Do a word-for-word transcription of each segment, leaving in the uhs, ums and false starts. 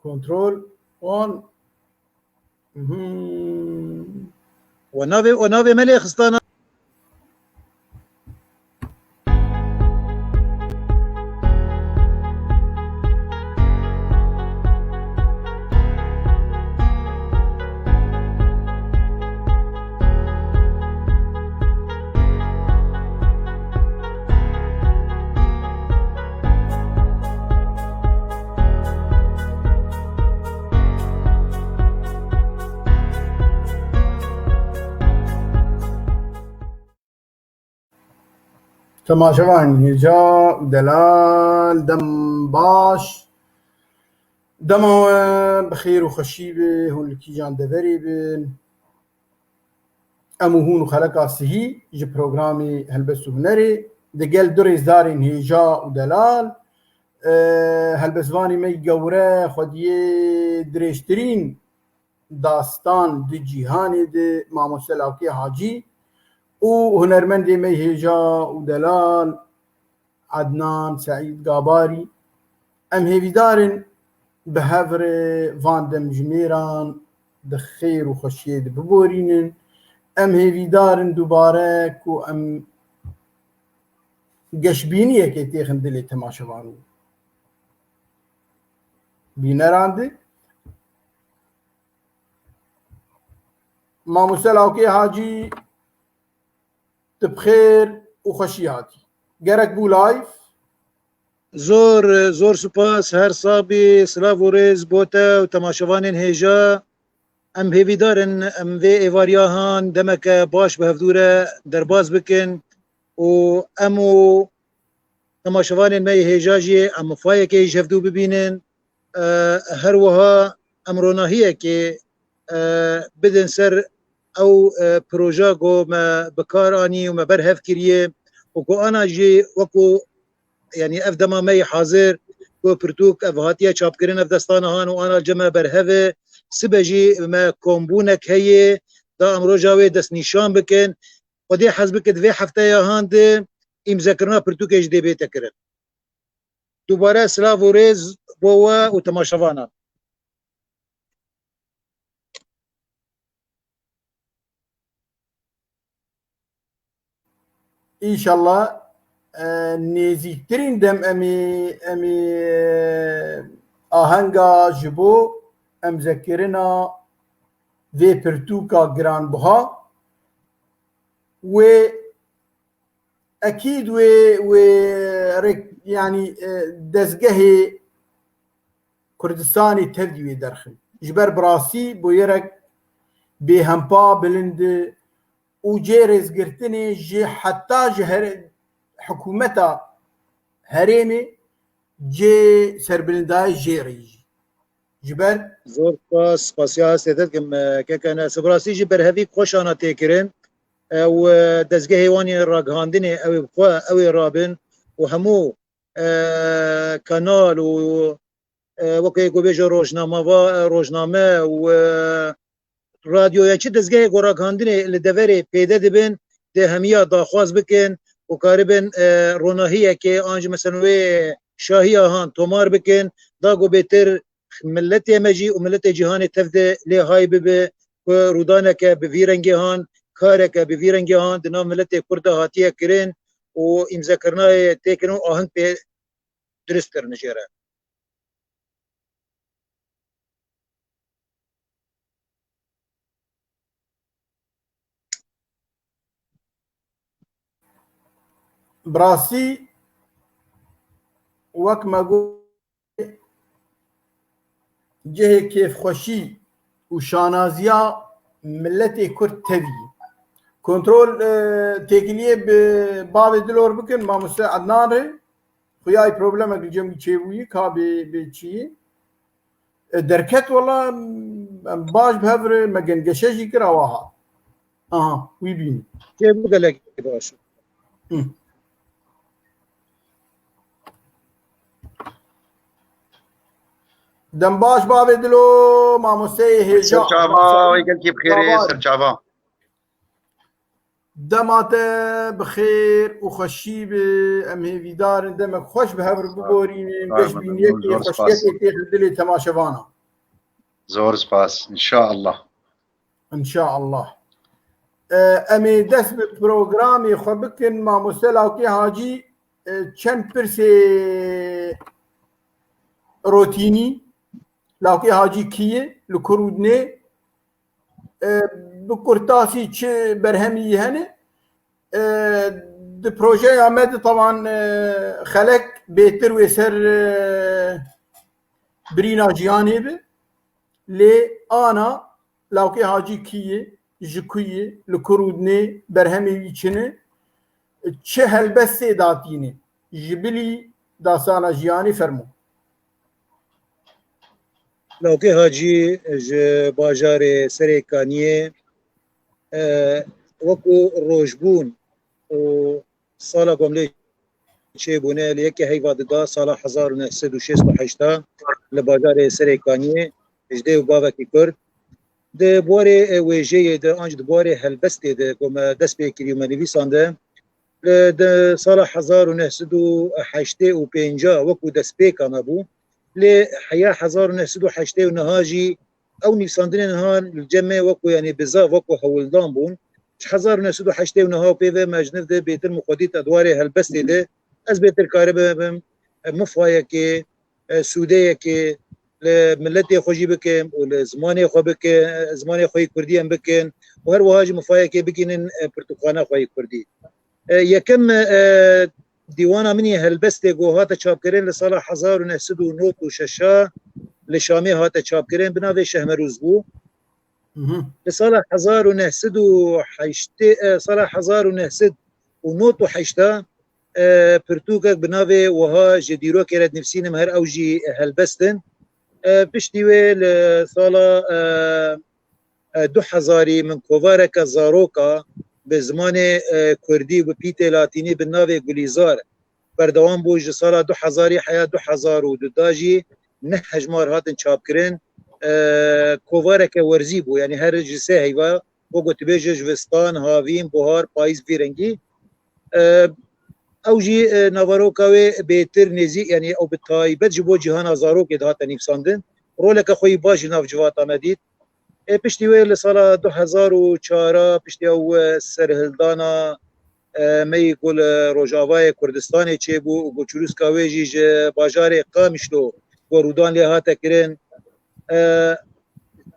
Kontrol. Wan. Mhm. We navê, we navê me lê xistana. Temaşevan hêja û delal, dem baş. Dema we bi xêr û xweşî be, hûn li kîjan deverê bin. Em û hûn û xeleka sihî ji programê Helbest û Hunerê digel du rêzdarên hêja û delal, e, helbestvanê me yî gewre, xwediyê dirêjtirîn dastan di cîhanê de, Mamoste Lawkê Hacî û hunermendê me yî hêja û delal Ednan Seîd Gabarî. Em hêvîdar in bi hev re van demjimêran di xêr û xweşiyê de biborînin. Em hêvîdar in dubare ku em geşbîniyekê têxin dilê temaşevan û bîneran de. Mamoste Lawkê Hacî, tu bi xêr û xweşî hatî. Gerek bû live. Zor, zor spas, her sax bî, silav û rêz bo te û temaşevanên hêja. Em hêvîdar in, em vê êvariya han demeke baş bi hevdû re derbas bikin û em û temaşevanên me yê hêja jî em fayekê ji hevdû bibînin. E, her wiha em ronahiyekê, e, bidin ser ew, e, proja ku me bi kar anî û me berhev kiriye û ku ana jî wekû, yanî ev dema me yê hazir ku pirtûk ev hatiye çapkirin, ev destana han û ana cem me berhev e. Sibe jî me kombûnek heye, da em roja wê destnîşan bikin. Xwedê hez bike di vê hefteya han de îmzekirina pirtûkê jî dê bête kirin. Dubare silav û rêz bo we û temaşevanan. Înşallah, e, nêzîktirîn dem em ê, em ê, e, ahenga ji bo emzekirina vê pirtûka giranbiha wê ekîd wê, wê rêk, yanî, e, dezgehê Kurdistanê tevdî wê derxin. Ji ber bi rastî bûyerek bêhempa bilind û cê rêzgirtinê ji heta ji her-, hikûmeta herêmê cê serbilindayê jê re yî jî. Ji ber Zor spas, spasiya hestê te dikim, e, keke Enes. Bi rastî jî berhevî xweş ana têkirin, e, û, e, dezgehê wan ê ragihandinê ew ê bi xwe, ew ê rabin û hemû, e, kanal û, e, weke ku bêje rojnameva-, e, rojname û, e, radyoya çi dezgehê ku ragihandinê li deverê pêde dibin, dê hemiya daxwaz bikin û karibin, e, ronahiyekê an jî mesela wê şahiya han tomar bikin, da ku bêtir miletê me jî û miletê cîhanê tev de lê hay bibe ku rûdaneke bi vî rengê han, kareke bi vî rengê han di nav miletê Kurd de hatiye kirin û îmzekirina yê tê kirin û aheng pê dirust kirine jê re. Bi rastî wek me got, cihê kêfxweşî û şanaziya miletê Kurd tevî. Kontrol, e, têkiliyê bi bavê Dilor bikin, mamoste Ednan re. Xuyayî problemek li cem wî çêbûyî, ka bê, bê çiyî. E, derket wela, em baş bi hev re me gengeşe jî kir, awa hat. Aha, wî bînî. Çêbû gelekî baş. Hı. Dem baş bavê Dilo, mamosteyê hêja. Serçava, wê gelkî bi xêrê, serçava. Dema te bi xêr û xweşî bi. Em hêvîdar in demek xweş bi hev re biborînin. Geşbîniyekê, xweşiyekê têxin dilê temaşevana. Zor spas. İnşallah. İnşallah. E, em ê dest bi programê xwe bikin. Mamoste Lawkê Hacî, e, çend pirsê rotînî, Lawkê Hacî kî ye, li kur û dinê, e, bi kurtasî çi berhemî yî hene? E, di projeya me de taban, e, xelek bêtir wê ser, e, birîna jiyanê bi. Lê ana Lawkê Hacî kî ye, ji ku ye, li kur û dinê berhemê wî çi ne, çi helbestê datîne, ji bilî dasana jiyanê fermo. Lawkê Hacî ji bajarê Serê Kaniyê, e, wekû rojbûn û sala ku em lê çêbûne, li yekê heyva dida, sala hezar û neh sed û şêst û heşt li bajarê Serê Kaniyê, ji dê û bavekî Kurd. Di buwarê, e, wêjeyê de, an jî di buwarê helbestê de ku me dest pê kirî û me nivîsande, li, di sala hezar û neh sed û heştê û pênc wekû destpêka me bû. Lê heya hezar û neh sed û heştê û neh jî ew nivîsandinên han li cem me wekû, yanî bizav wekû hewldan bûn. Ji hezar û neh sed û heştê û neh û pê ve me ji niv de bêtir min xwe dît di warê helbestê de. Ez bêtir karibe bim, e, mifayekê, e, sûdeyekê li miletê xwe jî bikim û li zimanê xwe bikim, e, zimanê xwe yê kurdî em bikin û her wiha jî mifayekê bigihînin, e, pirtûkxana xwe yê kurdî. E, yekem, e, dîwana min yê helbestê ku hate çapkirin li sala hezar û neh sed û nod û şeş li Şamê hate çapkirin, bi navê Şehmerûz bû. Mhm. Li sala hezar û neh sed û heştê, e, sala hezar û neh sed û nod û heşt, e, pirtûkek bi navê wiha ji dîrokê re dinivîsînim, her ew jî helbest in. E, piştî wê li sala, e, e, du hezarî min kovareke zaroka bi zimanê, e, kurdî û bi pîtê latînî bi navê Gulîzar berdewam bû. Ji sala du hezarî heya du hezar û du de jî neh hejmar hatin çapkirin. E, kovareke werzî bû, yanî her ji sê heyva, wek ku dibêje, zivistan, havîn, buhar, payîz, vî rengî. E, ew jî, e, naveroka wê bêtir nêzî, yanî ew bi taybet ji bo cîhana zarokê dihate nivîsandin. Roleke xwe yî baş ji nav civata me dît. Ê piştî wê li sala du hezar û çar, piştî ew, e, serhildana, e, me yî ku li Rojavayê Kurdistanê çêbû û ku çirûska wê jî ji bajarê Qamişlo ku rûdan lê hate kirin, e,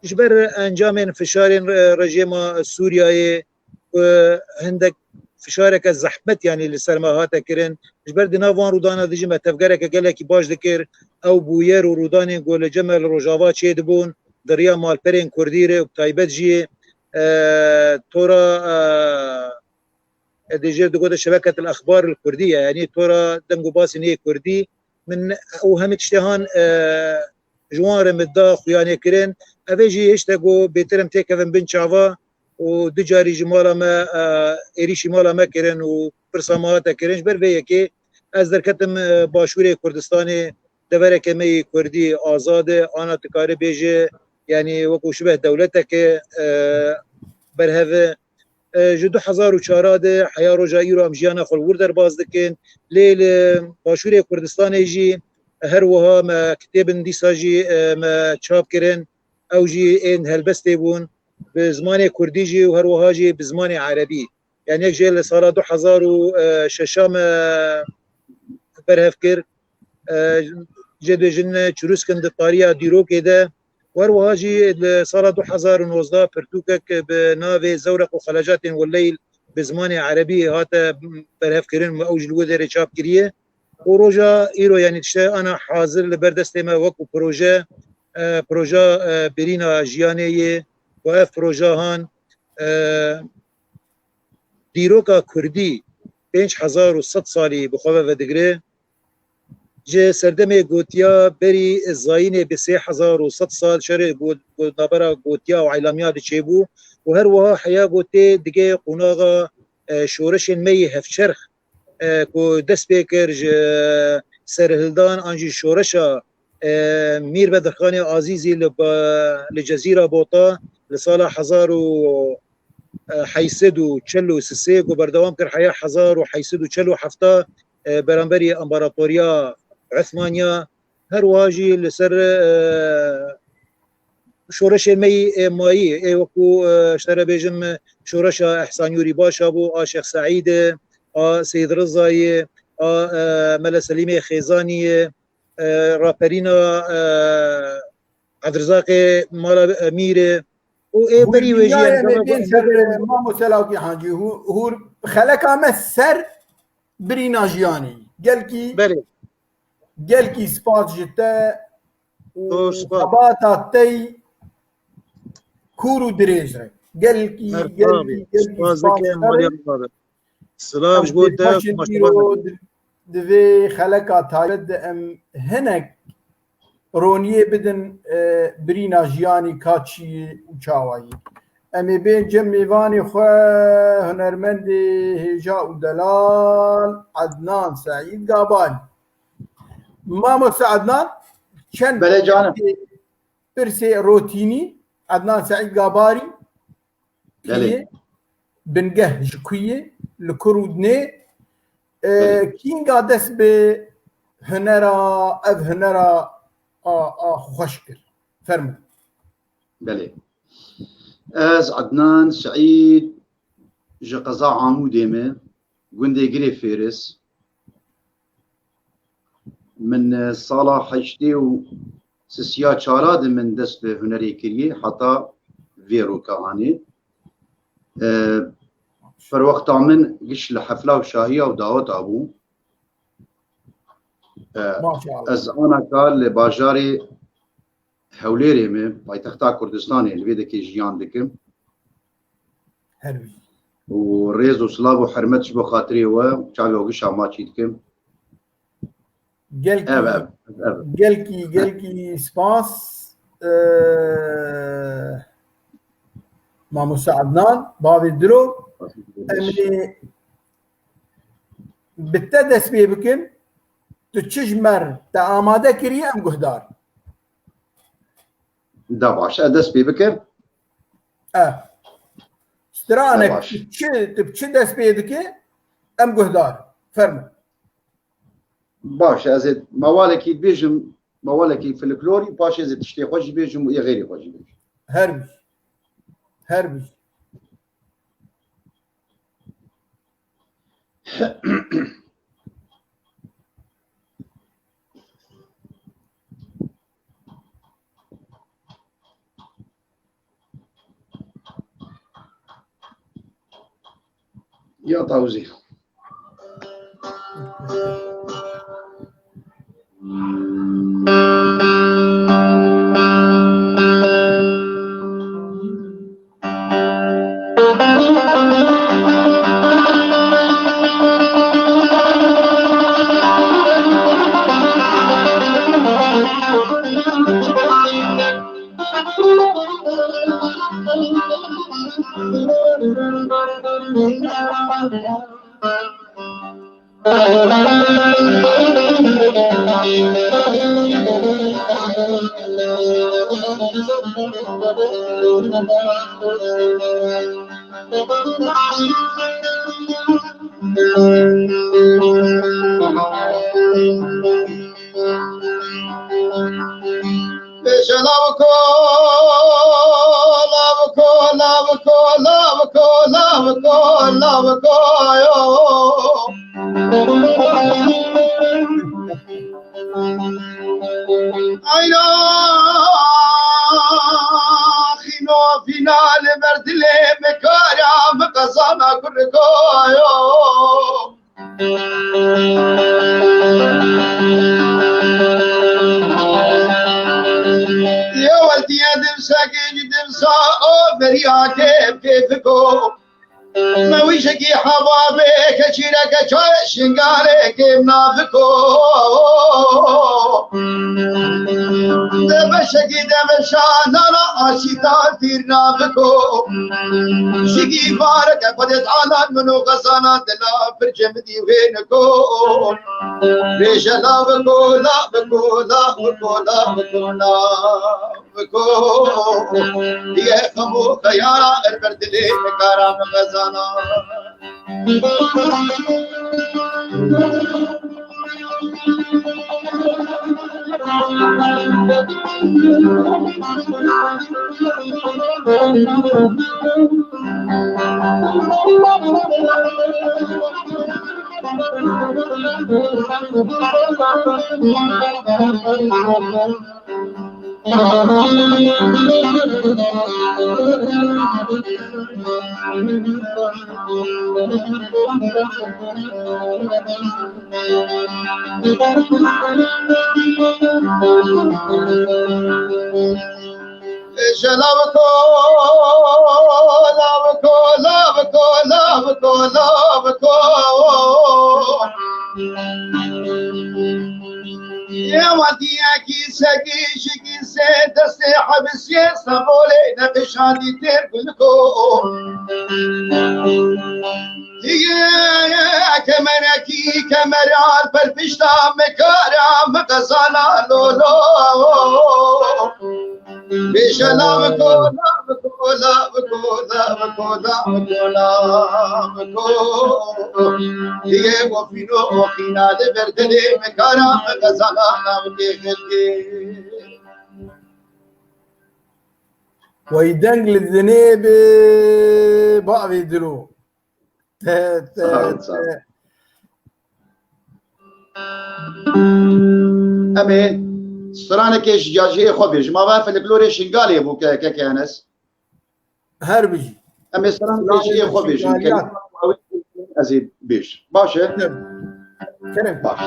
ji ber encamên fişarên re-, rejîma Sûriyeyê, e, hindek fişareke zehmet, yanî li ser me hate kirin. Ji ber di nav van rûdana de jî me tevgereke gelekî baş dikir. Ew bûyer û rûdanên ku li cem me li Rojava çêdibûn, di riya malperên kurdî re û bi taybet jî, e, tora, e, e, dê jê digote şebeketil exbar li kurdî ye. Yanî tora deng û basên yê kurdî. Min û hemî tiştê han, e, ji wan re min da xuyanê kirin. Ev ê jî hişte ku bêtir em têkevin bin çava û du carî ji mala me, e, êrîşî mala me kirin û pirsa me hate kirin. Ji ber vê yekê ez derketim, e, başûrê Kurdistanê, devereke me yê kurdî azad e, ana dikare bêje, yanî wekû şibeh dewleteke, e, berhev e. E, ji du hezar û çar de heya roja îro em jiyana xwe li wir derbas dikin. Lê li Başûrê Kurdistanê jî her wiha me kitêbin dîsa jî, e, me çap kirin. Ew jî ên helbestê bûn bi zimanê kurdî jî û her wiha jî bi zimanê erebî. Yanî yek jê li sala du hezar û şeş me berhev kir. E, jê dibêjin çirûskin di tariya dîrokê de. Wer wiha jî li sala du hezar û nozdeh pirtûkek bi navê Zewreq û Xelecatên Willeyl bi zimanê erebî hate berhevkirin û ew jî li wê derê çap kiriye. Û roja îro, yanî tişte ana hazir li ber destê me wekû proje, e, proja, e, birîna jiyanê yê û ev proja han, e, dîroka kurdî pênc hezar û sed salî bi xwe ve vedigire. Ji serdemê gotiya berî zayînê bi sê hezar û sed sal şerê got-, got-, navbera gotiya û eylamiya diçêbû û her wiha heya gotê dige qonaxa, e, şoreşên me yê hevçerx, e, ku dest pê kir ji serhildan an jî şoreşa, e, Mîr Bedirxanê Azîzî li ba-, li Cezîra Bota li sala hezar û e, heyşt sed û çel û sê ku berdewam kir heya hezar û heyşt sed û çel û heft, e, beramberî Împaratoriya Osmaniya, her wiha jî li ser, e, şoreşên me yî, e, mayî, ê wekû, e, ji te re bêjim, e, şoreşa Ehsan Nûrî Başa bû, a Şêx Seîdê, a Seyîd Rizayê, a, e, Mele Selîmê Xêzaniyê, e, raperîna, e, Ebdirizaqê Mala Emîrê û ê berî wê jî, em ê bên ser, e, Mamo Selawkî Hacî, hû-, hûr xeleka me ser birîna jiyanê. Gelkî, belê, gelkî spas ji te û xebata te yî kûr û dirêj re. Gelkî, gelkî, gelkî spas ji te re. Silav ji bo te, maşallah. Di, di vê xeleka taybet de em hinek roniyê bidin, e, birîna jiyanî ka çi yê û çawa yê. Em ê bên cem mêvanê xwe, hunermendê hêja û delal Ednan Seîd Gabarî. Mamoste Ednan, çend pirsê, pirsê rotînî, Ednan Seîd Gabarî, Belê. Kî ye? Bingeh ji ku ye? Li ku rûdinê? E, Belê. Kînga dest bi hunera, ev hunera a, a xweş kir? Fermo. Belê. Ez Ednan Seîd, ji qeza Amûdê me, gundê Girê Fêris. Min, e, sala heştê û sisiya çara de min dest bi hunerê kiriye, heta vê roka anê. E, Ferwexta min giş li hefla û şahiya û daweta bû. E, Maşallah. Ez anaka li bajarê Hewlêrê me, paytexta Kurdistanê, li vê dekê jiyan dikim. Her bijî. Û rêz û silav û hurmet ji bo xatirê we, çavê we gişa maçî dikim. Gelkî, ev, ev, ev. Gelkî, gelkî spas, e, Mamoste Adnan, bavê Diro. Em ê bi te dest pê bikin. Tu çi ji me re te amade kiriye, em guhdar. Da baş, ez dest pê bikim. E. Stranek, tu çi, tu çi dest pê dike, em guhdar. Fermo. Baş, ez ê mewalekî bêjim, mewalekî folklorî, paşê ez ê tiştê xwe jî bêjim û yê xeyrê xwe jî bêjim. Her bijî. Her bijî. Ya Tawzî. Bêje lawiko, lawiko, lawiko, lawiko, lawiko, lawiko, yo. Ayna xîno fîna li ber dilê min kara min qezana kuriko yo. Yo weldiye dimsekê ji dimsa o beriya kêf kêfiko. Mewîşekî hebabê keçîreke çay şingarê kêm naviko. De beşekî de meşanana aşîta tîr naviko. Şikî bareke xwedê alan min û xezana dila pir cemidî wê niko. Bêje laviko, laviko, laviko, laviko, lav. Biko, yê xem û xeyala er ber dilê min kara min xezana. Laviko, laviko, laviko, laviko, laviko. Yê wediyekî segî ji gîsê destê hebisiyê Stenbolê nexişandî têr guliko. Yê kemerekî kemeran ber pişta me kara me qezana lolo. Bêje laviko, laviko, laviko, laviko, laviko, laviko. Yê wefîno oxîna li ber dilê me kara me qezana lavike xelkê. Wey deng li dinê bi bavê dilo. Te, te, Sağ ol, sağ ol. te. Em ê stranekê ji cacihê xwe bêjim. Ma va folklorê Şingalê bû ke, keke Enes. Her bijî. Em ê stranekê ji cihê xwe bêjin. Şingaliyan. Ke ez ê bêj. Baş e? Kerem. Kerem. Baş.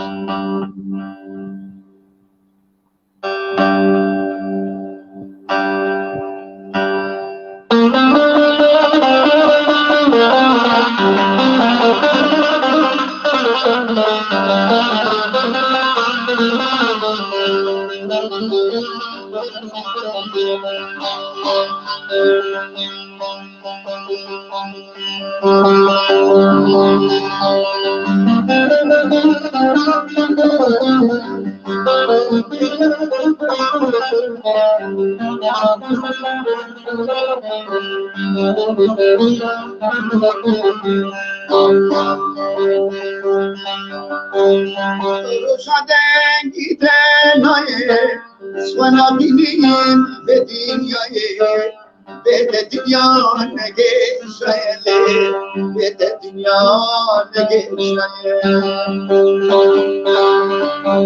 Roja dengî te nayê, swana bînîn vê dinyayê. Bê te dinya negêşaye lê, bê te dinya negêşaye.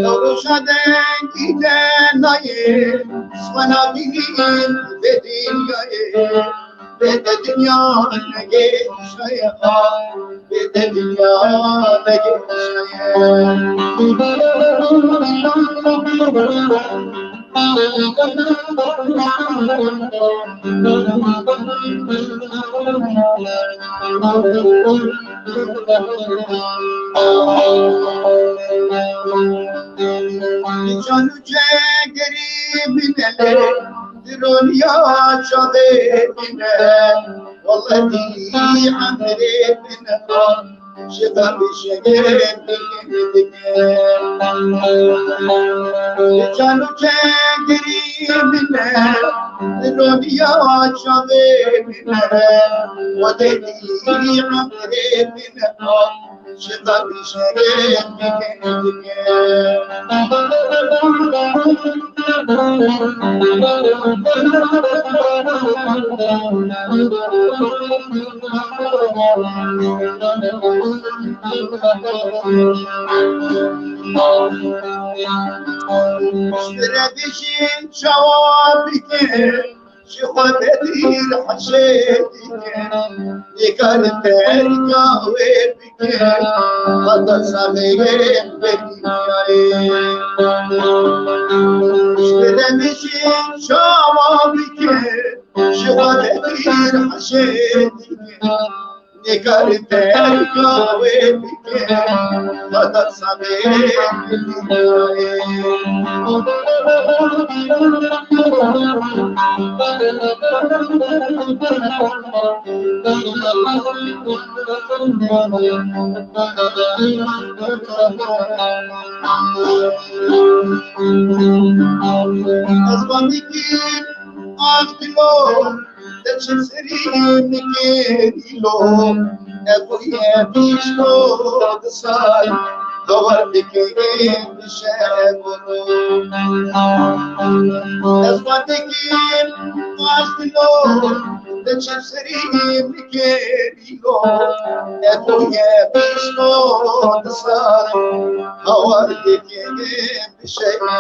Ew roja dengî te nayê, swana bînîn vê dinyayê. Bê te dinya negêşaye, bê te dinya negêşaye. Can û cêgirî min e lê, dironiya çavê min e. Wellehî emrê min e. Ji xwe bişêne dike, dike. Can û cêgirî min e, roniya çavê min e. Xwedê dî emrê min e, ji xwe bişêne dike, dike. Ji re dijîn çawa bike, ji xwe bedîl heşê dike. Nikarim terka wê bike, hata sameyê bedîyayê. Ji re dijîn çawa bike, ji xwe bedîl heşê dike. Nêkarî terka wê bike, xwe da sabê. Ez van dikim, ax dilo, te çi serî nikirîlo, ev ye pişko disay, hawar dikim şebo. Ez van dikim, ax dilo, te çi serî nikirîlo, ev ye pişko disay, hawar dikim şebo.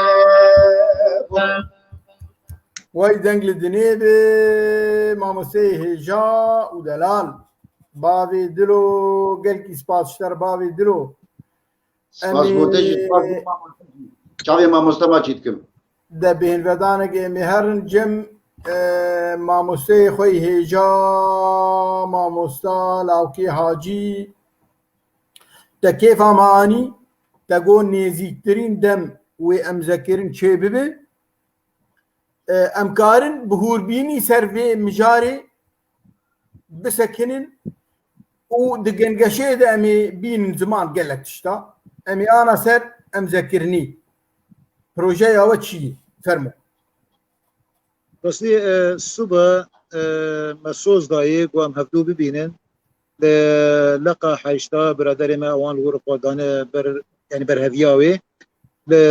Wey deng li dinê be, mamosteyê hêja û delal. Bavê Dilo, gelkî spas ji te re bavê Dilo. Spas bo te jî, spas bo mamoste jî. Çavê mamoste ma çî dikim. De bêhnvedanek ê me herin cem, e, mamosteyê xwe yê hêja, mamosta Lawkê Hacî. Te kêfa me anî, te got nêzîktirîn dem wê emzekirin çê bibe. E, em karin bi hûrbînî ser vê mijarê bisekinin û di gengeşeyê de em ê bînin ziman gelek tişta. Em ê ana ser emzekirinî. Projeya we çi ye? Fermo. Rastî, e, sibe, e, me soz dayê ku em hevdû bibînin. Li leqa heşta biraderê me ewan li wir xwe dane ber, yanî berheviya wê. Li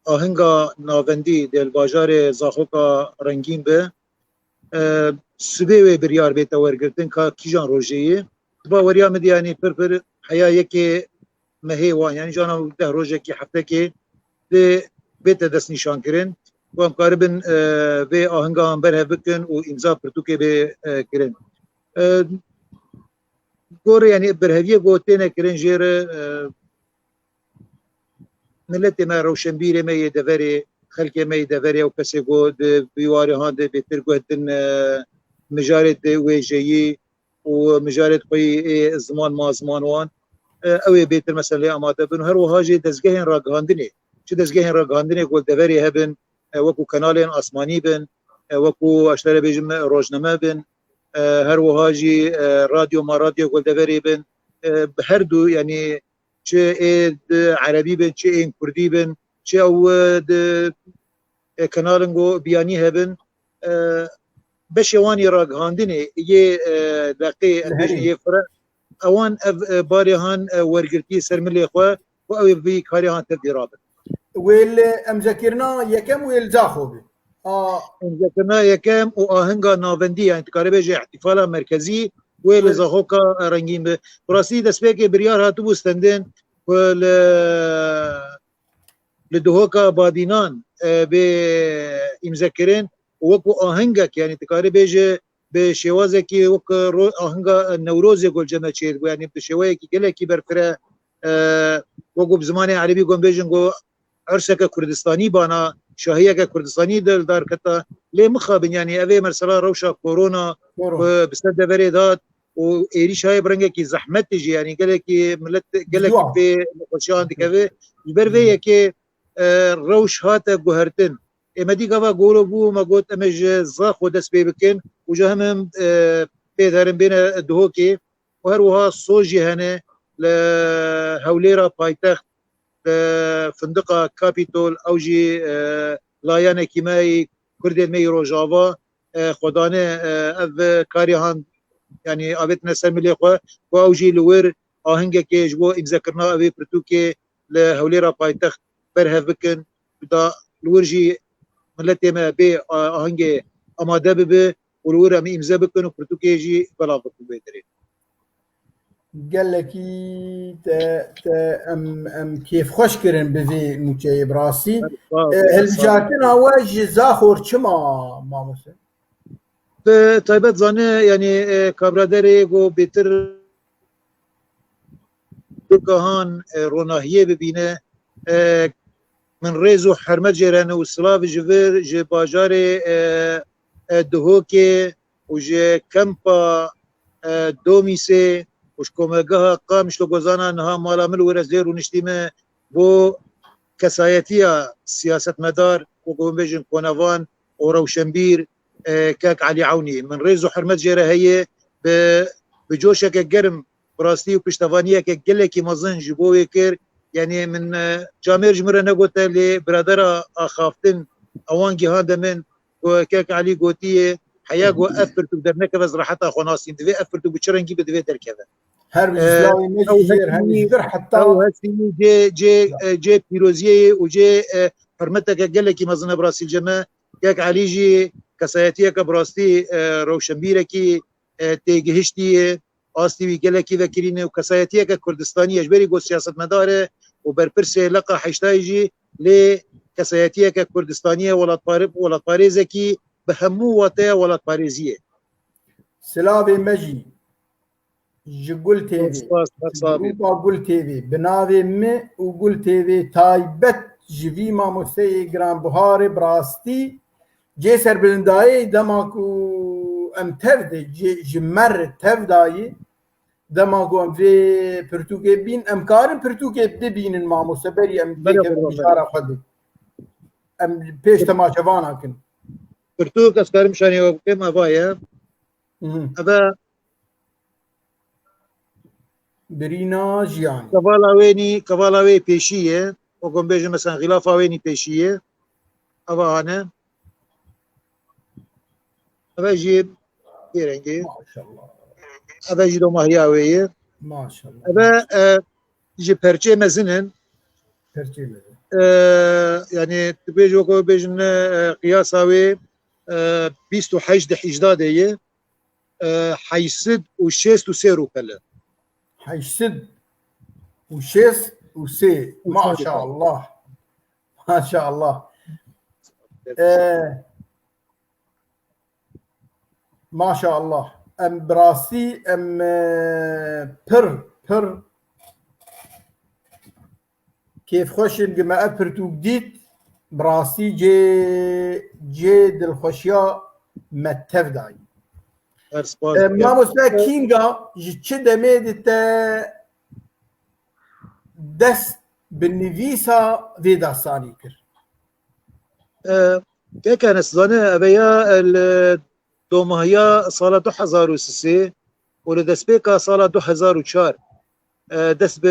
ahinga navendî dê li bajarê Zaxoka rengîn be. E, sibê wê biryar bête wergirtin ka kîjan rojê ye. Di baweriya min de yanî pir pir heya yekê mehê wan, yanî ji ana deh rojekî heftekê dê bête destnîşankirin. Ku em karibin, e, vê ahinga wan berhev bikin û îmza pirtûkê bê, e, kirin. E, gorê, yanî berheviyê ku têne kirin jê re, e, miletê me, rewşenbîrê me yê deverê, xelkê me yê deverê û kesê ku di bîwarê han de bêtir guh din, e, mijarê di wêjeyî û mijarê di xwe yê ê ziman ma ziman wan, e, ew ê bêtir mesela lê amade bin. Her wiha jî dezgehên ragihandinê, çi dezgehên ragihandinê ku li deverê hebin, e, wekû kanalên asmanî bin, e, wekû ez ji te re bêjim rojname bin, e, her wiha jî, e, radyo ma radyo ku li deverê bin, e, bi her du, yanî çi ê di erebî bin, çi ên kurdî bin, çi ew, e, di, e, kanalin ku biyanî hebin, e, beşê wan yê ragihandinê yê, e, leqê, em bêjin yê fire, ewan ev, e, barê han, e, wergirtî ser milê xwe û ew ê vî karê han tevdî rabin. Wê li emzekirina yekem wê li Zaxo be. A, emzekirina yekem û ahinga navendî, yanî dikare bêje îhtîfala merkezî wê li Zaxoka rengîn be. Bi rastî destpêkê biryar hatibû stendin ku li, li Duhoka Badînan, e, bê îmzekirin û wekû ahengek, yanî dikare bêje bi şêwazekî wek ro-, ahinga Newrozê ku li cem me çêdibû, yanî bi şêweyekî gelekî berfireh, e, wekû bi zimanê erebî ku em bêjin ku erseke Kurdistanî bana, şahiyeke Kurdistanî de li dar keta. Lê mixabin, yanî ev ê mesela rewşa korona Korona. ku bi ser deverê de hat û êrîşa yê bi rengekî zehmetê jî, yanî gelekî milet, gelekî Ciwan. pê nexweşiyan dikeve. Ji ber vê yekê, e, rewş hate guhertin. Ê me dî gava goro bû, me got em ê ji Zaxo dest pê bikin û ji hemin, e, pê derin bêne Duhokê. Û her wiha soz jî hene li Hewlêra paytext, li Findiqa Kapîtol, ew jî, e, layanekî me yî Kurdên me yî Rojava, e, xwe dane, e, ev karê han, yanî avêtine ser milê xwe, ku ew jî li wir ahengekê ji bo îmzekirina evê pirtûkê li Hewlêra paytext berhev bikin, da li wir jî miletê me bê, a, ahengê amade bibe û li wir em îmze bikin û pirtûkê jî belav bikin wê derê. Gelekî te, te em, em kêfxweş kirin bi vê nûçeyê bi rastî. Sağ ol, E, sağ ol. Hilbijartina we ji Zaxor çima, mamoste? Bi taybet zane, yanî, e, kabraderê ku bêtir Dukahan, e, ronahiyê bibîne. E, min rêz û hurmet jê re ne û silav ji vir, ji bajarê, e, e, Duhokê û ji kempa e, Domîsê û ji komelgeha Qamişlo Gozana niha mala min li wir ez lê rûniştî me bo kesayetiya siyasetmedar û ku bêjin konevan û rewşenbîr, e, kek Elî Ewnî. Min rêz û hurmet jê re heye, bi, bi coşeke germ bi rastî û piştevaniyeke gelekî mezin ji bo wê kir. Yanî min, e, camêr ji min re negote, lê biradera axaftin ewan gihande min ku kek Elî gotiye, heya ku ev pirtûk dernekeve ez reheta xwe nasîm. Divê ev pirtûk bi çi rengî be divê derkeve. Her bi Ee, slavê me ew jî jêr, hemî hesî, jî bir heta ew hesî cê, cê, e, cê pîroziyê ye û cê, e, hurmeteke gelekî mezin e bi rastî li cem me. Kek Elî jî kesayetiyeke bi rastî, e, rewşenbîrekî, e, têgihiştî ye. Astî wî gelekî vekirîn e û kesayetiyeke Kurdistanî ye. Ji berî ku siyasetmedar e û berpirsê leqa heştayî jî, lê kesayetiyeke Kurdistanî ye, welatpare-, welatparêzekî bi hemû wateya welatparêziyê. Silavê me jî ji Gul T V, Spas, spas, ji sağ bî. Grupa Gul T V, bi navê min û Gul T V taybet ji vî mamosteyê giranbiharê bi rastî cê serbilindayê dema ku em tev de, cê, ji me re tev dayî, dema ku em vê pirtûkê bîn, em karin pirtûkê bibînin mamoste berî em Bele vê kevin qurban, mijara xwe de. Em pêş temaşevana kin. Pirtûk ez karim şanê we bikim, eva ye. Mhm. Eve Birîna jiyanê. Kevala wê nî, kevala wê pêşî ye. Wek em bêjin, mesela, xîlafa wê nî pêşî ye. Eva hane. Eve jî vê rengê. Maşallah. Eve jî domahiya wê ye. Maşallah. Eve, e, ji perçê mezin in. Perçê mezin. E, yani, tu bêjî wek bêjin, e, qiyasa wê, e, bîst û heşt di hîjda de ye. E, heşt sed û şêst û sê rûpel e. Heşt sed û şêst û sê. Û sê rûpel. Maşallah. Maşallah. E, maşallah. Em bi rastî, em, e, pir, pir kêfxweş in, ku me ev pirtûk dît, bi rastî cê, cê dilxweşiya me tev dayî. Her spas. E, mamoste Kînga, ji çi demê de te dest bi nivîsa vê destanî kir? E, keke Enes, zane, eve ya, e, li domahiya sala du hezar û sê û li destpêka sala du hezar û çar, e, dest bi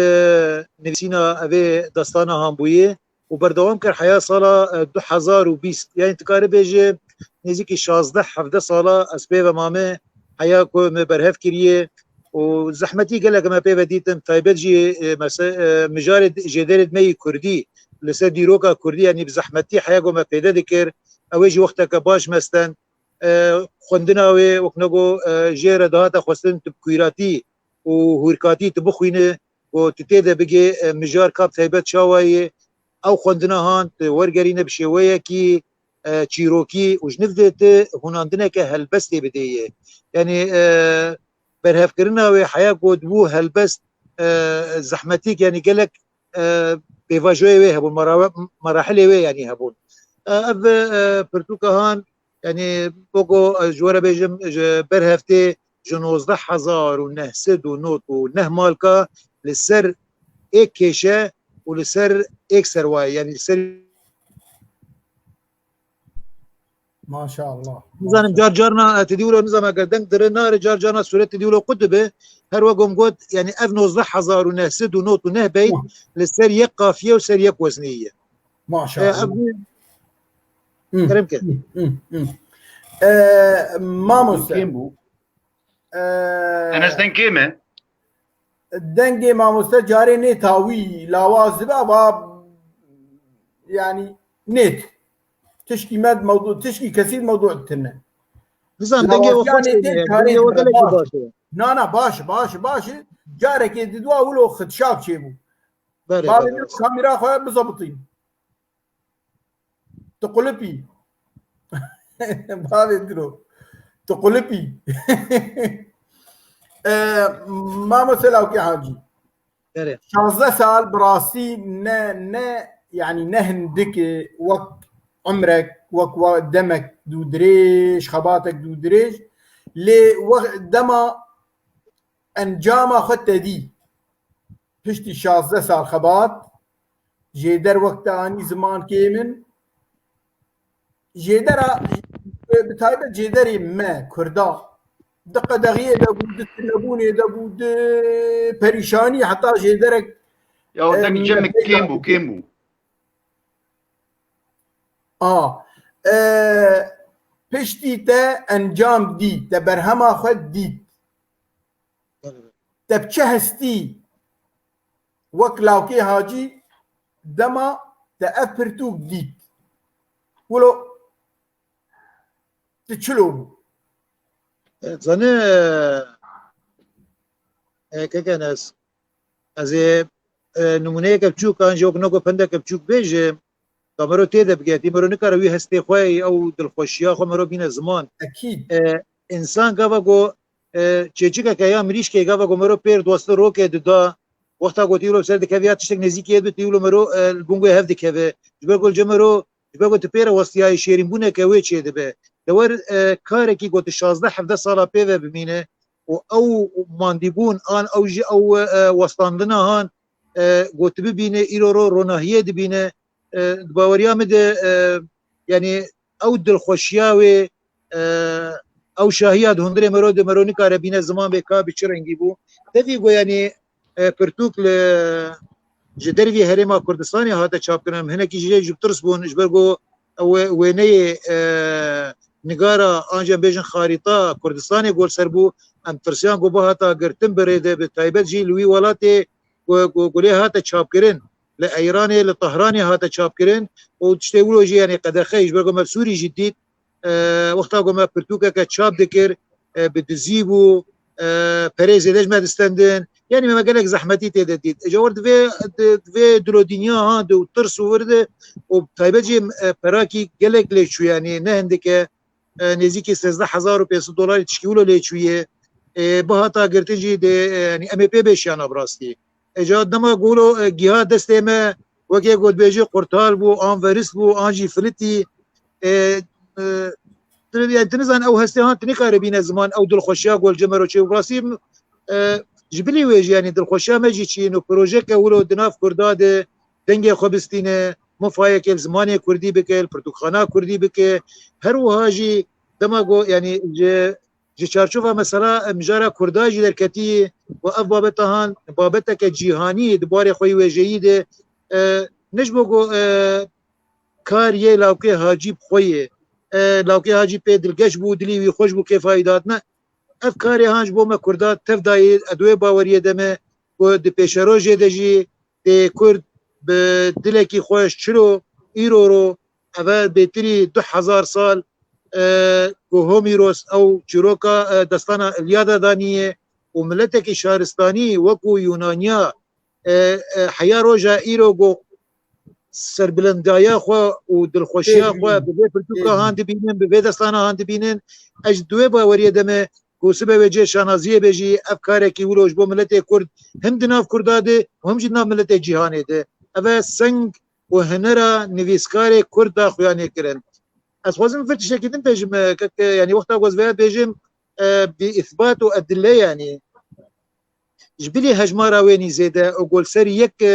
nivîsîna evê destana han bûye û berdewam kir heya sala, e, du hezar û bîst. Yani tu karî bêjî nêzîkî şazdeh hevdeh sala ez pê ve mame heya ku me berhev kiriye û zehmetî gelek me pê ve dîtin. Taybet jî, e, mese-, e, mijarê d-, jêderê me yî kurdî li ser dîroka kurdî, yani bi zehmetî heya ku me pêde dikir, ew ê jî wexteke baş me sten. E, xwendina wê, wek ne got, e, jê re dihate xwestin tu bi kûratî û hûrkatî tu bixwîne, ku tu tê de bigê, e, mijar ka bi taybet çawa ye. Ew xwendina han tu wergerîne bi şêweyekî, e, çîrokî û ji niv de tu hûnandineke helbestê bidê yê. Yani, e, berhevkirina wê heya ku dibû helbest, e, zehmetîk, yani gelek, e, pêvajoyê wê hebûn, mera-, merahilê wê yani hebûn. E, ev, e, pirtûka han, yani, weko, e, ji we re bêjim, ji ber heftê ji nozdeh hezar û neh sed û nod û neh malka li ser êk kêşe û li ser êk serwayê, yani li ser Maşallah. Nizanim, maşallah, car carna, e, tu dî wilo, nizanim, eger deng dire nare, car carna sûret tu dî wilo qut dibe. Her wek em got, yani ev nozdeh hezar û neh sed û nod û neh beyt Hı. li ser yek qafiye û ser yek weznê ye. Maşallah. E, ev Hı. Kerem ke. Hı, hı, hı. E, mamoste. Kêm bû. Ee, Enes, deng kêm e? Dengê mamoste carê nê tawî lawaz dibe, va, yani, nêt. Tişkî me mewdu, tişkî kesî mewdu tine. Nizam, dengê we xweş tê, dengê we gelekî baş e. Na, na, baş, baş, baş. Carekê didwa wilo xitşak çêbû. Berê, Bavê berê. Kamera xwe bizabitîn. Tu qulipî. Bavê diro. Tu qulipî. E, Mamoste Lawkê Hacî. Erê. Şazdeh sal bi rastî ne, ne, yani ne hindik e, wek umrek, wek wa-, demek dû dirêj, xebatek dû dirêj. Lê we-, dema Encama xwe te dî. Piştî şazdeh sal xebat, jêder wek te anî zimankê min. Jêdera, bi taybet jêderê me, Kurda, di qedexiyê de bû, di tunebûnê de bû, di perîşanî heta jêderek, Ya e, deng cem milletê kêm bû, kêm bû. A, e, piştî te encam dî, te berhema xwe dît. Te bi çi hestî wek lawkê Hacî dema te ev pirtûk dît? Wilo tu çilo bû? Zanî, e, keke Enes, ez ê, e, nimûneyeke biçûk an jî wek nako pendeke biçûk bêjim. Ka mero tê de bigetî, mero nikare wî hestê xwe, ew dilxweşiya xwe mero bîne ziman. Ekîd. E, însan gava go, e, çêçikeke ya mirîşkê gava go mero pêr dosti rokê dida, wexta gotî wilo ser dikeve ya tiştek nêzîkê bi tî wilo mero, e, li bûn wê hev dikeve. Ji ber ku li cem mero, ji ber ku tu pêre westiyayî şêrînbûneke wê çêdibe. Te wer, e, karekî ku tu şazdeh hevdeh sala pê ve bimîne û ew mandîbûn an ew jî ew, e, westandina han, e, ku tu bibîne îro ro ronahiyê dibîne, e, di baweriya min de, e, yanî ew dilxweşiya wê, e, ew şahiya di hundirê mero de mero nikare bîne ziman bê ka bi çi rengî bû. Tevî ku yanî, e, pirtûk li, ji dervî herêma Kurdistanê hate çapkirin. Em hinekî jî ji tirs bûn, ji ber ku ew wê-, wêneyê, e, nigara, an jî em bêjin xarîta Kurdistanê ku li ser bû. Em tirsiyan ku bihata girtin bi rê de, bi taybet jî li wî welatê ku, ku, ku lê hate çapkirin, li Eyranê, li Tehranê hate çapkirin û tiştê wilo jî, yanî qedexe, ji ber ku me Sûrî jî dît, e, wexta ku me pirtûkeke çap dikir, e, bi dizî bû, e, perê zêde ji me distendin. Yanî me, me gelek zehmetî tê de dît. Îca wir di vê, di, di vê dilodîniya ha de û tirs û vir de û taybet jî, e, perakî gelek lê çû, yanî ne hindik e, e, nêzîkî sêzdeh hezar û pênc sed dolarî tişkî wilo lê çûye. E, bihata girtin jî dê, e, yanî em ê pê bêşiyana bi rastî. Îca dema ku wilo, e, giha destê me, wekê ku dibêjî qurtal bû, an verist bû, an jî filitî. E, e, tu, yani, tu nizan ew hestê han tu nikare bîne ziman, ew dilxweşiya ku li cem mero çê. Bi rastî, e, ji bilî wê jî, yanî dilxweşiya me jî çîn û projeke wilo di nav Kurda de dengê xwe bistîne, mifayeke li zimanê Kurdî bike, li pirtûkxana Kurdî bike. Her wiha jî dema ku, yanî ji, ji çarçova mesela mijara Kurda jî derketî û ev babeta han, babeteke cîhanî di barê xwe yî wêjeyî de, e, ne ji bo ku, e, kar yê lawkê Hacî bi xwe yê. E, lawkê Hacî pê dilgeş bû, dilî wî xweş bû, kêfa wî dihat. Ne, ev karê han ji bo me Kurda tev dayê, ez di wê baweriyê de me ku di pêşerojê de jî tê Kurd bi dilekî xweş çilo îro ro, eve bêtirî du hezar sal, e, ku Homîros ew çîroka, e, destana Îlyada danî ye û miletekî şaristanî wekû Yûnaniya, e, e, heya roja îro ku serbilindaya xwe û dilxweşiya xwe bi vê pirtûka han dibînin, bi vê destana han dibînin. Ez di wê baweriyê de me ku sibe wê cê şanaziyê be jî ev karekî wilo ji bo miletê Kurd him di nav Kurda de û him jî di nav miletê cîhanê de. Ev e seng û hunera nivîskarê Kurd da xuyanê kirin. Ez xwazim vir tiştekî din bêjim, e, kek, e, yanî wexta ku ez vêya bêjim, e, bi îsbat û edile, yanî ji bilî hejmara wê nî zêde û ku li ser yek, e,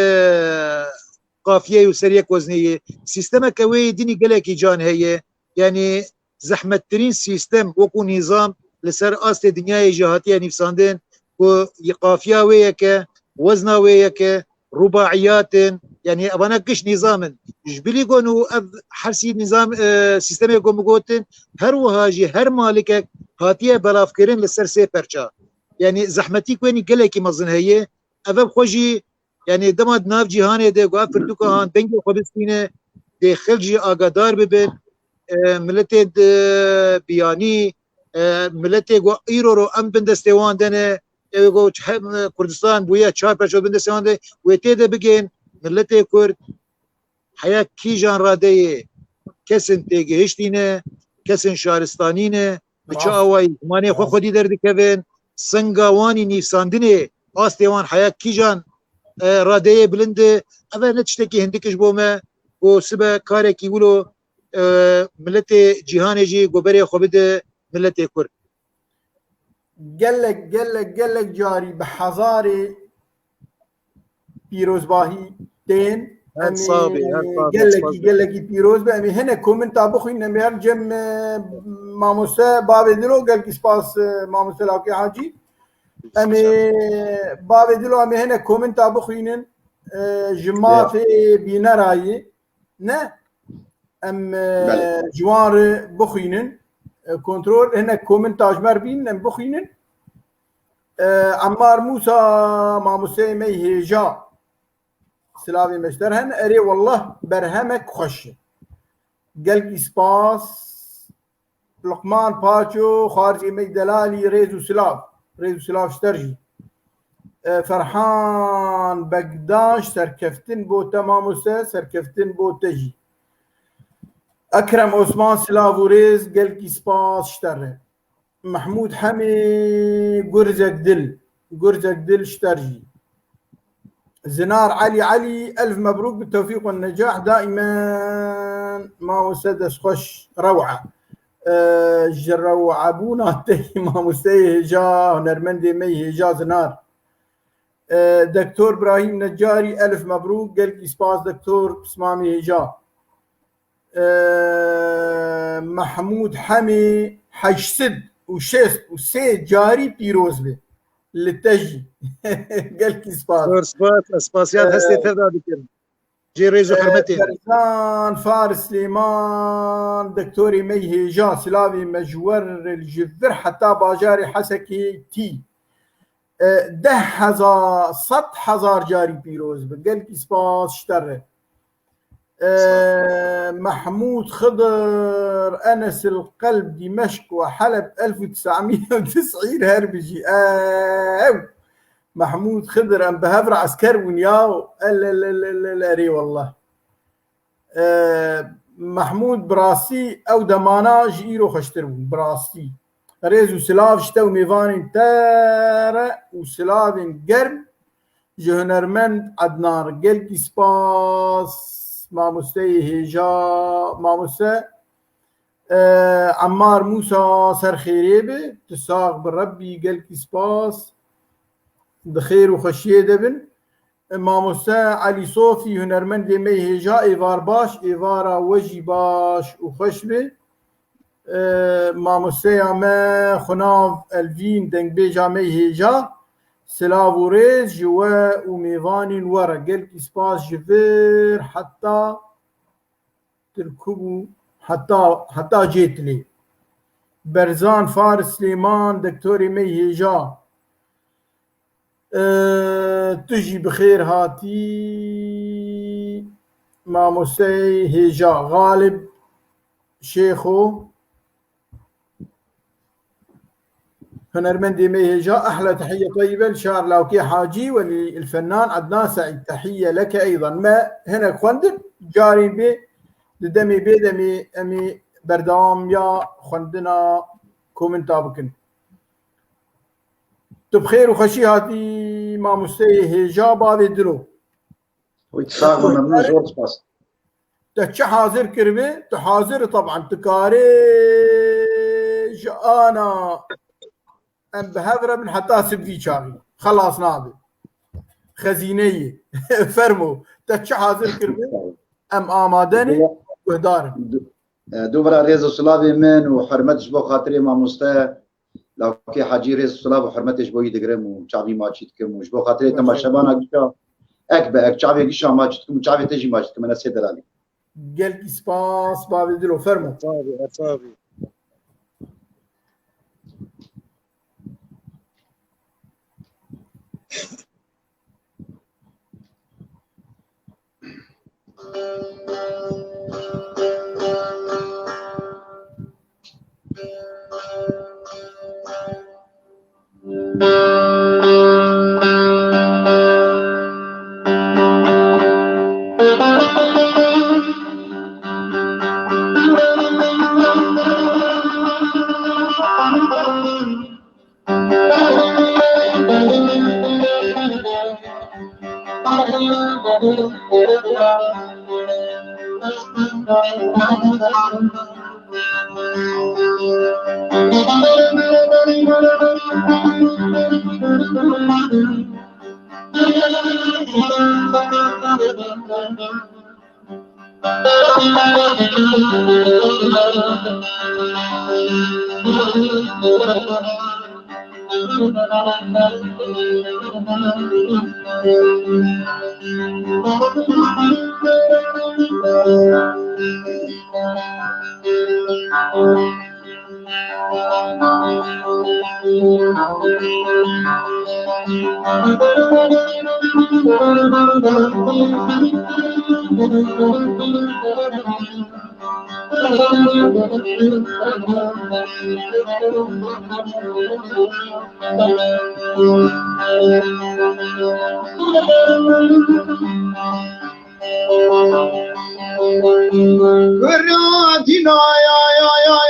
qafiyeyê û ser yek weznê ye. Sîstemeke wê yê dinî gelekî can heye. Yanî zehmettirîn sîstem wekû nîzam li ser astê dinyayê jî hatiye nivîsandin ku qafiya wê yek e, wezna wê yek e, rubaiyat in, yanî evana giş nîzam in. Ji bilî ku nû ev hersî nîzam, e, sîstemê ku min gotin, her wiha jî her malikek hatiye belavkirin li ser sê perça. Yanî zehmetî ku wênî gelekî mezin heye. Ev ev xwe jî, yanî dema di nav cîhanê de ku ev pirtûka han dengê xwe bistîne, dê xelk jî agadar bibin, e, miletê di biyanî, e, miletê ku îro ro em bin destê wan de ne, ew ku hem Kurdistan bûye çar perçe bin destê wan de, wê tê de bigên, miletê Kurd heya kîjan radeyê kesin têgihiştî ne, kesin şaristanî ne, bi çi awayî zimanê xwe xwedî derdikevin, singa wan î nîvsandinê, astê wan heya kîjan, e, radeyê bilind e, ev e ne tiştekî hindik e ji bo me, ku sibe karekî wilo, e, miletê cîhanê jî goberê xwe bide miletê Kurd. Gelek, gelek, gelek carî bi hezarê pîrozbahî tên. Her Em ê sax bî, her sax bî, gelekî, spas bî. Gelekî pîroz be. Em ê hinek komenta bixwînin. Em ê her cem, e, mamoste bavê Dilo, gelkî spas, e, mamoste Lawkê Hacî. Em ê bavê Dilo, em ê hinek komenta bixwînin. E, ji Spas. Mafê bînerayî. Ne? Em, e, Belê. Ji wan re bixwînin. E, kontrol, hinek komenta ji me re bînin, em bixwînin. E, Emmar Mûsa, mamosteyê me yê hêja. Silavê me ji te re hene. Erê, wallah, berhemek xweş e. Gelkî spas. Luqman Paço, xwarzê me yê delalî, rêz û silav. Rêz û silav ji te re jî. E, Ferhan Bekdaş, serkeftin bo te mamoste, serkeftin bo te jî. Ekrem Osman, silav û rêz, gelkî spas ji te re. Mehmûd Hemî, gurzek dil, gurzek dil ji te re jî. Zinar Elî Elî, elf mebrûk bi tewfîq û necah, daimen mamoste destxweş, rewa. E, ji rewabûna te yî mamosteyê hêja, hunermendê me yê hêja Zinar. E, Doktor Birahîm Necarî, elf mebrûk, gelkî spas Doktor, pismamê hêja. E, Mehmûd Hemî, heşt sed û şêst û sê carî pîroz be. Li te jî. Gelkî spas. Zor spas, ez spasiya E, destê te de dikim. Cê rêz û E, hurmetê. Berzan Faris Lêman, doktorê me yê hêja, silavê me ji we re, ji vir heta bajarê Hesekê tî. E, deh hezar, sed hezar carî pîroz be. Gelkî spas ji te re. E, Sağ ol. Mehmûd Xidir, Enes el Qelb, Dîmeşq ve Heleb, elf û tes'mî û tis'î her bijî. Ew. Mehmûd Xidir, em bi hev re esker bûn ya. El, el, el, el, el, erê wallah. E, Mehmûd, bi rastî ew demana ji îro xweştir bûn, bi rastî. Rêz û silav ji te û mêvanên te re û silavên germ ji hunermend Ednan re. Gelkî spas, mamosteyê hêja, mamoste, e, Emmar Mûsa, ser xêrê be, tu sax bi Rebbî, gelkî spas, di xêr û xweşiyê de bin. Mamoste Elî Sofî, hunermendê me yê hêja, êvar baş, êvara we jî baş û xweş be. E, mamosteya me Xunav Elvîn, dengbêja me yê hêja, silav û rêz ji we û mêvanên we re. Gelkî spas ji vir heta Tirkû bû, heta, heta cê tilê. Berzan Faris Lêman, doktorê me yê hêja. E, tu jî bi xêr hatî, mamosteyê hêja Xalib Şêxo, hunermendê me yê hêja. Ehla tehiyye teyyibe li şair Lawkê Hacî ve li, li fennan Ednan Seîd. Tehiyye leke eydan. Me hinek xwendin, carên bê, di demê bê demê em ê berdewam ya xwendina komenta bikin. Tu bi xêr û xweşî hatî, mamosteyê hêja, bavê Dilo. Wî sax bû, memnûn, zor spas. Te çi hazir kiribe? Tu hazir î, teban, tu karê ji ana em bi hev re bin heta sibvî çaxî. Xelas nabe. Xezîneyê. Fermo. Te çi hazir kiribe? Em amade ne, guhdar in. Du-, e, dubra rêz û silavê min û hurmet ji bo xatirê mamoste Lawkê Hacî, rêz û silav û hurmetê ji bo wî digirim û çavî maçî dikim û ji bo xatirê temaşevana gişa, ek be ek, çavê gişa maçî dikim û çavê te jî maçî dikim, Enesê Delalî. Gelkî spas, bavê Dilo, fermo. Tabii, tabii. Kura dîna ya, ya, ya.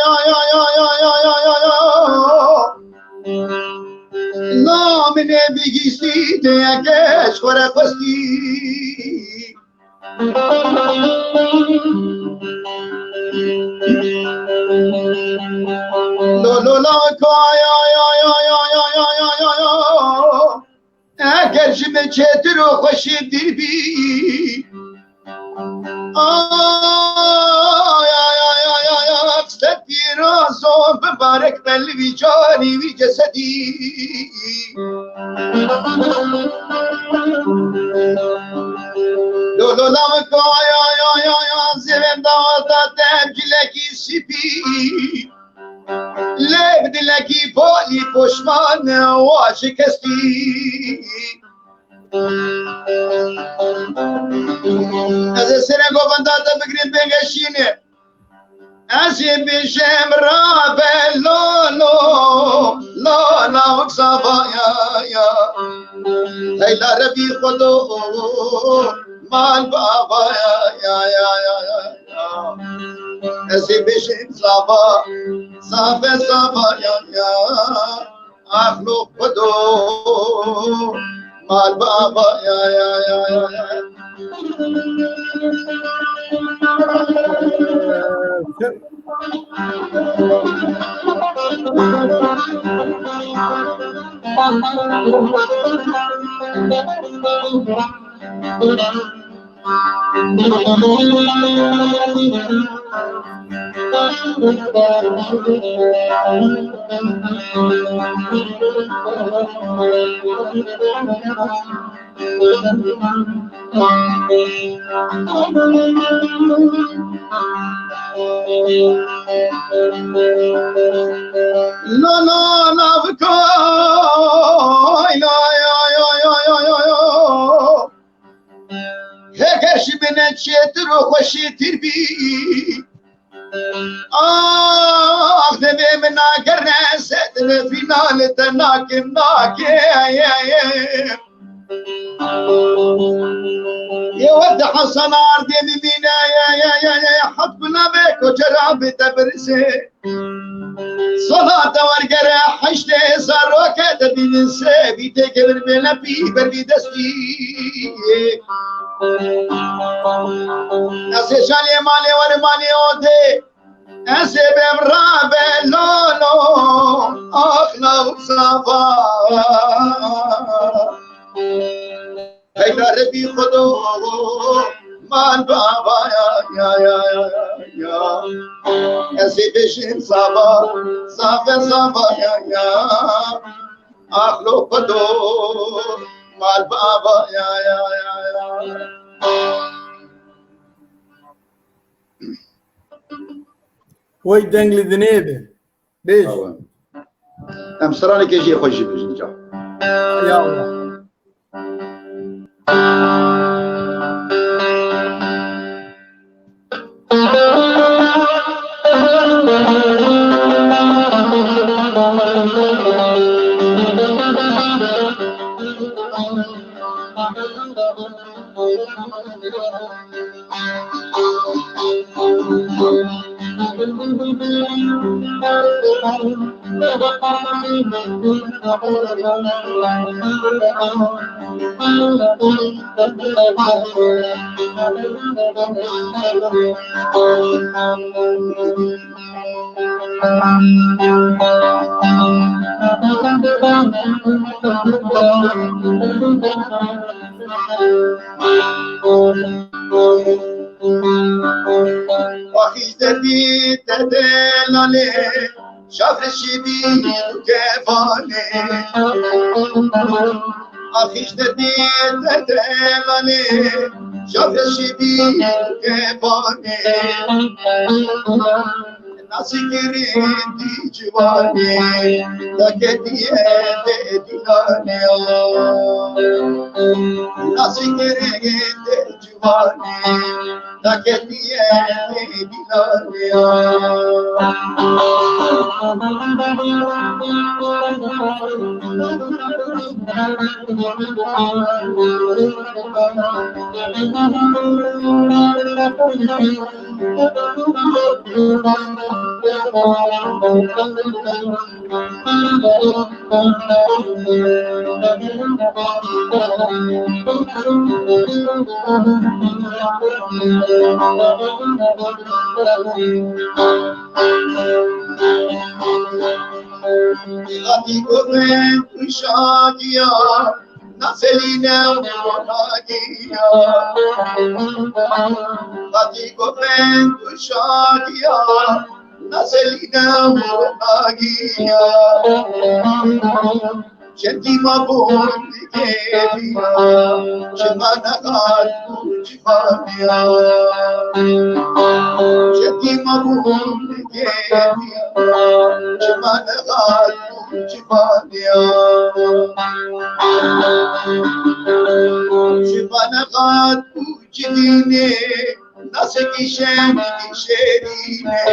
Namine bigîsî de yeke ji xwe re xwestî. Lo, lo, la, ka, ya, ya. Eger ji min çêtir û xweşî dîr bî. Ay, ay, ay, ay, ay, ay, ser pîroz û bibarek be li vî canî, vî cesedî. Lo, lo, la, ka, ay, ay, ay, ay, ay, zêvem dawata te cilekî spî. Lê bi dilekî polî poşman wa şikestî. Ez ê serê govenda te bigirim bêgeşîne. Ez ê bêjim rabe lo, lo, lo, lawik zavaya ya. Leyla Rebî Xwedo, mal bavaya ya, ya, ya, ya. Ez ê bêjim zava, zave zava ya ya. Axlo Xwedo, mal bava ya ya ya ya ya. La la la bikoy, la ya ya ya ya ya ya. Heger ji min çêtir û xweşîtir bî. Ax, devê min agere sedre fînal te nakim, nakim. Ye werde Hasan ardê mimîne, ye, ye, ye, ye, hat gulave koçera bi te birise. Sola te wergere heştê zaroke te bînin se, bî tê kevir bêle pî ber bî destî. Ez ê şalê malê were malê odê. Ez ê bêm rabe lolo, ax law zava. Heyda Rebî Xwedo, mal bava ya, ya, ya, ya, ya. Ez ê bêjim zava, zave zava ya, ya. Ax lo Xwedo, mal bava ya, ya, ya, ya. Wey deng li dinê be. Bêj. Awe. Em stranekê jê xwe jî bijin ca. Ya Allah. Axîş derdî te delalê, şafir şibî û kevanê. Axîş derdî te delalê, şafir şibî û kevanê. Nasî girîndî ciwanê, daketiye dê dîlanê. Nasî girîndî ciwanê, daketiye dê dîlanê. Latî gurin û şadiya, naselîne û ronagiya. Latî gurin û şadiya, naselîne û ronagiya. Şevkî ma bûn digêriya, şima neqat bû civaniya. Şevkî ma bûn digêriya, şima neqat bû civaniya. Şima neqat bû civînê, nasekî şengî şêrînê.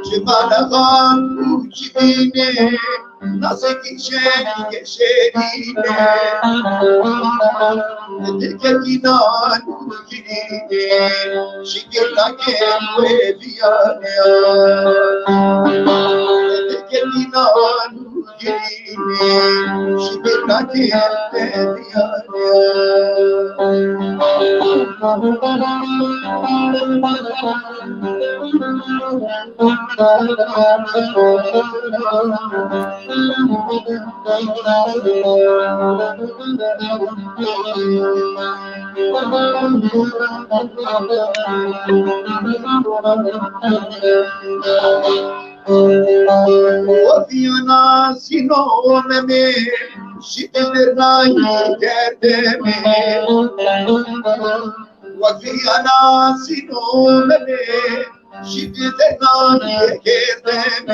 Ji balevan û civînê, nasekî şengî şêrînê. Dilketî nan û girînê, şikir nakên wê viyanê. Dilketî nan û Wefiyana sîno memê, şî di dirnayî gerdemê. Wefiyana sîno memê, şî di dirnayî gerdemê.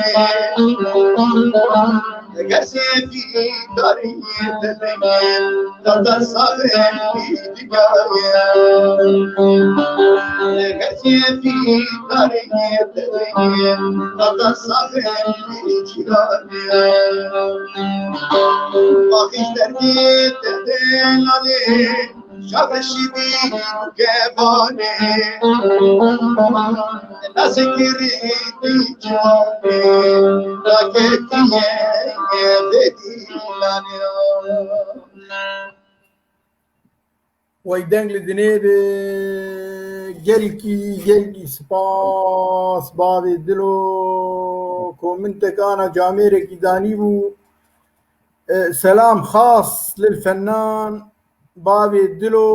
Eger sêfî darî dilê, tata saxê dinyayê. Eger sêfî darî dilê, tata saxê cîranê. Baxîş derdî te delalê, şaxê şîbî û kevanê. Nasikirî dî ciwanê, raketiye vê dîlanê. Wey deng li dinê be, gelkî, gelkî spas, bavê dilo, komintekana camêrekî danîbû. E, selam xas lil fennan, bavê dilo,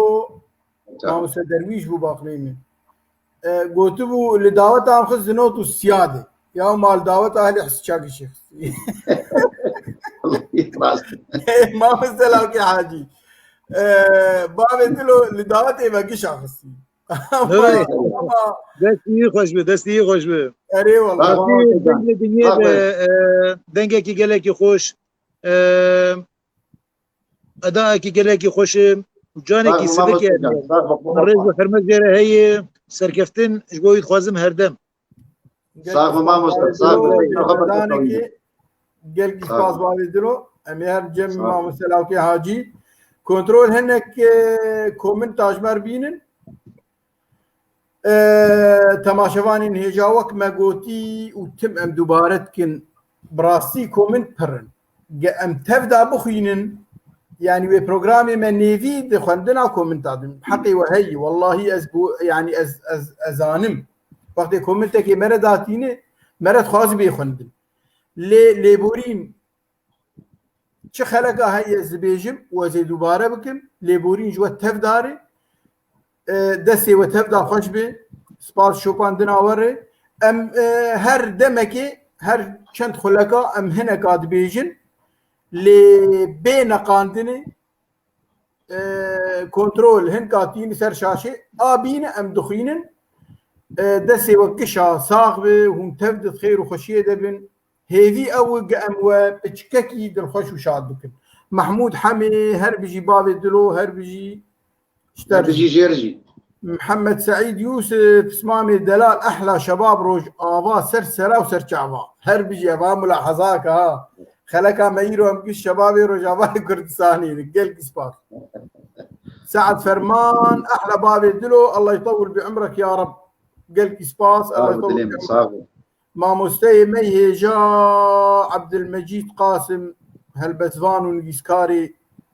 Tamam. Mamoste Derwîş bû baqlê min. E, gotibû, li daweta em xist di not û siyadê. Ya mal daweta Ahlî His-, Çakişê xistî. Rast. Mamoste Lawkê Hacî. E, bavê dilo li dawetê me gişa xistî. Ama, Nurê. Ama Destî xweş bi, destî xweş bi. Erê wala. Rastî dengê dinyê be, e, dengekî gelekî xweş. E, Edayekî gelekî xweş e û canekî sidik e. Min rêz û hurmet jê re heye, serkeftin ji bo wî dixwazim herdem. Sax be mamoste, sax be. Gelkî spas bavê dilo. Em ê her cem mamoste Lawkê Hacî. Kontrol hinek, e, komenta ji me re bînin. E, temaşevanên hêja wek me gotî û tim em dubare dikin, bi rastî komint pir in. Ge em tev de bixwînin, yanî wê programê me nêvî di xwendina kominta din. Heqê we heyî, wellahî ez bo, yanî ez, ez, ez zanim. Wextê komintekê me re datîne, me re dixwazi bê xwendin. Lê lêborîn çi xeleka heye ez dibêjim û ez ê dubare bikim, lêborîn ji we tev dare, e, destê we tev da xweş be, spas şopandina we re. Em, e, her demekê, her çend xuleka em hineka dibêjin, lê bê neqandinê, e, kontrol hin katî li ser şaşê, a bîne em dixwînin, e, destê we kişa sax be, hûn tev di xêr û xweşiyê de bin. Hêvî ew e ge em we piçkekî dilxweş û şad bikin. Mehmûd Hemê, her bijî bavê Dilo, her bijî ji te re jî. Jêr jî. Mihemed Seîd Yûsif, pismamê delal, ehla şebab Rojava, ser sera û ser çava. Her bijî, eva mulahezaka ha. Xeleka me îro em giş şebabê Rojavayê Kurdistanê ne. Gelkî spas. Sead Ferman, ehla bavê Dilo, Allah yutewwil bi umrek ya Reb. Gelkî spas, Allah yutewwil bi umrek. Mamosteyê me hêja Ebdilmecîd Qasim, helbestvan û nivîskarê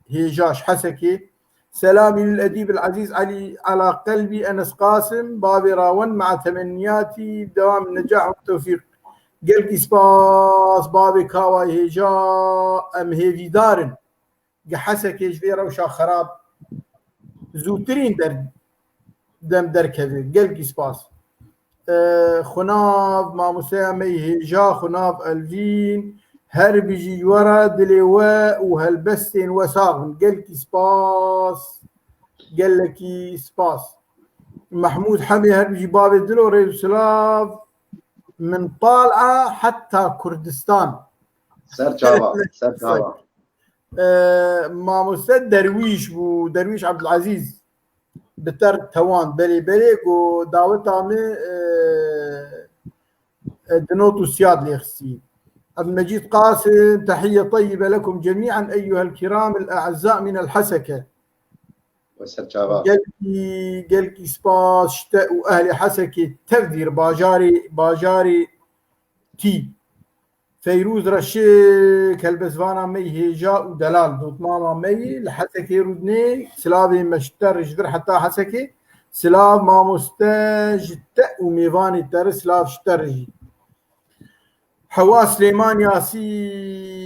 hêja ji Hesekê. Selamî lil edîb el ezîz Elî Ela Qelbî Enes Qasim, bavê Rawen, mea temenniyatî dewam necah û tewfîq. Gelkî spas, bavê Kawayê hêja, em hêvîdar in. Ge Hesekê ji vê rewşa xerab zûtirîn der-, dem derkeve. Gelkî spas. E, xunav, mamosteya me yê hêja, xunav Elvîn, her bijî ji we re, dilê we û helbestên we sax bin. Gelkî spas. Gelekî spas. Mehmûd Hemê, her bijî bavê Dilo, rêz û silav. Min tala heta Kurdistan. Ser çava, ser çava. E, mamoste Derwîş bû, Derwîş Ebdilezîz. Bi ter tewan, belê, belê, go daweta min, e, e, di not û siyad lê xistî. Ebdilmecîd Qasim, tehiye teyyibe lekum cemî'en eyyuhel kiram el e'ezza min el Heseke. We ser çava. Gelkî, gelkî spas ji te û ehlê Hesekê tevdîr bajarê, bajarê tî. Feyrûz Reşik, helbestvana me yî hêja û delal, dotmama me yî li Hesekê rûdinê, silavê me ji te re ji vir heta Hesekê. Silav mamoste ji te û mêvanê te re, silav ji te re jî. Hewa Silêman Yasîn,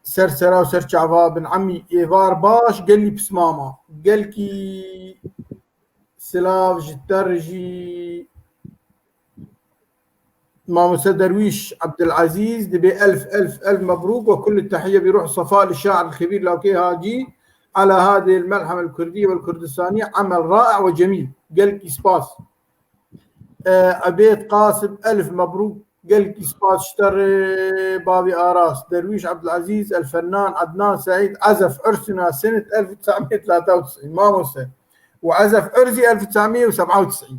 ser sera û ser çava bin emî êvar baş, gelî pismama. Gelkî silav ji te re jî. Mamoste Derwîş Ebdilezîz dibê elf, elf, elf mebrûk ve kullu tehiye bi ruh sefa li şair kebîr Lawkê Hacî, ala hadê el melhem el kurdî ve el kurdistanî emel ra'i ve cemîl. Gelkî spas. E, Ebêd Qasim, elf mebrûk. Gelkî spas ji te re bavê Aras. Derwîş Ebdilezîz, El Fennan, Ednan Seîd, Ezef Ursina, Senit elf û tes'miyê telata û tis'în. Mamoste. Û Ezef Urzi elf û tes'miyê û seb'a û tis'în.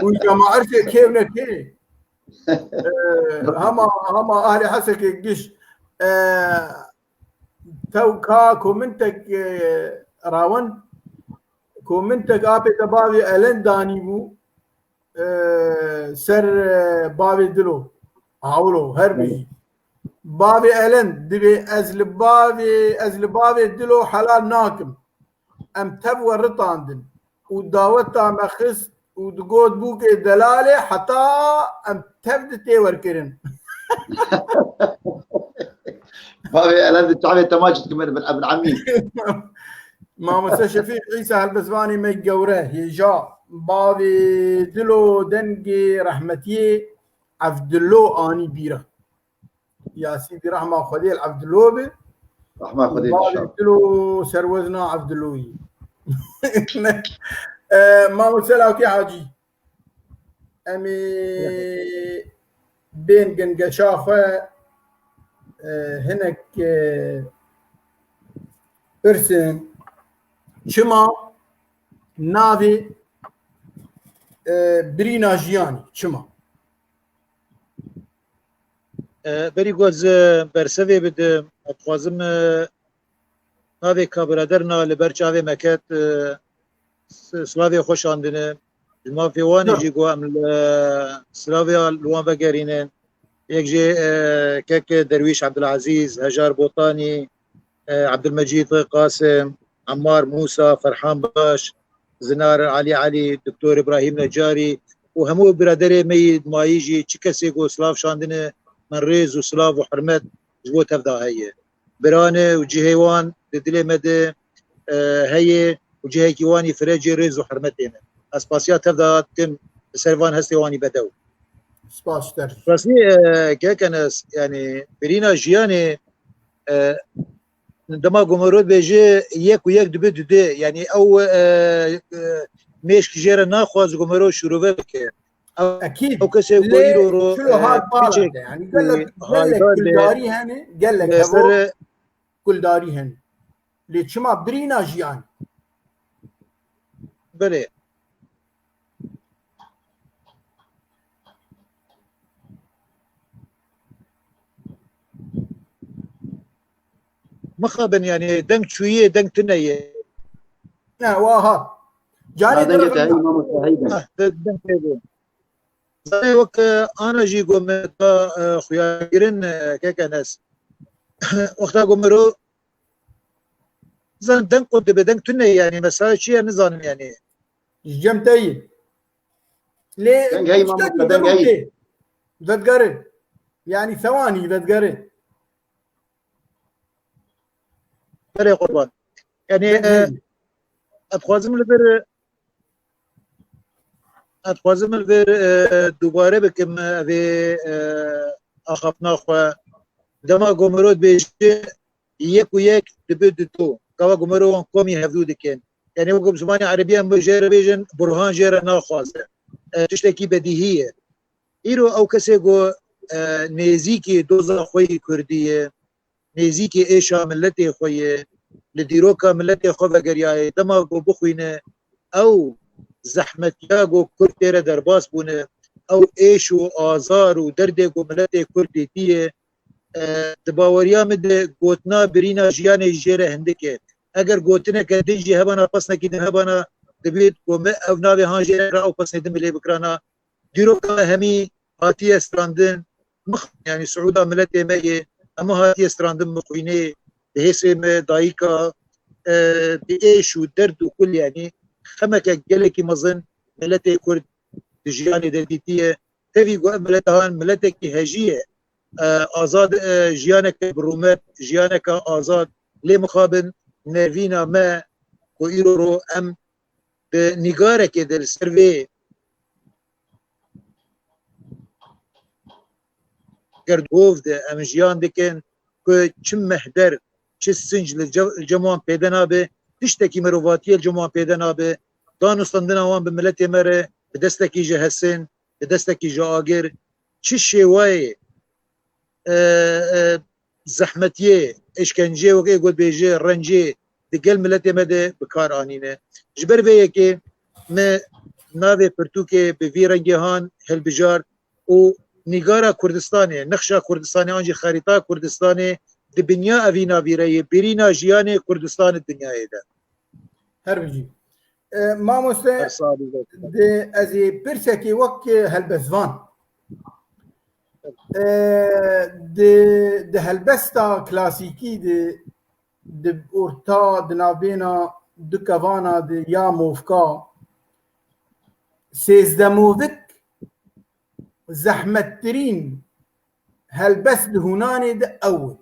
Û cema Ursê kêv ne kê. E, hema, hema ahlê Hesekê giş. E, tew ka komintek, e, rawen. Komintek apê te bavê Elen danî bû, e, ser, e, bavê Dilo. Hawlo, her bî. Bavê Elen, dibê ez li bavê, ez li bavê Dilo helal nakim. Em tev we ritandin û daweta me xist û digot bûkê delalê heta em tev di tê werkirin. Bavê Elen di çavê te ma çi dikim, bin, bin emî. Mamoste Şefîq Îsa helbestvanê me gewre, hêja, bavê Dilo, dengê rehmetiyê Evdilo anî bîra. Yasî bi rehma Xwedê li Evdilo bi. Rehma Xwedê Bavê inşallah. Dilo serwezna Evdiloyî. E, Mamoste Lawkê Hacî. Em ê bên gengeşa xwe, e, hinek, e, pirsin. Çima navê, e, birîna jiyanî? Çima? E, berî ku ez, e, bersevê bidim, ez dixwazim, e, navê ka biraderina li ber çavê me ket, e, s-, silavê xwe şandine. Ji mafê wan jî ku em li, silavê li wan vegerînin. Yek jê, e, kek Derwîş Ebdilezîz, Hejar Botanî, e, Ebdilmecîd Qasim, Emmar Mûsa, Ferhan Baş, Zinar Elî Elî, Doktor Îbrahîm Necarî û hemû biraderê me yê dimayî jî çi kesê ku silav şandine, min rêz û silav û hurmet ji bo tev de heye. Bira ne û cihê wan di dilê me de, e, heye û cihekî wan î fireh cihê rêz û hurmetê ne. Ez spasiya tev de dikim li ser van hestê wan î bedew. Spas ji te re. Rastî, e, kek Enes, yanî birîna jiyanê, e, dema ku mero dibêje yek û yek dibe dude, yanî ew, e, e, mêşk jê re naxwaz ku mero şirove bike. Ew, Ekîd. Ew kesê ku Lê îro ro, çilo e, hat bala piçek, te. Yanî gelek, e, gelek haydar be, kuldarî hene, gelek li hevo ser kuldarî hene. Lê çima birîna jiyan? Belê. Mixabin, yanî deng çûyê, deng tune ye. Ne, wa hat. Carê Dengê te heyî, mamoste, heyî deng. Ah, de-, deng tê de. Zanê wek, e, ana jî ku me da, e, xuyakirin, e, kek Enes. Wexta ku mero, zan deng qut dibe, deng tune ye, yanî mesela çi ye nizanim yanî. Ji cem te yî. Lê Deng heyî, mamoste, deng heyî. Vedgere. Yanî sewanî vedgere. Belê qurban. Yanî, e, ez dixwazim li vir, ez dixwazim li vir, e, dubare bikim, e, vê, e, axaftina xwe. Dema ku mero dibêje yek û yek dibe du. Gava ku mero wan komî hevdû dikin. Yanî wekî bi zimanê erebî em jê re bêjin, Burhan jê re naxwaze. E, tiştekî bedîhî ye. Îro ew kesê ku, e, nêzîkî doza xwe yî kurdî ye, nêzîkî êşa miletê xwe ye, li dîroka miletê xwe vegeriyaye, dema ku bixwîne ew zehmetiya ku kurd tê re derbas bûne, ew êş û azar û derdê ku miletê kurd dîtiye, e, di baweriya min de gotina birîna jiyanê jê re hindik e. Eger gotineke din jî hebana, pesnekî din hebana, dibît ku me ev navê han jê re ew pesnê din bi lê bikirana. Dîroka hemî hatiye strandin, mix-, yanî siûda miletê me yê, hemû hatiye strandin mixwînê, bi hêsê me dayika, e, bi êş û derd û kul, yanî xemeke gelekî mezin miletê Kurd di jiyanê de dîtiye. Tevî ku ev mileta han miletekî hejî ye, e, azad, e, jiyaneke bi rûmet, jiyaneke azad, lê mixabin nevîna me ku îro ro em bi nîgarekê de li ser vê gerdhov de em jiyan dikin ku çi mehder, çi sinc li ce-, li cem wan pêde nabe, tiştekî mirovatiye li cem wan pêde nabe, danûstandina wan bi miletê me re bi destekî ji hesin, bi destekî ji agir, çi şêwayê, e, e, zehmetiyê, eşkenceyê, wek ê got bêje, rencê di gel miletê me de bi kar anîne. Ji ber vê yekê me navê pirtûkê bi vî rengê han hilbijart û nîgara Kurdistanê, nexşa Kurdistanê an jî xerîta Kurdistanê di binya evîna vî re yê, birîna jiyanê Kurdistanê dinyayê de. Her bijî. E, mamoste, Her sahibî de. Di, ez ê pirsekê wek, e, helbestvan. E, di, di helbesta klasîkî de, di orta, di navbêna du kevana de ya movka, sêzdemovik zehmettirîn helbest di hûnanê de ew e.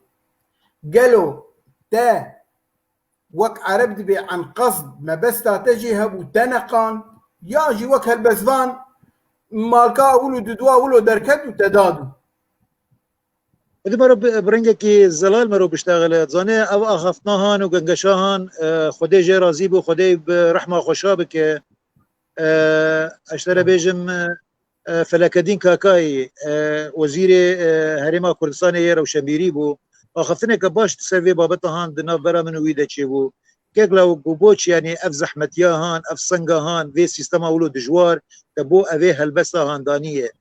Gelo te wek ereb dibê enqesd mebesta te jê hebû te neqand, ya jî wek helbestvan malka ewil û didwa wilo derket û te dadû. Xwedê mero bi, bi rengekî zelal mero biştexile. Zanê ev axaftina han û gengeşa han, e, Xwedê jê razî bû, Xwedê bi rehma xwe şa bike. E, ez ji te re bêjim, e, e, Felekedîn Kakayî, e, wezîrê, e, Herêma Kurdistanê yê rewşenbîrî bû. Axaftineke baş di ser vê babeta han di navbera min û wî de çêbû. Kek Lawik got, boçî, yanî ev zehmetiya han, ev senga han, vê sîstema wilo dijwar, te bo evê helbesta han daniye.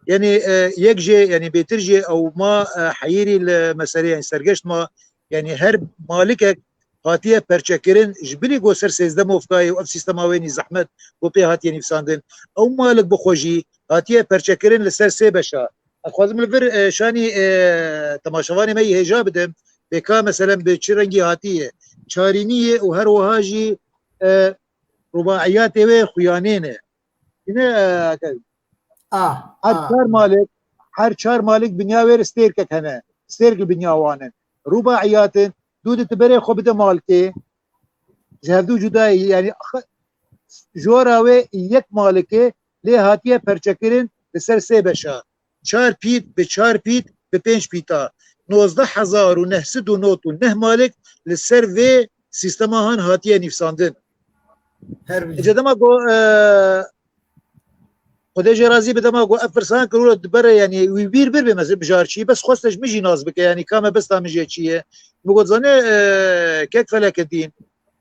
Yanî, e, yek jê, yanî bêtir jê ew ma, e, heyîrî li meselê, yanî sergeşt ma, yanî her malikek hatiye perçekirin, ji bilî ku ser sêzdeh movkayê û ev sîstema wê nî zehmet ku pê hatiye nivîsandin. Ew malik bi xwe jî hatiye perçekirin li ser sê beşa. Ez dixwazim li vir, e, şanî, e, temaşevanê me yî hêja bidim. Pêka, meselen, bi çi rengî hatiye? Çarînî ye û her wiha jî, e, rubaiyatê wê xuyanê ne. Yine, e, Ah, her ah, çar ah. malik, her çar malik binya wê stêrkek hene. Stêrk li binya wan in. Rûbaiyat in. Dû di tu berê xwe bide malkê. Ji hevdû cuda ye. Yani, jora wê yek malike lê hatiye perçekirin li ser sê beşa. Çar pît bi çar pît bi pênc pîta. Nozdeh hezar û neh sed û nod û neh malik li ser vê sîstema han hatiye nivîsandin. Her Îca dema ku, e, Xwedê jê razî be, dema ku ev pirsan kir, wilo dibere, yani, wî bîr bir be, mesela, mijarçî, bes xweste ji min jî nas bike, yani, ka mebesta min jê çi ye. Min got, zanê, e, kek Felekedîn,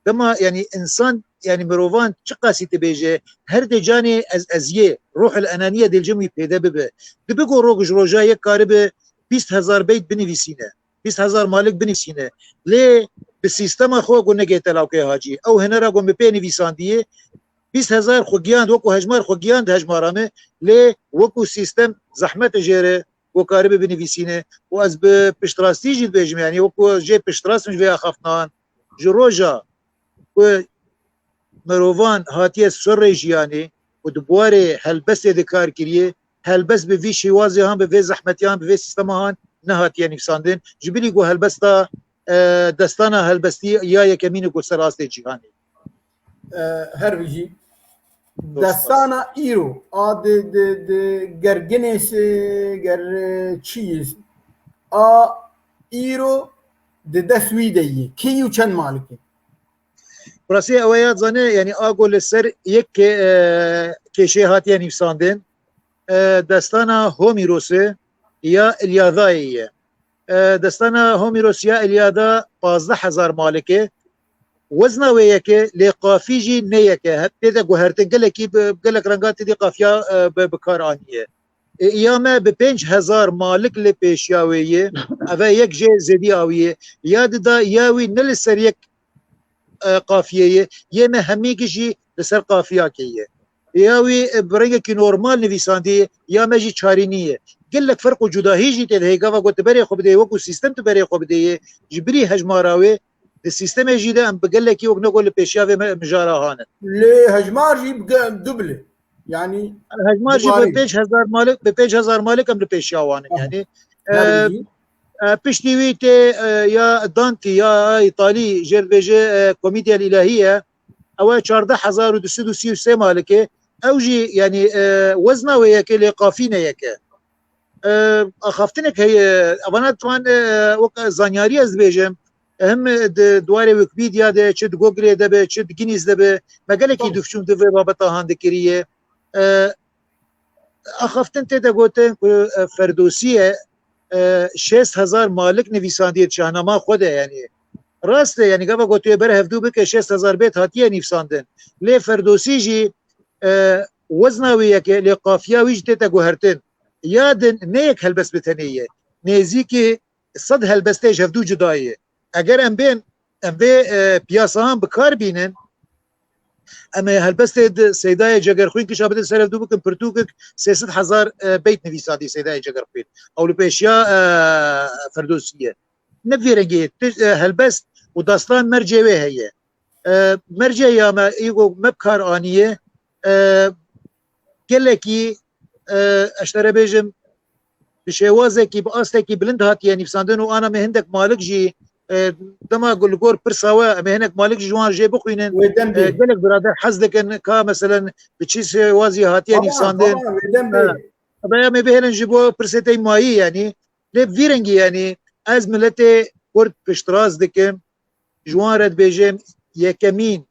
dema, yani, insan, yani, mirovan çiqasî dibêje, her dê canê ez, ez yê, ruhul enaniye dê li cem wî pêde bibe. Dibe ku roj ji roja yek karibe bîst hezar beyt binivîsîne. Bîst hezar malik binivîsîne. Lê bi sîstema xwe ku negê telawkê hacî. Ew hinera ku min pê nivîsandiye, bîst hezar xwe giyand, wekû hejmar xwe giyand hejmara me, lê wekû sîstem zehmet e jê re ku karibe binivîsîne. Û ez bi piştrastî jî dibêjim, yani wekû jê piştrast im ji vê axaftinan, ji roja ku mirovan hatiye ser rê jiyanê û di buwarê helbestê de kar kiriye, helbest bi vî şêwazê han, bi vê zehmetiyan, bi vê sîstema han nehatiye nivîsandin. Ji bilî ku helbesta, e, destana helbestî ya yekemîn e ku ser astê cîhanê. E, her bijî. Destana îro, a di, di, di ger Guinness, e, ger, e, çi ye? A îro di dest wî de ye. Kê û çend malik e? Rastî ew ya zanê, yani a ku li ser yek ke-, e, kêşê hatiye nivîsandin, e, destana Homîrosê ya Îlyadayê ye. E, destana Homîros ya Îlyada pazdeh hezar malik e. Wezna wê yek e, lê qafî jî ne yek e. Hep tê de guhertin, gelekî bi, gelek renga tê de qafiya, e, bi, bi kar aniye. E, ya me bi pênc hezar malik li pêşiya wê ye. Eve yek jê zêdî awî ye. Ya dida ya wî ne li ser yek, e, qafiyê ye. Yê me hemî jî li ser qafiyakê ye. Ya wî, e, bi rengekî normal nivîsandî, ya me jî çarînî ye. Gelek ferq û cudahî jî tê de heye. Gava ku tu berê xwe bidê, wekû sîstem tu berê xwe bidê ye. Ji bilî hejmara wê, di sîstemê jî de em bi gelekî wek ne ku li pêşiya vê me-, mijara han in. Lê hejmar jî bi ge-, duble. Yani Hejmar jî bi pênc hezar malik, bi pênc hezar malik em li pêşiya wan in. Aha. Yani, e, e, piştî wî tê, e, ya Dantî, ya Îtalî, jê dibêje, e, Commedia l'Ilahî ye. Ew e çardeh hezar û du sed û sî û sê malik e. Ew jî, yani, e, wezna wê yek e, lê qafî ne yek e. E, axaftinek heye, evana diwan, e, wek zanyarî ez dibêjim, hem di dwarê Wikipedia de, çi di Google de be, çi di Guinness de be, me gelekî dûvçûn di vê babeta han dikiriye. E, axaftin tê de gotin ku, e, Ferdosiye, e, şêst hezar malik nivîsandiye di şahnama xwe de, yani. Rast e, yani gava gotiye ber hevdû bike şêst hezar bêt hatiye nivîsandin. Lê Ferdosî jî, e, wezna wî yek e, lê qafiya wî jî tête guhertin. Ya din ne yek helbest bi tenê ye. Nêzîkî sed helbestê ji hevdû cuda ye. Eger em bên, em vê, e, piyasahan bi kar bînin, em ê helbestê di Seydayê Cegerxwîn kişa bidin ser hevdû bikin pirtûkek sê sed hezar, e, beyt nivîsandî Seydayê Cegerxwîn. Ew li pêşiya, e, Ferdosî ye. Ne vî rengê ye. Ti-, e, helbest û destan mercê wê heye. E, mercê ya me, î ku me bi kar aniye, e, gelekî, e, ez ji te re bêjim, bi şêwazekî, bi astekî bilind hatiye nivîsandin û ana me hindek malik jî, e, dema li gor pirsa we, em ê hinek malik jî ji wan jê bixwînin. Wê dem bê. E, gelek birader hez dikin ka, meselen, bi çi şêwazî hatiye nivîsandin. Tamam, tamam, wê dem bê. E, be em ê bihêlin ji bo pirsê te yî mayî, yanî. Lê bi vî rengî, yanî, ez miletê Kurd piştrast dikim, ji wan re dibêjim, yekemîn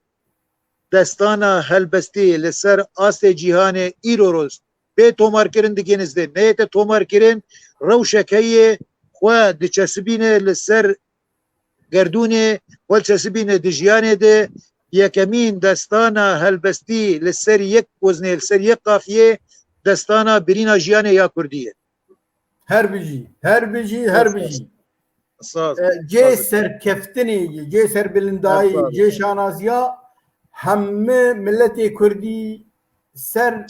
destana helbestî li ser astê cîhanê îro roz bê tomarkirin di Guinness de neyête tomarkirin, rewşek heye xwe diçesibîne li ser gerdûnê, xwe diçesibîne di jiyanê de, yekemîn destana helbestî li ser yek weznê, li ser yek qafiyê, destana birîna jiyanê ya Kurdî ye. Her bijî, her bijî, her bijî. Saz, e, cê serkeftinê, cê serbilindayî, cê şanaziya hemî miletê Kurdî ser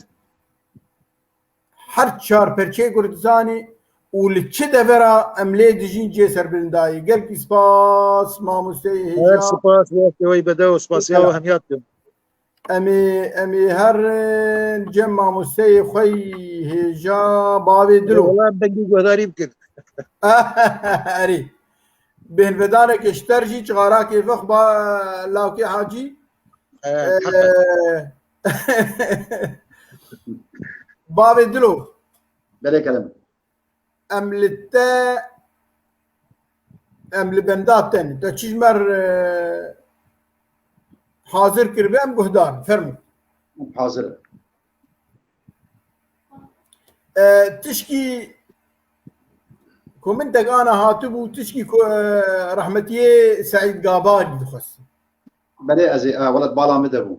her çar perçeyê Kurdistanê û li çi devera em lê dijîn cê serbilindayî. Gelkî spas, mamosteyê hêja. Her spas, wextê we yî bedew, spasiya we hemiya dikim. Em ê, em ê herin cem mamosteyê xwe yî hêja bavê dilo. Wala dengê guhdarî bikin. Erê. Bêhnvedaneke ji te re jî çixarakê vix ba lawkê Hacî. Ee, Ee, bavê dilo. Belê kerem. Em li te, em li benda te ne. Te çi ji me re, e, hazir kiribe, em guhdar in. Fermo. Hazir im. E, tişkî ku min te ana hatibû, tişkî ku, e, rehmetiyê Seîd Gabarî dixwest. Belê ez ê, e, welat bala min de bû.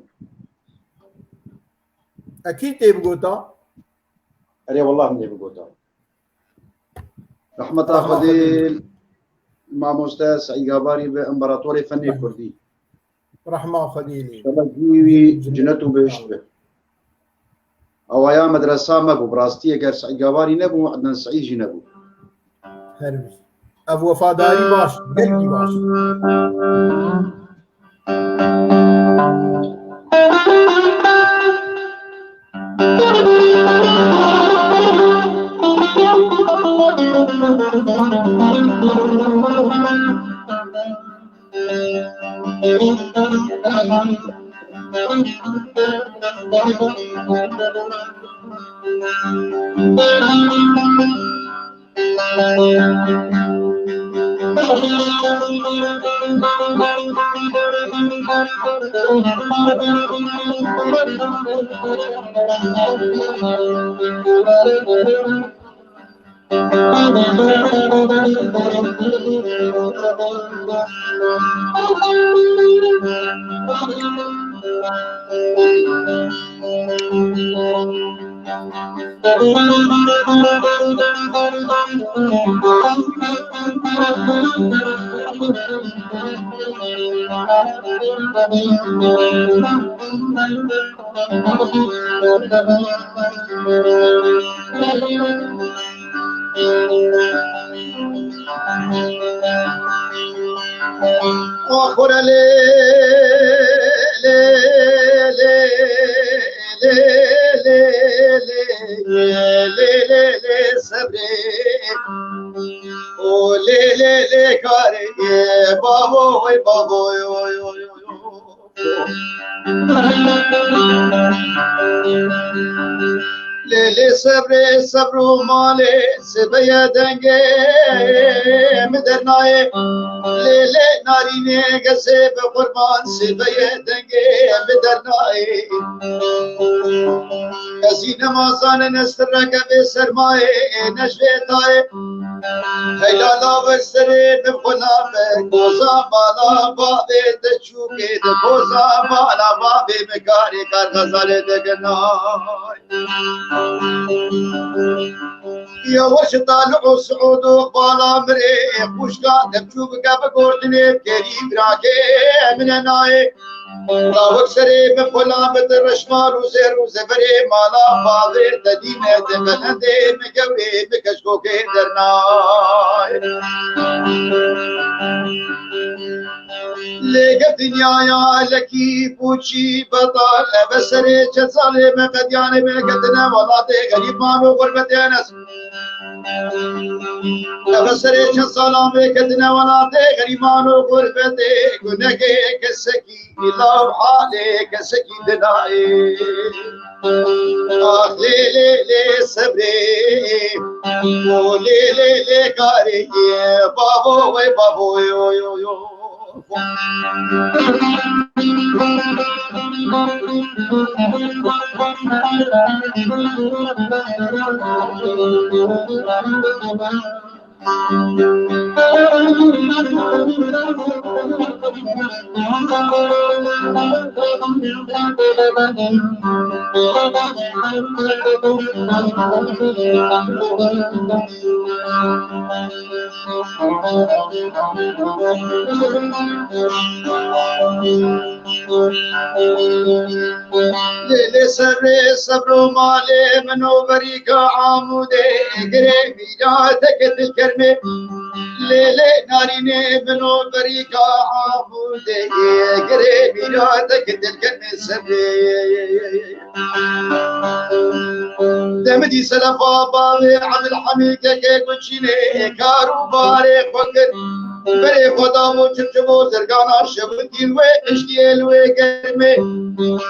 E, kî tê bigota? Erê, wallah min ê bigota. Rehmeta Rehma Xwedê Xwedê. Mamoste Seîd Gabarî bi, împaratorê fenê kurdî. Rehma Xwedê lê. Şeref wî Cennet û bihişt be. Awaya medresa me bû. Bi rastî eger Seîd Gabarî nebû, Ednan Seîd jî nebû. Her bîst. Ev wefadarî baş, gelkî baş. Axure lê, lê, lê, lê, lê, lê, lê, lê, lê, lê, sebrê. O lê, lê, lê, karê, bavo, oy, bavo, oy, oy, oy, oy. Lê, lê sebrê, sebr û malê, sêbeye dengê min dernayê. Lê, lê narînê gezê bi qurban, sêbeye dengê min dernayê. Ez jî nema zanin ez tireke bê sermayê, ne ji vê tayê. Heyla lawir serê min xwina min, koza mala bavê te çû. Kê di koza mala bavê min karê kar xezalê diginay. Ya weş talih û siûd û bala mirê, xûşka te biçû bike bi gotinê, kerî birakê min e nayê. La wek serê min xwila min di reşmal û zêr û zeberê mala bavê te dîne, di belendê min gewrê min keşkokê dernay. Lê ge dinyaya lekî pûçî betal, eve serê çezalê me qediyanê me ketine welatê xerîban û xurbetê nes. Eve serê çezala me ketine welatê xerîban û xurbetê, gunegê kesekî, law halê kesekî dinayê. Ax lê lê lê sebrê, o lê lê lê karê, bavo wey bavo yo yo yo. Lê lê serê sebr û malê min û berîka Amûdê, girê mîna teke dilkermê. Lêlê narînê min û berîka Amûdê, girê mîratek dilkenê serê. Demidî selefa bavê Ebilhemîd kekê Guçînê, kar û barê xwe kir. Berê xwe da bo çirçivo zirgana şewitîn wê eşkiyê li wê germê.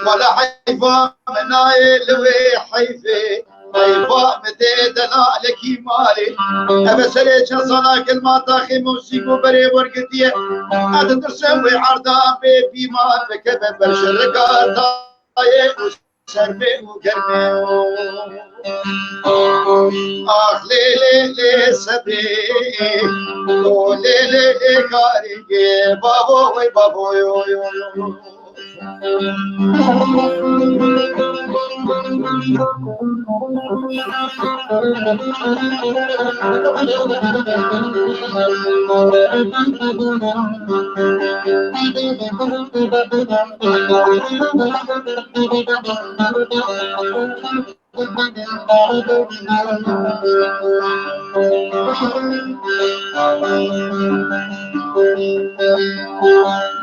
Wele heyfa min nayê li wê heyfê. Heyfa min tê delalekî malê. Eve serê çend sala kilma taxê mosîk û berê wergirtiye. Ez ditirsim wê erda bê pîman bikeve ber şerika tayê û sermê û germê. Ax lê lê lê sebê, o lê lê lê karê, bavo wey bavo yo yo yo.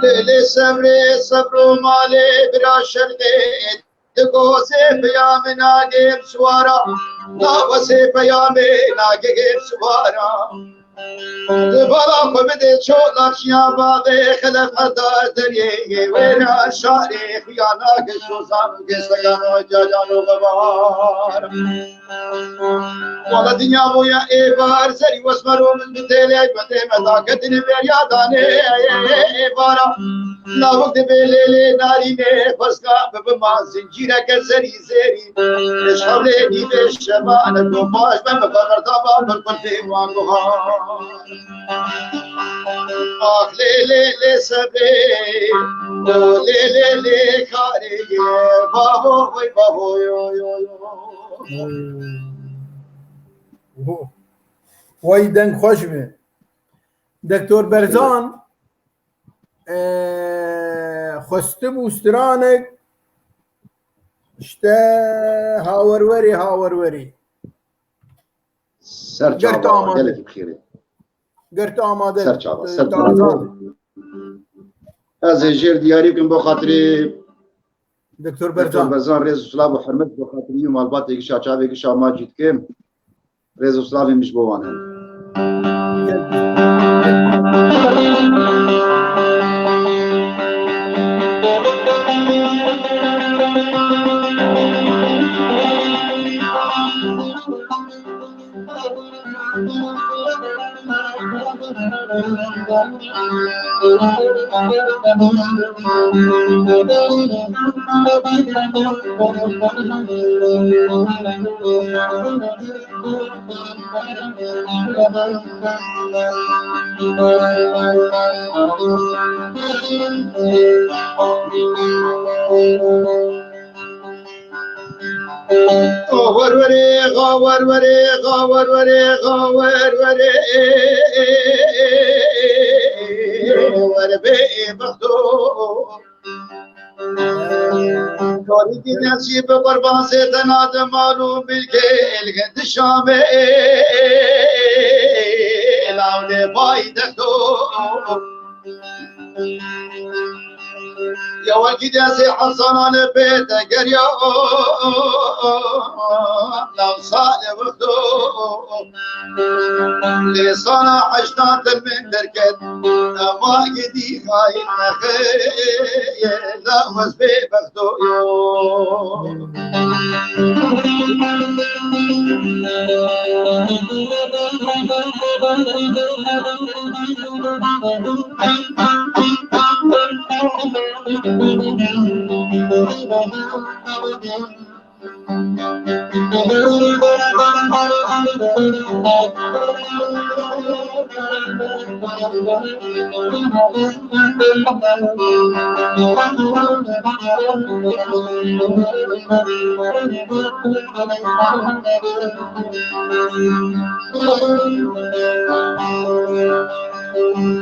Lê lê sevrê, sevro malê bira şermê. Di gozê peyamê nagêm siwara, navesê peyamê nagêm siwara. Li bala xwe bidê çola çiya bavê xelef heta deriyê wêra şarê xuya nage sozan û gestega no cacan û xebar. Wala dinya boya êvar zerî wesmero min bi têlê gundê me da ketine beriya danê êvara. Lavik dibê lêlê narînê xwezka bibima zincîreke zerî zêrî. Ji hewlê nîvê şevane ku baş be min beberdava min qulfê wan guha. Ax lê lê lê sebê, o lê lê lê karê ye, bavo wey bavo yo yo yo. Wey deng xweş be. Doktor Berzan, e, xwestibû stranek işte hawerwerê, hawerwerê. Ser Ger tu çava, amade gelekî bi xêrê. Ger tu amade Ser çava, e, ser çava. Ez ê jêr diyarî bikim bo xatirê Doktor Doktor Berzan. Berzan, rêz û silav û hurmet bo xatirî û malbatê gişa çavê gişa ma cî dikim. Rêz û silavê min ji bo wan hene. Werwerê, xa werwerê, xa werwerê, xa werwerê, werbê bexto. Karî dîne jî bi qurban sê tena di mal û milkê li gund Şamê, lawlê paytexto. Ya welkî destê Hesanan pê te geriya, law salê wexto. Lê sala heştan til min derket, ema gidî xayîn nexê, la wez bê bexto yo.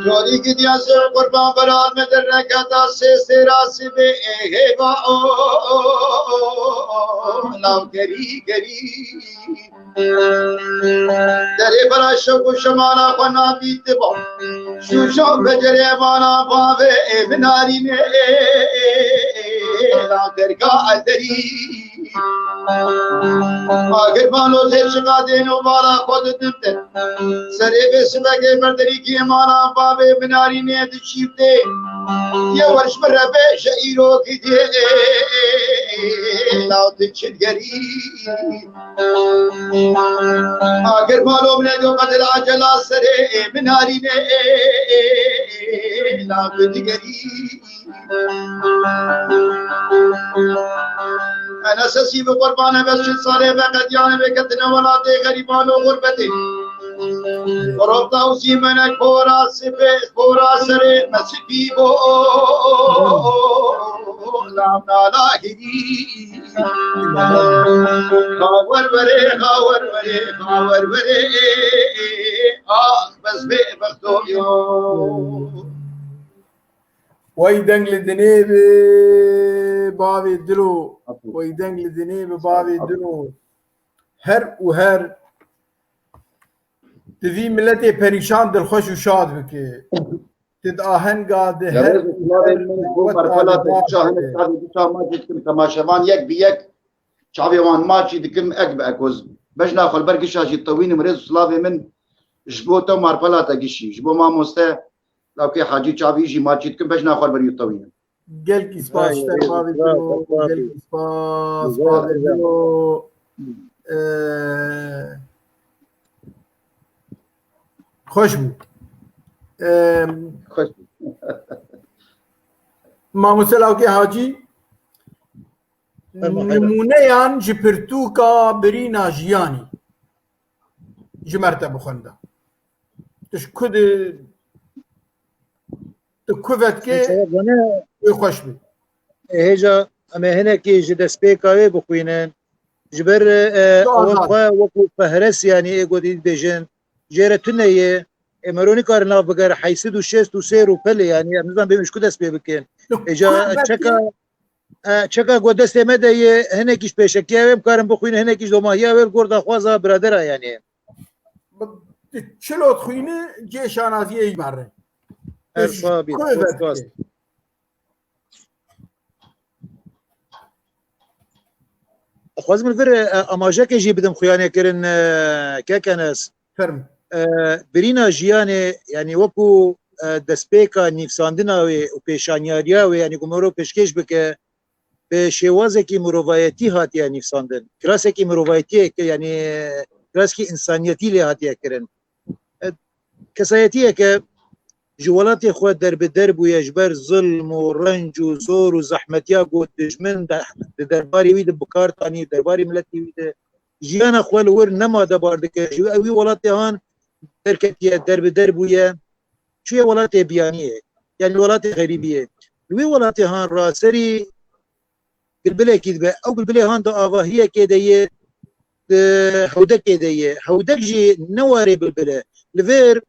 Corî gidiya ser qurban beral me derreketa sê sêra sibê hêva o law gerî gerî. Derê bera şev û şemala xwe nabîtiba. Şûşo becerê mala bavê min arîne la derga elderî. Agir balo zêr şiqatên û bala xwe didimte. Serê vê sibekê berderîkî mala bavê min arîne diçîvdê. Ye wer ji min re bêje îro gidê law diçin gerî. Agir balo min e do qedil acela serê min arîne law digerî. Ene sesî bi qurbane bes çi salê be qediyane be ketine welatê xerîban û xurbetê. Robda û sîmene kora sibê, kora serê me sipî bo. Lam nala hirî. Xawer were, xawer were, xawer were. Ah, bes bê bexto yo. Wey deng li dinê bi bavê dilo. Wey deng li dinê bi bavê dilo. Her û her di vî miletê perîşan dilxweş û şad bike. Ti di ahenga di her û her min bo merfela te dişa hinek çavê dişa ma dikim temaşevan yek bi yek çavê wan maçî dikim ek bi ek oz. Bejna xwe li ber gişa jî tewînim rêz û silavê min ji bo te û marpela te gişî. Ji bo mamoste Lawkê Hacî çavî jî maçî dikim, bejna xwe li ber wî tewînim. Gelkî spas, Ay, te bavê spas, dilo, spas. Gelkî spas, Güzel, bavê güzel. Dilo. Ee, xweş bû. Ee, Xweş bû. Mamoste Lawkê Hacî, Fermo, Heyran. Nimûneyan ji pirtûka Birîna Jiyanî ji me re te bixwenda. Tu ji ku di, tu ku vetkê, Çawa zane, wê xweş bî. Hêja em ê hinekî ji destpêka wê bixwînin. Ji ber, e, Tu ewan azad. Xwe wekû fehres, yanî, ê gotî dibêjin. Jê re tune ye. Ê mero nikare nav bigere heyşt sed û şêst û sê rûpelê, yanî, em nizan bêmî ji ku dest pê bikin. Tu Hêja ku vetkê çeka, e, çeka ku destê me de ye, hinekî ji pêşekiya wê bikarin bixwînin, hinekî ji domahiya wê li gor daxwaza biradera, yanî. Bi, tu çilo dixwînî cihê şanaziyê jî me re. Her Tu ji spas bî, ku spas. Vetkê? Xwezim vir, e, amajekê jî bidim xuyanê kirin, e, kek Enes. Ferm. E, birîna jiyanê, yanî wekû, e, destpêka nivîsandina wê û pêşanyariya wê, yanî ku mero pêşkêş bike, bi şêwazekî mirovayetî hatiye nivîsandin. Klasekî mirovayetiyê ke, yanî klasekî însaniyetî lê hatiye kirin. E, kesayetiyeke ji welatê xwe derbider bûye, ji ber zilm û renc û zor û zehmetiya ku dijmin de, di derbarê wî de bi kar tanî, derbarê miletê wî de jiyana xwe li wir nema de bar dike. Ji wî, wî welatê han derketiye, derbider bûye, çûye welatê biyaniyê, yanî welatê xerîbiyê. Li wî welatê han raserî bilbilekî dibe. Ew bilbilê han di avahiyekê de yê, di hewdekê de yê. Hewdek jî ne warê bilbil e. Li vir,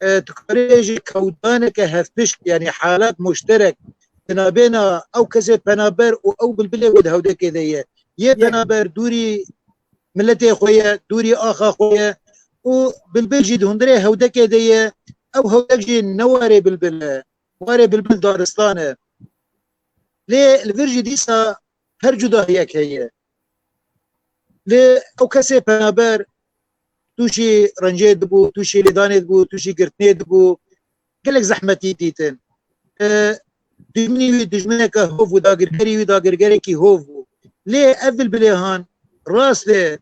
e, tu karê jî kewdaneke hevpişt, yanî halat muşterek, di nabêna ew kesê penaber û ew bilbilê ku di hewdekê de ye. Yê Yek. Penaber dûrî miletê xwe ye, dûrî axa xwe ye û bilbil jî di hundirê hewdekê de ye. Ew hewdek jî ne warê bilbil e. Warê bilbil daristan e. Lê li vir jî dîsa her cudahiyek heye. Lê ew kesê penaber tûşî rencê dibû, tûşî lêdanê dibû, tûşî girtinê dibû. Gelek zehmetî dîtin. E, dijminî wî dijmineke hov û dagirkerî wî dagirgerekî hov bû. Lê ev bilbilê han rast e,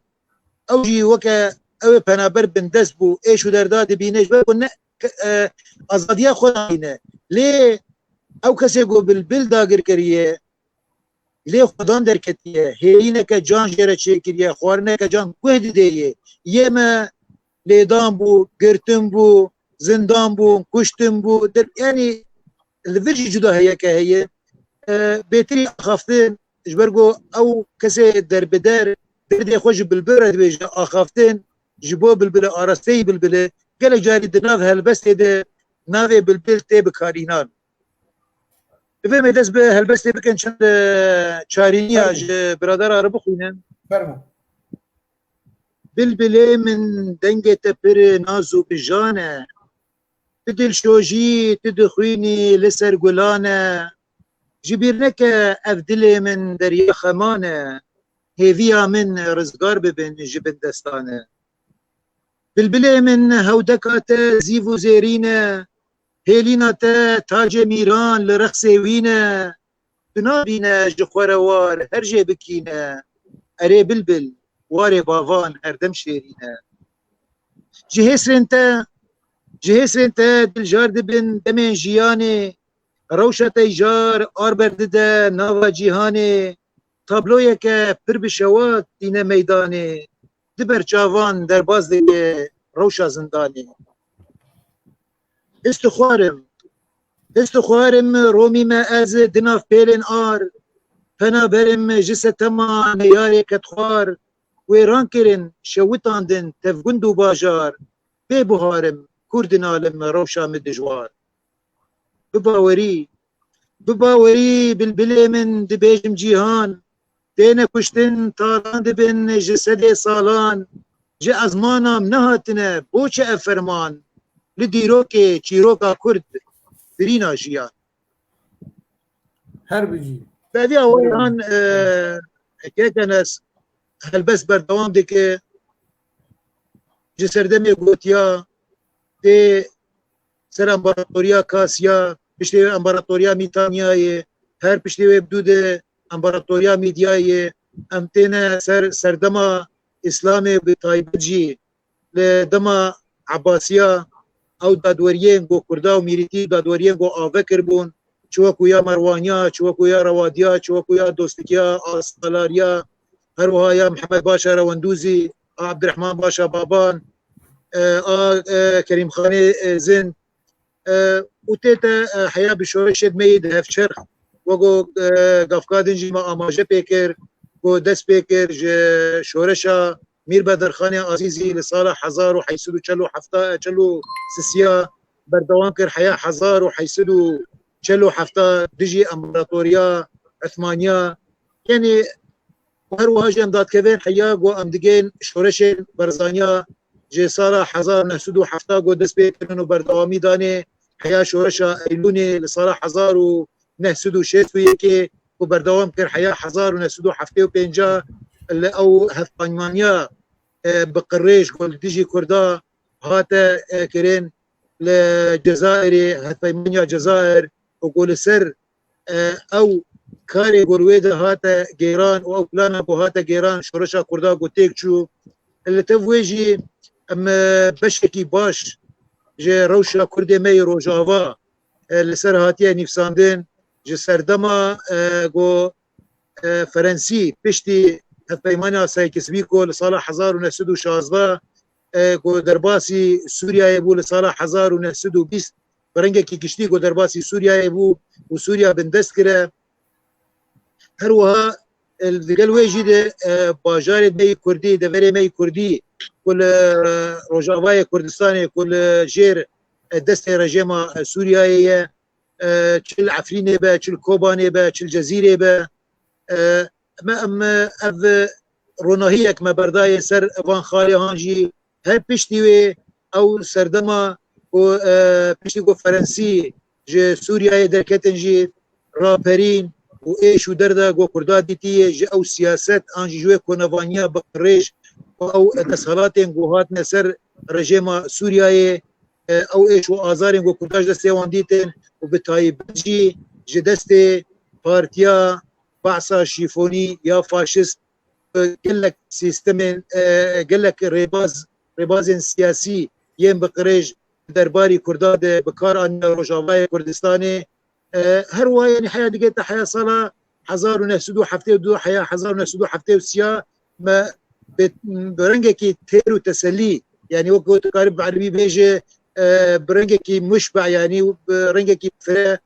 ew jî weke ew ê penaber bindest bû, êş û derda dibîne, ji ber ku ne ke-, e, azadiya xwe nayîne. Lê ew kesê ku bilbil dagir kiriye, lê xwedan derketiye, hêrîneke can jê re çêkiriye, xwarineke can guh didê yê. Yê me lêdan bû, girtin bû, zindan bû, kuştin bû. Der-, yanî li vir jî cuda heyeke heye. E, bêtirî axaftin, ji ber ku ew kesê derbider, derdê xwe ji bilbil re dibêje, axaftin, ji bo bilbilê, arasteyî bilbilê, gelek carî di nav helbestê de navê bilbil tê bikarînan. Divê me dest bi helbestê bikin çend, e, çarîniya Fermo. ji biradera re bixwînin. Fermo. Bilbilê min dengê te pir naz û bijan e. Tu dilşojî, tu dixwînî li ser gulan e. Ji bîr neke ev dilê min derya xeman e. Hêviya min rizgar bibin ji bin destan e. Bilbilê min hewdeka te zîv û zêrîn e. Hêlîna te tacê mîran li rexsê wî ne. Tu nabîne ji xwe re war her jê bikîne. Erê bilbil, warê bavan herdem şêrîn e. Ji hêsrên te, ji hêsrên te diljar dibin demên jiyanê. Rewşa te jar ar berdide nava cîhanê. Tabloyeke pir bi şewat tîne meydanê. Di ber çavan derbas dike rewşa zindanê. Histixwarim, histixwarim romîme ez di nav pêlên ar. Penaberim ji setema neyarê kedxwar. Wêran kirin, şewitandin tev gund û bajar. Bê buharim, kur dinalim rewşa min dijwar. Bi bawerî, bi bawerî bilbilê min dibêjim cîhan, têne kuştin, talan dibin ji sedê salan, ji ezmana min nehatine, bo çi ev ferman, li dîrokê çîroka Kurd birîna jiyan. Her bijî. Beviya wayan, e, Kek Enes helbest berdewam dike, ji serdemê gotiya, tê ser Împaratoriya Kasya, piştê wê Împaratoriya Mîtanyayê, her piştê wê bi dû de Împaratoriya Mîdyayê, em têne ser serdema Îslamê, bi taybet jî li dema Ebasiya ew dadweriyên ku Kurda û mîrîtî dadweriyên ku ave kiribûn, çi wekû ya Merwaniya, çi wekû ya Rewadiya, çi wekû ya Dostikiya, a Salariya, her wiha ya Mihemed Başa Rewendûzî, a Ebdirehman Başa Baban, e, a, e, Kerîmxanê, e, Zin, e, û tê te, e, heya bi şoreşê me yê di hevçerx, wego, e, gavka din jî me amaje pê kir, ku dest pê kir ji şoreşa Mîr Bedirxanê Azîzî li sala hezar û heyt sed û çel û heft, çel û sisiya berdewam kir heya hezar û heyt sed û çel û heft dijî Împaratoriya Osmaniya. Yanî her wiha jî em dadkevên heya ku em digên şoreşên Barzaniya ji sala hezar û neh sed û heft ku dest pê kirin û berdewamî danê heya şoreşa Eylûnê li sala hezar û neh sed û şêst û yekê ku berdewam kir heya hezar û neh sed û heftê û pênc li ew hevpeymaniya, e, bi qirêj ku li dijî Kurda hate, e, kirin li Cezayirê, hevpeymaniya Cezayir û ku li ser, e, ew karê ku li wê de hate gêran û ew plana ku hate gêran şoreşa Kurda ku têk çû, li tev wê jî em, e, beşekî baş ji rewşa Kurdê me yê Rojava, e, li ser hatiye nivîsandin, ji serdema, e, ku, e, Ferensî piştî hevpeymaniya Sykes-Picot li sala hezar û neh sed û şazdeh, e, ku derbasî Sûriyeyê bû li sala hezar û neh sed û bîst, bi rengekî giştî ku derbasî Sûriyeyê bû û Sûriya bindest kire. Her wiha, e, li gel wê jî de, e, bajarê me yê Kurdî, deverê me yê Kurdî ku li Rojavayê Kurdistanê, ku li jêr, e, destê rejêma, e, Sûriyeyê ye, e, çi li Efrînê be, çi li Kobanê be, çi li Cezîrê be, e, me, em, ev ronahiyek me berdayê ser van xalê han jî her piştî wê ew serdema ku, e, piştî ku Ferensî ji Sûriyeyê derketin jî raperîn û êş û derda ku Kurda dîtiye ji ew siyaset an jî ji wê konevaniya bi qirêj û ew desthilatên ku hatine ser rejêma Sûriyeyê, e, ew êş û azarên ku Kurda ji destê wan dîtin û bi taybet jî ji destê partiya Behsa şîfonî ya faşist, e, gelek sîstemên, e, gelek rêbaz, rêbazên siyasî yên bi qirêj derbarî Kurda de bi kar aniye Rojavayê Kurdistanê. E, her wiha, yanî heya digê te heya sala hezar û neh sed û heftê û du, heya hezar û neh sed û heftê û sê me bi, bi rengekî têr û teselî, yanî wek tu karî bi erebî bêje, e, bi rengekî muşbe, yanî bi rengekî fire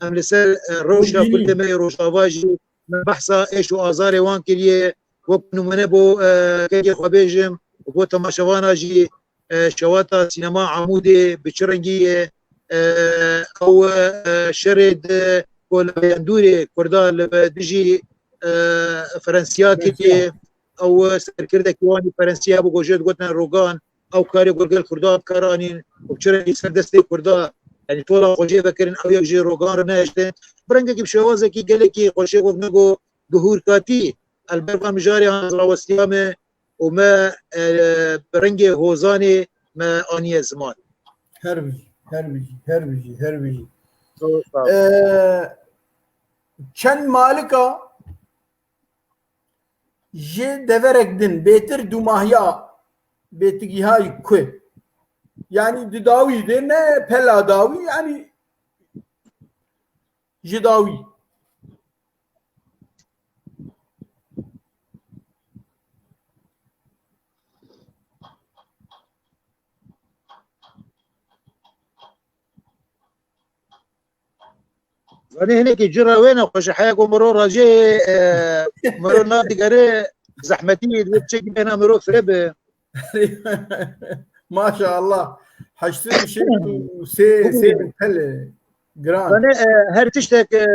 em li ser, e, rewşa Kurdê me yê Rojava jî me behsa êş û azarê wan kiriye. Wek nimûne bo, e, kekê xwe bêjim û bo temaşevana jî, e, şewata sînema Amûdê bi çi rengî ye? e, ew, e, şerê di ku li Beyendûrê Kurda li dijî, e, Ferensiya kiriye, ew serkirdekî wan ê Ferensiya bû, ku jê digotin Rogan, ew karê ku gel Kurda dikar anîn û bi çi rengî ser destê Kurda, yanî tola xwe jê vekirin, ew yek ji Rogan re nehiştin. Bi rengekî bi şêwazekî gelekî xweşik wek me got, bi hûrkatî, li ber van mijarê han rawestiya me û me, e, bi rengê hozanê me aniye ziman. Her bijî, her bijî, her bijî, her bijî. Zor sağ ol. Ee, çend malika ji deverek din bêtir dûmahiya bêtigîhayî ku? Yanî di dawî de ne pela dawî, yanî ji dawî. Zanî hinekî cira wê nexweş e, heya ku miro rajê, e, miro nadigere, zehmetî, divê çekî bêhna miro fire be. Maşallah. Heştê û şêst û sê, sê bin tel e. Giran. Zanî, e, her tiştek, e,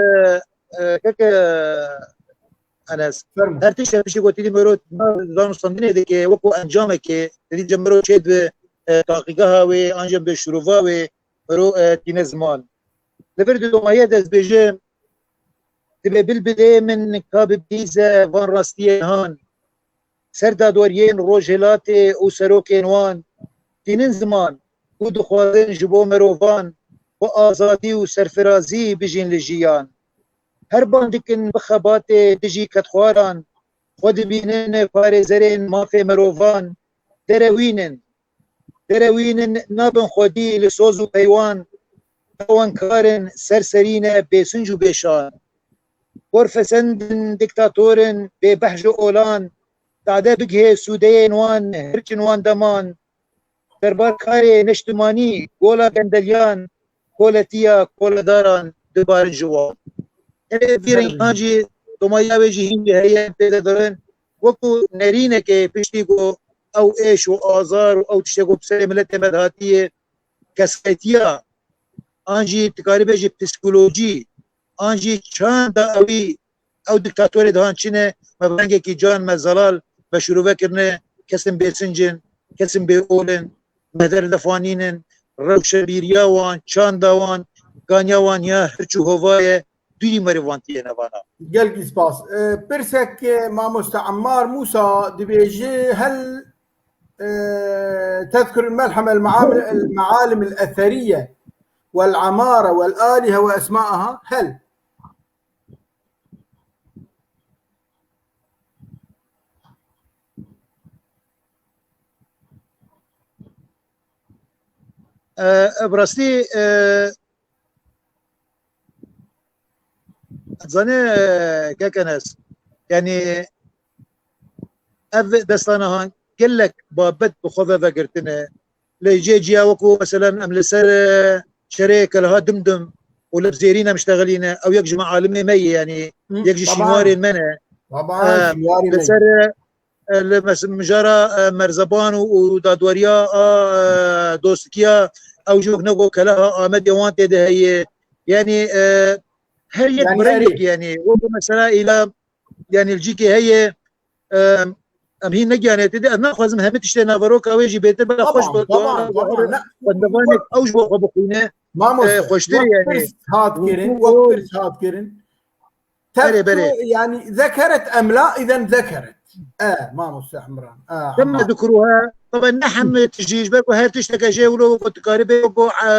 e, kek, e, Enes. Fermo. Her tiştek piştî gotî dî miro danûstandinê dike, wekû encamekê, didî cem miro çê bi, e, taqigeha wê, an jî bi şirova wê, miro, e, tîne ziman. Li vir di domahiya de ez dibêjim, dibe bilbilê min ka bibîze van rastiyên han. Ser dadweriyên Rojhilatê û serokên wan tînin ziman û dixwazin ji bo merovan bi azadî û serfirazî bijîn li jiyan. Her ban dikin bi xebatê dijî kedxwaran, xwe dibînin parêzerên mafê merovan, derewînin. Derewînin nabin xwedî li soz û peywan, tawankarin, serserî ne, bêsinc û bêşan. Xwerfesendin, diktator in, bêbehj û olan, dade bigihê sûdeyên wan, hirçin wan deman. Derbarkarê neştimanî, gola gendeliyan, koletiya koledaran dibarin ji wan. Erê vî rengî jî, domahiya wê jî hîn jî heye, pê de dirin. Wekû nerînekê piştî ku ew êş û azar û ew tiştê ku bi serê miletê me de hatiye, kesayetiya, an jî dikarî bêjî psîkolojî, an jî çanda ewî, ew diktatorê dihan çi ne, me bi rengekî can me zelal, me şirove kirine, kesin bêsinc in, kesin bêol in, me der defanînin, rewşebîriya wan, çanda wan, ganiya wan ya hirç û hova ye, dûrî merivantiyê ne vana. Gelkî spas. E, pirsek, e, mamoste Emmar Musa dibêje, hel, e, tezkur el-melhem el-meamil-, el-mealim el-eseriye vel-emare vel-alihe ve esmaaha, hel. E, e, bi rastî, e, zanê, e, kek Enes, yanî ev destana han gelek babet bi xwe ve vegirtine. Li cê ciya wekû, meselen, em li ser, e, şerê Keleha Dimdim û li Zêrîn em ştexilîne, ew yek ji mealimê me ye, yanî Hı, yek ji taban. Şînwarên me ne. Taban, E, şînwarê li me ye. Ser, e, e, li mes-, mijara, e, merzeban û, û dadweriya a, e, dostikiya, ew jî wek ne ku Keleha Amedê wan tê de heye. Yanî, e, her yek Yanî bi rengek erê. Yanî. Wekû mesela îla, yanî li cîkê heye, e, em hîn negiyanê tê de. Ez naxwazim hemî tiştê naveroka wê jî bêtir be, Tamam, xweş be, tamam, tamam. Ne, xwendevanek ew ji bo xwe bixwîne, Mamoste, e, xweştir wek yanî. Pirs hat kirin, Û, wek û, pirs hat kirin. Berê, berê. Tefku, yani, zekeret em la, izen zekeret. E, mamoste Emran. E, Temme Emran. Dikruha. Taban ne hemî tijî, ji ber ku her tişteke jê wilo ku dikarî bê ku, e,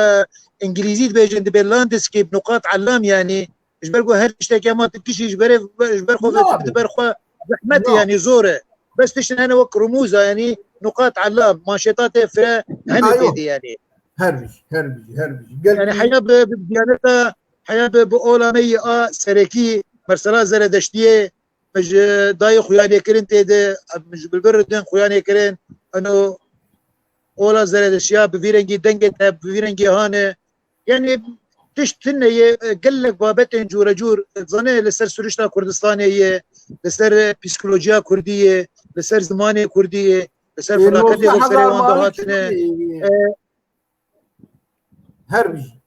îngilîzî dibêjin, dibe landscape, nuqat elam, yani. Ji ber ku her tişteke ma tu kişî ji berê, ji ber xwe Nabe. Di ber xwe zehmet e, Nabe. Yani, zor e. Bes tiştin hene wek rumûza, yani, nuqat elam, manşetatê fire hene Ayo. Tê de, yani. Her bijî, her bijî, her bijî. Gel Yani, ki heya bi, bi diyaneta, heya bi, bi ola me yê a serekî, mesela Zeredeştiyê, me ji dayê xuyanê kirin tê de, em ji bilbir din xuyanê kirin, eno ola Zeredeştiya bi vî rengî dengê te, bi vî rengî hane. Yani, tişt tune ye, e, gelek babetên cûrecûr, e, zanê li ser siruşta Kurdistanê ye, li ser, e, psîkolojiya Kurdî ye, li ser zimanê Kurdî ye, li ser E, felaketê nozde ku serê hezar wan malî dihatine. Çi ye? E, Her bijî.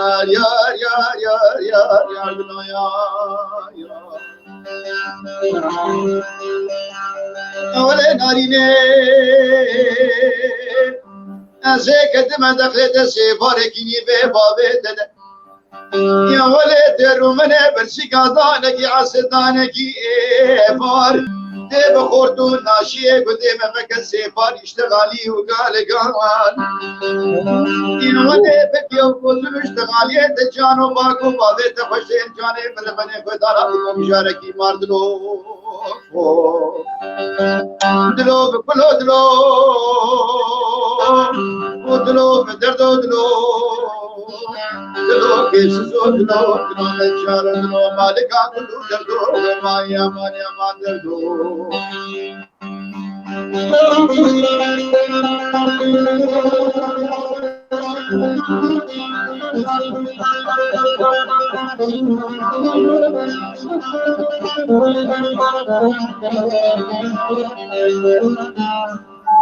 yar, yar, yar, yar, yar, yar, dilo, yar, yar. Ewlê narînê, ez ê kedime dexlê te sêvarekî nîvê bavê te de. Ya welê te rûmine bersîka danekî asidanekî êvar. Tê bi xort û naşiyê ku tê me veke sêvar îştixalî û galegan. Ya welê pekî ew kotur îştixaliyê te can û bak û bavê te xweşên canê min li benê xwe dara dilo mijarekî mar dilo. Dilo bi kulo dilo. Û dilo bi derdo dilo. Dilo kêşizo dilo, dilo neçar dilo, malika dilo derdo, maya maya ma derdo.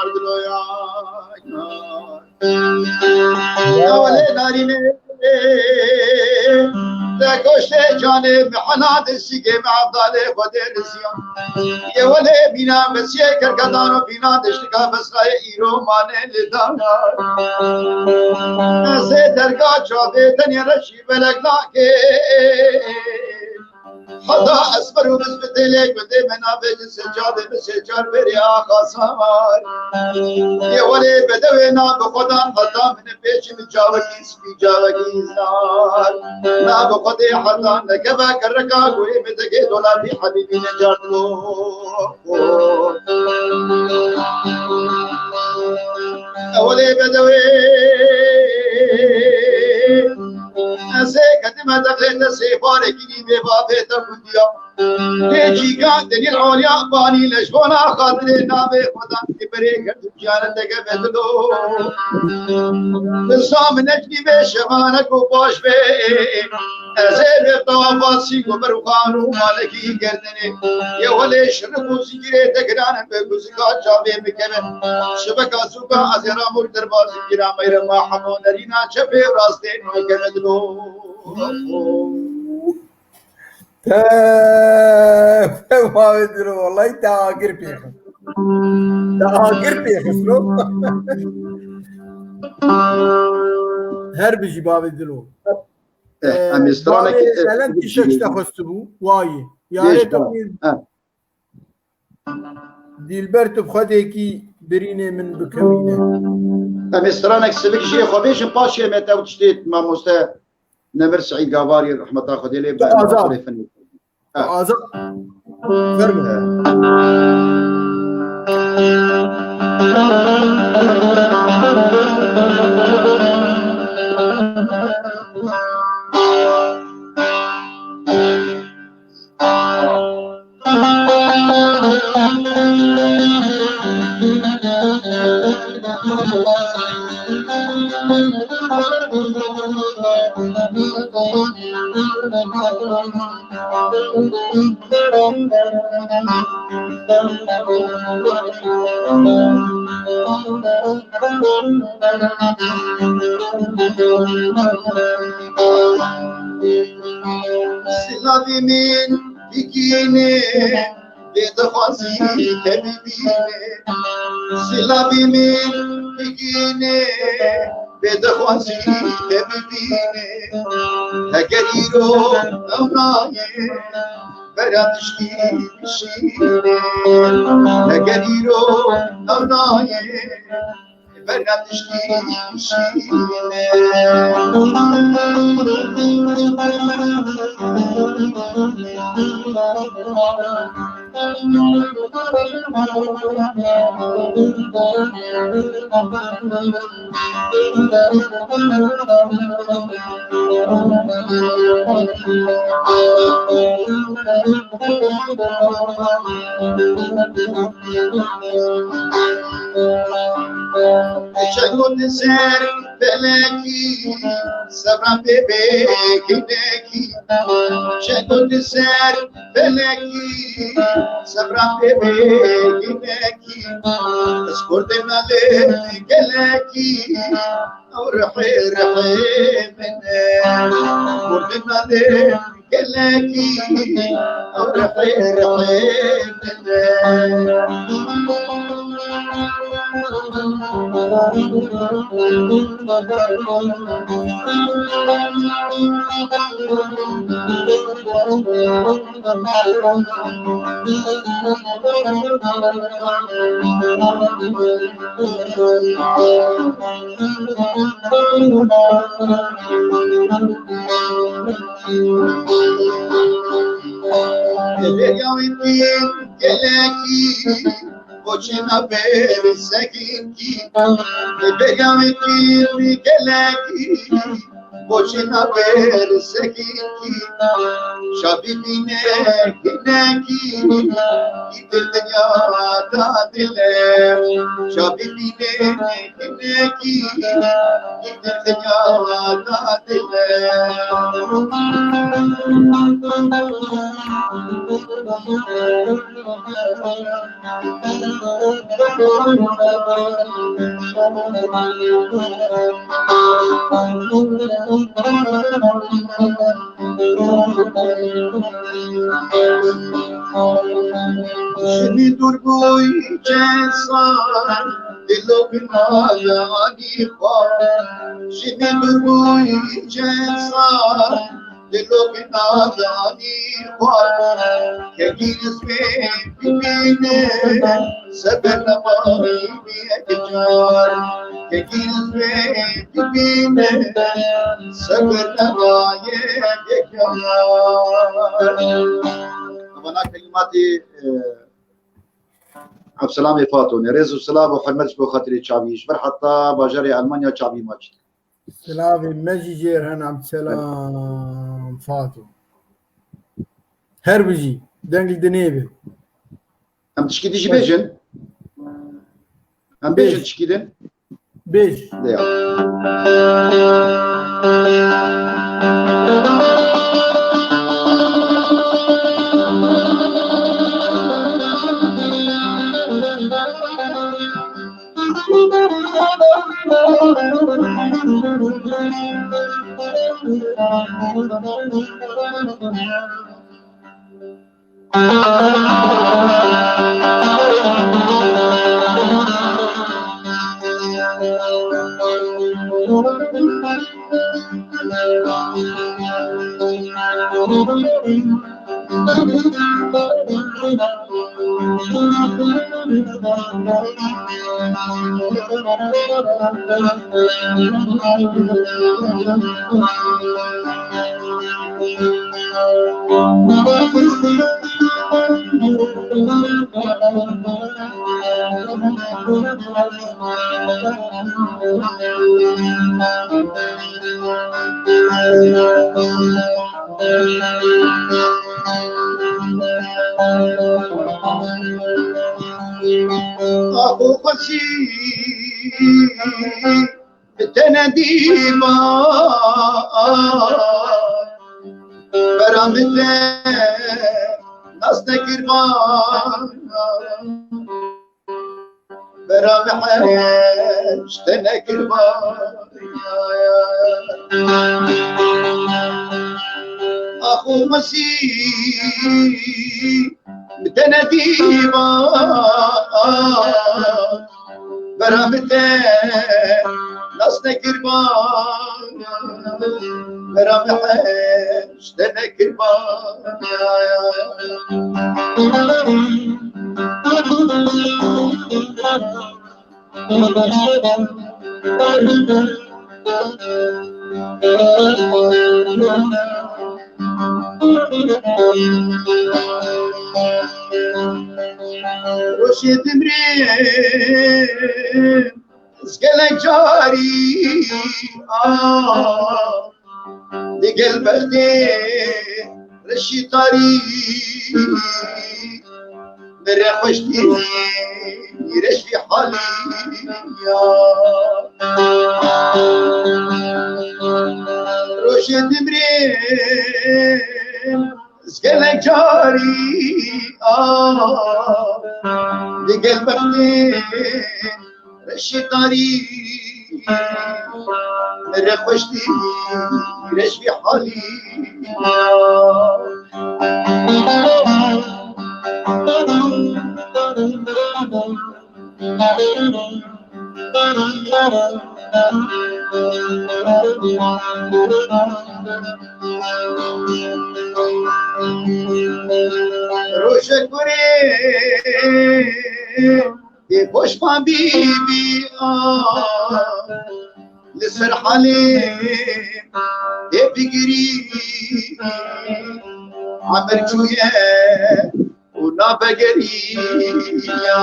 yar diloya. Ewlê narînê te goştê canê mihna dişîgê me Evdalê Xwedê diziyan. Yê welê mîna mesiyê kerkedan û bîna diştika Besrayê îro mane li danar. Ez ê derga çavê tenê reşî belek nake. Heta esmer û biz bi têlê gundê me nabêjin secadê min secar berê axa sar. Yê welê bedewê na bi xwedan heta min pêşî min cawekî spî cawekî zar. Na bi xwedê heta nekeve kereka goyê min degê dolatî hebîbî necar dilo. Ewlê bedewê ez ê kedime deqê te sê barekî nîvê bavê te kundiya. Tê cîga delîl oliya banî leşbona xatirê navê Xwedan ê berê gerd û ciyaneteke bedilo. Nizam neçnî vê şevane ku baş be. Ez ê vê tawafasî ku ber û xan û malekî gerdinê. Yê welê şirik û zincîrê te giranin be ku zika çavê bikeve. Şibeka zûka ez ê ramûr derba zincîra meyre ma hemo nerîna çepê rastê nû keve dilo. Te, te bavê dilo, wallahî te agir pêxist. Te agir pêxist lo. Her bijî bavê dilo. Eh, Ee, em ê stranekî, bavê eh, Helen tişek ji te xwestibû, wayî. Yarê te bî. Dîlber tu bi xwedêkî birînê min bikewîne. Em ê stranek sivik jê xwe bêjin, paşê me tev tiştê mamoste Nemir Seîd Gavarî rehmeta Xwedê lê be. Azad. Azad. Fermo. Silavê min bigîne, bê dixwazî te bibîne. Silavê min bigîne, bê dixwazî te bibîne. Heger îro ew nayê, bera tiştî bişîne. Heger îro ew nayê, bera tiştî bişîne. Çengo di ser felekî, sebra bê bê kinekî. Çengo di ser felekî, sebra bê bê kinekî. Ez kurdê nalê gelekî, ew rihê rihê min e. Kurdê nalê gelekî, ew rihê rihê min e. Gelekî, koçê navê Sekînkî. Gelekî, Boşuna bir sekîn, şa bibîne hinekî, îtir dinya da dile. Şa bibîne hinekî, îtir dinya da dile. Ji min dûr bûyî çend sal, dilo bi nalanî xwe. Ji min dûr bûyî çend sal, dilo bi nalanî xwe. Kekî nisbê bibîne, seber nemayî bi yek car. Kekî nisbê bibîne, seber nemayî bi yek car. Vana kelîmatî, e, Evselamê Fato, ne rêz û silav û hurmet ji bo xatirê çavî, ji vir heta bajarê Almanya çavî maçî. Silavê me jî jêr hene, em selam Fato. Her bijî, deng li dinê be. Em tişkî dî jî bêjin. Em bêjin tişkî din. Bêj. Lê ya. Ax û xweşî bi te nedîma, bera min te nas nekirba. Bera me hej te nekirba. Ax û mesî bi te nedîma. Bera me te nas nekirba. Bera me hej te nekirba. Rojê dimrê ez gelek carî, a, digel bextê reşî tarî. Mere xweştî reşî halî ya. Rojê dimrê ez gelek carî, a, digel bextê reşî tarî. Mere xweştî reşî halî. Roje kurê, dê poşman bîbî, a, li ser halê dê bigirî. Emir çûye û nabe geriya.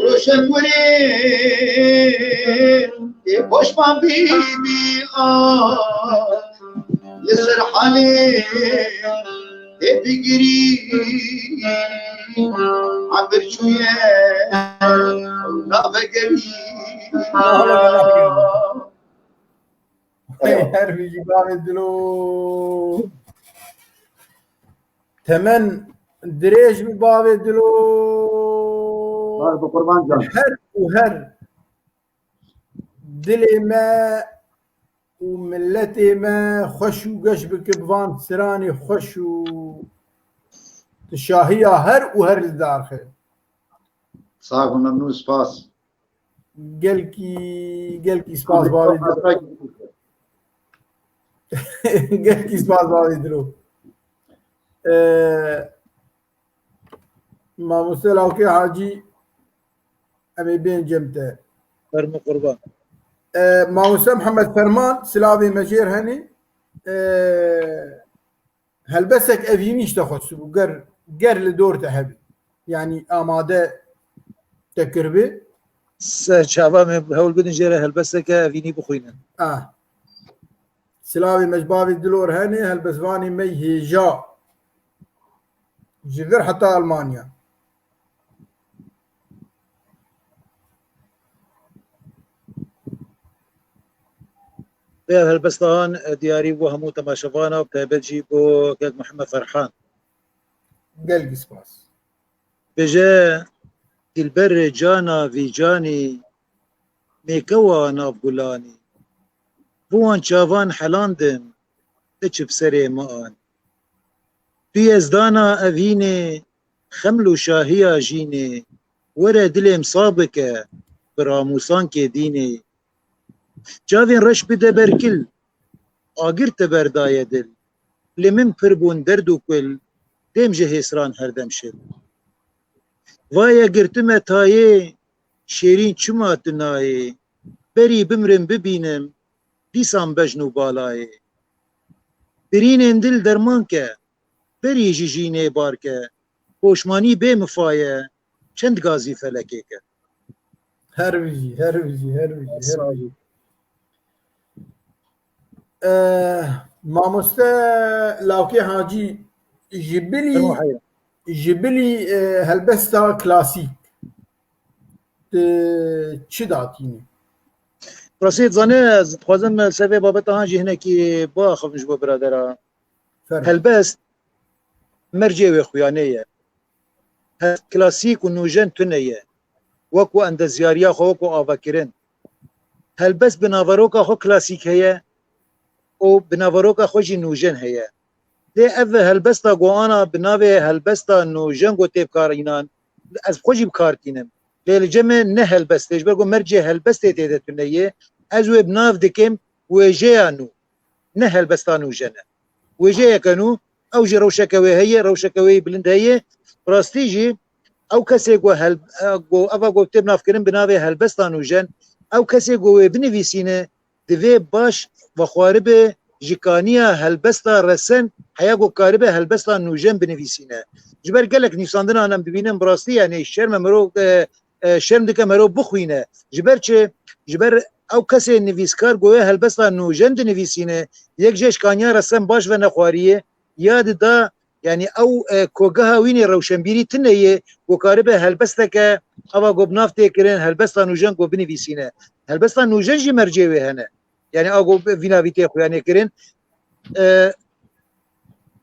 Roje kurê, Ê poşman bîbî a li ser halê ê bigirî, emir çûye navegerî. Her bijî bavê dilo. Temen dirêj bi bavê dilo. Sağ ol, Kurban can. Her û her dilê me û miletê me xweş û geş bike bi van stranê xweş û tu şahiya her û her li darxê. Sağ ol, memnun, spas. Gelkî, gelkî spas bavê dilo. Gelkî spas bavê dilo. Ee, Mamoste Lawkê Hacî, em ê bên cem te. Fermo qurban. Ee, Mamoste Mihemed Ferman, silavê me jêr henê. Ee, helbestek evînî ji te xwestibû, ger, ger li dor te hebî. Yanî amade te kiribê. Ser çava me hewl bidin jê re helbesteke evînî bixwînin. Ah. Silavê me ji bavê Dilor henê, helbestvanê me hêja. Ji vir heta Almanya. Vê helbesta han, e, diyarî bo hemû temaşevana û taybet jî bo kek Mihemed Ferhan. Gelkî spas. Bêje, dilberê cana vî canî, mêkewa nav gulanî. Bi wan çavan helandim, biçi bi serê me an. Tu yezdana evînê, xeml û şahiya jînê, were dilêm sa bike, bi ramûsankê dînê. Çavên reş bide ber kil, agir te berdaye dil. Li min pir bûn derd û kul, dêm ji hêsran herdem şil. Vaye girtime tayê, şêrîn çima tu nayê? Berî bimrim bibînim, dîsan bejn û balayê. Birînên dil derman ke, berî ji jînê bar ke. Poşmanî bê mifa ye, çend gazî felekê ke. Her bijî, her bijî, her bijî, her bijî. Eh, mamoste Lawkê Hacî, ji bilî, Fermo heyran. Ji bilî, eh, helbesta klasîk, tu çi datînî? Rastî dizane, ez dixwazim ser vê babeta han jî hinekî biaxivim ji bo biradera. Fermo. Helbest mercê wê xuyanê ye. He-, klasîk û nûjen tune ye. Wek ku endezyariya xwe, wek ku avakirin. Helbest bi naveroka xwe klasîk heye û bi naveroka xwe jî nûjen heye. Lê ev helbesta ku ana bi navê helbesta nûjen ku tê bikarînan, ez bi xwe jî bi kar tînim. Lê li cem me ne helbest e, ji ber ku mercê helbestê tê de tune ye, ez wê bi nav dikim wêjeya nû. Ne helbesta nûjen e. Wêjeyeke nû, ew jî rewşeke wê heye, rewşeke wê yî bilind heye. Bi rastî jî ew kesê ku hel-, e, ku eva ku tê binavkirin bi navê helbesta nûjen, ew kesê ku wê binivîsîne, divê baş vexwaribe ji kaniya helbesta resen, heya ku karibe helbesta nûjen binivîsîne. Ji ber gelek nivîsandinan em dibînin, bi rastî, yanî şerm e mirov, e, e, şerm dike merov bixwîne. Ji ber çi? Ji ber ew kesê nivîskar goye helbesta nûjen dinivîsîne, yek jê ji kaniya resen baş ve nexwariye, ya dida, yanî ew, e, kogeha wî nê rewşenbîrî tune ye, ku karibe helbesteke ava ku bi nav tê kirin, helbesta nûjen ku binivîsîne. Helbesta nûjen jî mercê wê hene. Yanî a ku vîna vî tê xuyanê kirin, e,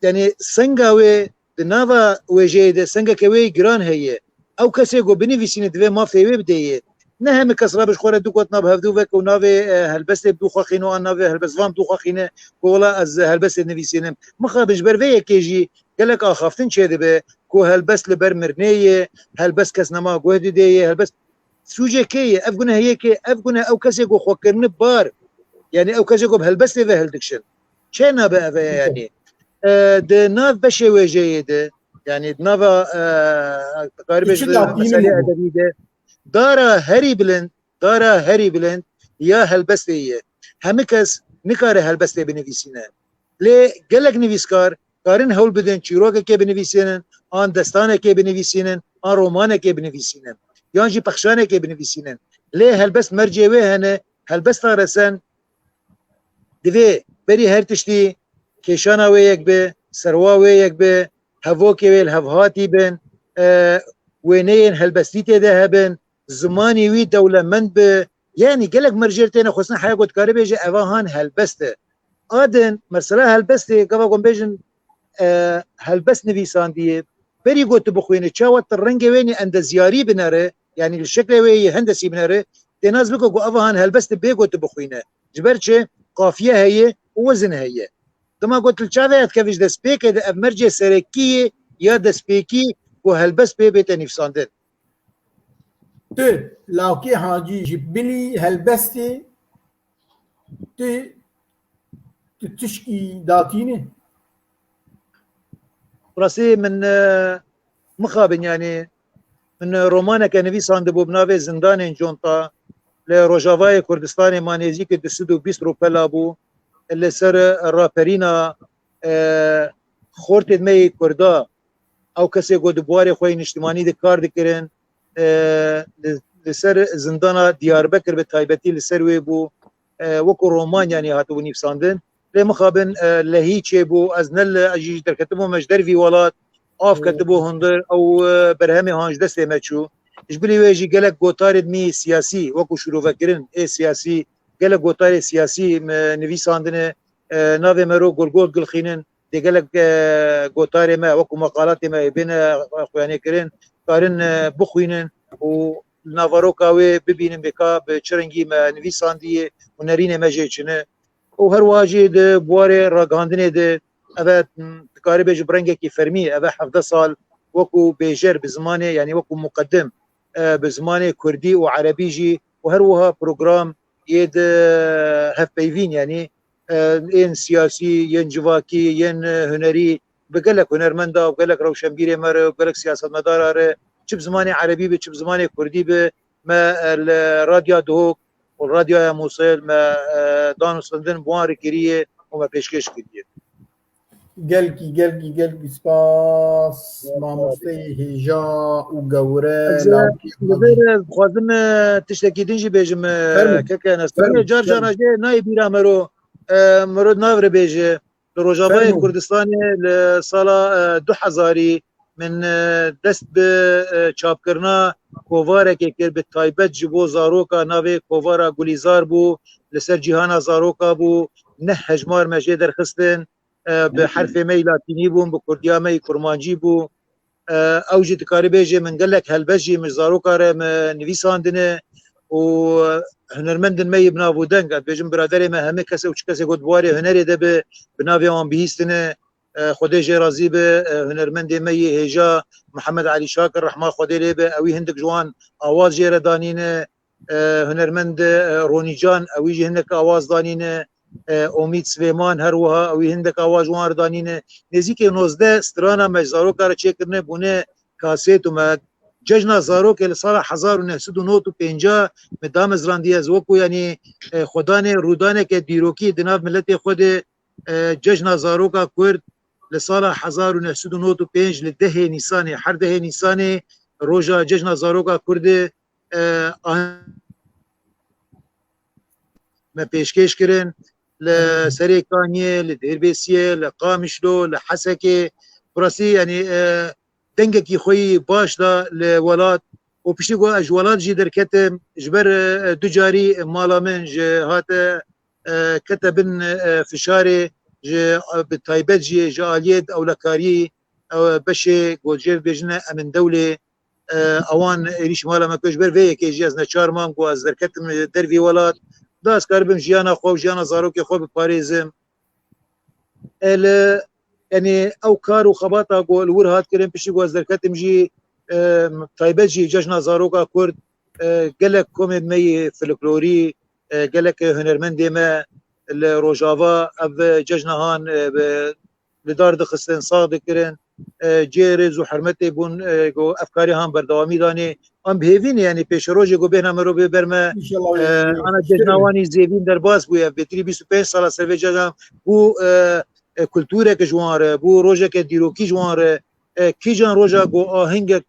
yanî senga wê di nava wêjeyê de sengeke wê giran heye. Ew kesê ku binivîsîne divê mafê wê bideyê. Ne hemî kes rabe ji xwe re du gotina bi hevdû veke û navê, e, helbestê bidûxwaxîne û an navê helbestvan bidûxwaxîne ku wela ez helbestê dinivîsînim. Mixabin ji ber vê yekê jî gelek axaftin çêdibe ku helbest li ber mirinê ye, helbest kes nema guh didê ye, helbest sûcê kê ye? Ev gune heye kê? Ev gune ew kesê ku xwe kirine bar. Yanî ew kesê ku bi helbestê ve hildikişin. Çê nabe ev heye yanî? E, di nav beşê wêjeyê de, yanî di nava, e, karibê ji meselê edebî de, dara herî bilind, dara herî bilind ya helbestê ye. Hemî kes nikare helbestê binivîsîne. Lê gelek nivîskar karin hewl bidin çîrokekê binivîsînin, an destanekê binivîsînin, an romanekê binivîsînin, yan jî pexşanekê binivîsînin. Lê helbest mercê wê hene, helbesta resen divê berî her tiştî kêşana wê yek be, serwa wê yek be, hevokê wê li hevhatî bin, e, wêneyên helbestî tê de hebin, zimanî wî dewlemend bi. Yanî gelek mercêr têne xwestin heya ku dikarî bêje eva han helbest e. A din, mesela helbestê, gava ku em bêjin, e, helbest nivîsandiye, berî ku tu bixwîne, çawa tu rengê wê nê endezyarî binere, yanî li şeklê wê yê hendesî binere, tê nas bike ku eva han helbest e bê ku tu bixwîne. Ji ber çi? Qafiye heye û wezin heye. Dema ku tu li çavê dikevî ji destpêkê de ev mercê serekî ye ya destpêkî ku helbest pê bête nivîsandin. Tu, Lawkê Hacî, ji bilî helbestê tu, tu tişkî datînî? Rastî min, e, mixabin, yanî min romaneke nivîsandibû bi navê Zindanên Conta. Li Rojavayê Kurdistanê ma nêzîkî du sed û bîst rûpela bû. Li ser raperîna, e, xortên me yê Kurda, ew kesê ku di buwarê xwe yê niştimanî de kar dikirin, e, li, li ser zindana Diyarbekir bi taybetî li ser wê bû, e, wekû roman, yanî hatibû nivîsandin. Lê mixabin, e, lehî çêbû, ez ne li, ez jî derketibû me ji dervî welat, av ketibû hundir, ew, e, berhemê han ji destê me çû. Ji bilî wê jî gelek gotarên me yê siyasî, wekû şîrovekirin ê siyasî, gelek gotarê siyasî me nivîsandine, e, navê me ro gol gol gilxînin, dê gelek, e, gotarê me, wekû maqalatê me ê bêne xuyanê kirin, karin, e, bixwînin û li naveroka wê bibînin bê ka bi çi rengî me nivîsandiye û nerînê me jê çi ne. Û her wiha jî di buwarê ragihandinê de ev e, m, dikarî bêjî bi rengekî fermî, ev e hevdeh sal wekû bêjer bi zimanê, yanî wekû muqedim, e, bi zimanê kurdî û erebî jî û her wiha program yê di hevpeyvîn, yanî, e, yên siyasî, yên civakî, yên, e, hunerî, bi gelek hunermenda û gelek rewşenbîrê me re û gelek siyasetmedara re, çi bi zimanê erebî be, çi bi zimanê kurdî be, me, e, li Radya Duhok û Radyoya Mûsil me, e, dan û stendin bi wan re kiriye û me pêşkêş kiriye. Gelkî, gelkî, gelkî spas, mamosteyê hêja û gewre. Ez, e, li vir, e, dixwazim, e, tiştekî din jî bêjim, e, keke Nestan. Car cana jê nayê bîra mero, e, mero nav re bêje. Li Rojavayê Kurdistanê li sala, e, du hezarî min, e, dest bi, e, çapkirina kovarekê kir, bi taybet ji bo zaroka, navê kovara Gulîzar bû, li ser cîhana zaroka bû, neh hejmar me jê derxistin, e, bi herfê me yî latînî bûn, bi kurdiya me yî kurmancî bû. E, ew jî dikarî bêjê min gelek helbest jî min zaroka re me nivîsandine û hunermendin me yî bi nav û deng, ez bêjim biraderê me hemî kesê û çi kesê ku di warê hunerê de be, bi navê wan bihîstine. E, Xwedê jê razî be, e, hunermendê me yê hêja Mihemed Elî Şakir, rehma Xwedê lê be, ewî hindik ji wan awaz jê re danîne. E, hunermend, e, Ronî Can, ewî jî hindek awaz danîne. E, Omîd Silêman her wiha, ewî hindek awaz ji wan re danîne. Nêzîkê nozdeh strana me ji zaroka re çêkirine bûne kasêt û me cejna zarokê li sala hezar û neh sed û nod û pêncah me damezrandiye. Ez wekû, yanî, e, xwedanê rûdaneke dîrokî di nav miletê xwe de, e, cejna zaroka Kurd li sala hezar û neh sed û nod û pênc li dehê Nîsanê, her dehê Nîsanê roja cejna zaroka Kurd e, e, ah-, me pêşkêş kirin li Serêkaniyê, li Dêrbêsiyê, li Qamişlo, li Hesekê. Bi rastî, yanî, e, dengekî xwe yî baş da li welat û piştî ku ez ji welat jî derketim, ji ber, e, du carî mala min ji hate, e, kete bin, e, fişarê, ji, e, bi taybet jî ji aliyê ewlekariyê, e, beşê ku jê bêjine Emin Dewlê, e, ewan êrîş mala me kir. Ji ber vê yekê jî ez neçar mam ku ez derketim dervî welat. Da ez karibim jiyana xwe û jiyana zarokê xwe biparêzim. E, li, yanî ew kar û xebata ku li wir hat kirin, piştî ku ez derketim jî, e, taybet jî cejna zaroka Kurd, e, gelek komên me yê folklorî, e, gelek hunermendê me li Rojava ev cejna han, e, bi, li dar dixistin, sax dikirin. E, cihê rêz û hurmetê bûn, e, ku ev karê han berdewamî danê. Em bi hêvî ne, yanî pêşerojê ku bêhna mirovê ber me, e, ana cejna wan î zêvîn derbas bûye. Ev bêtirî bîst û pênc sala ser vê cejna bû, e, e, kultureke ji wan re, bû rojeke dîrokî ji wan re. E, kîjan roja ku ahengek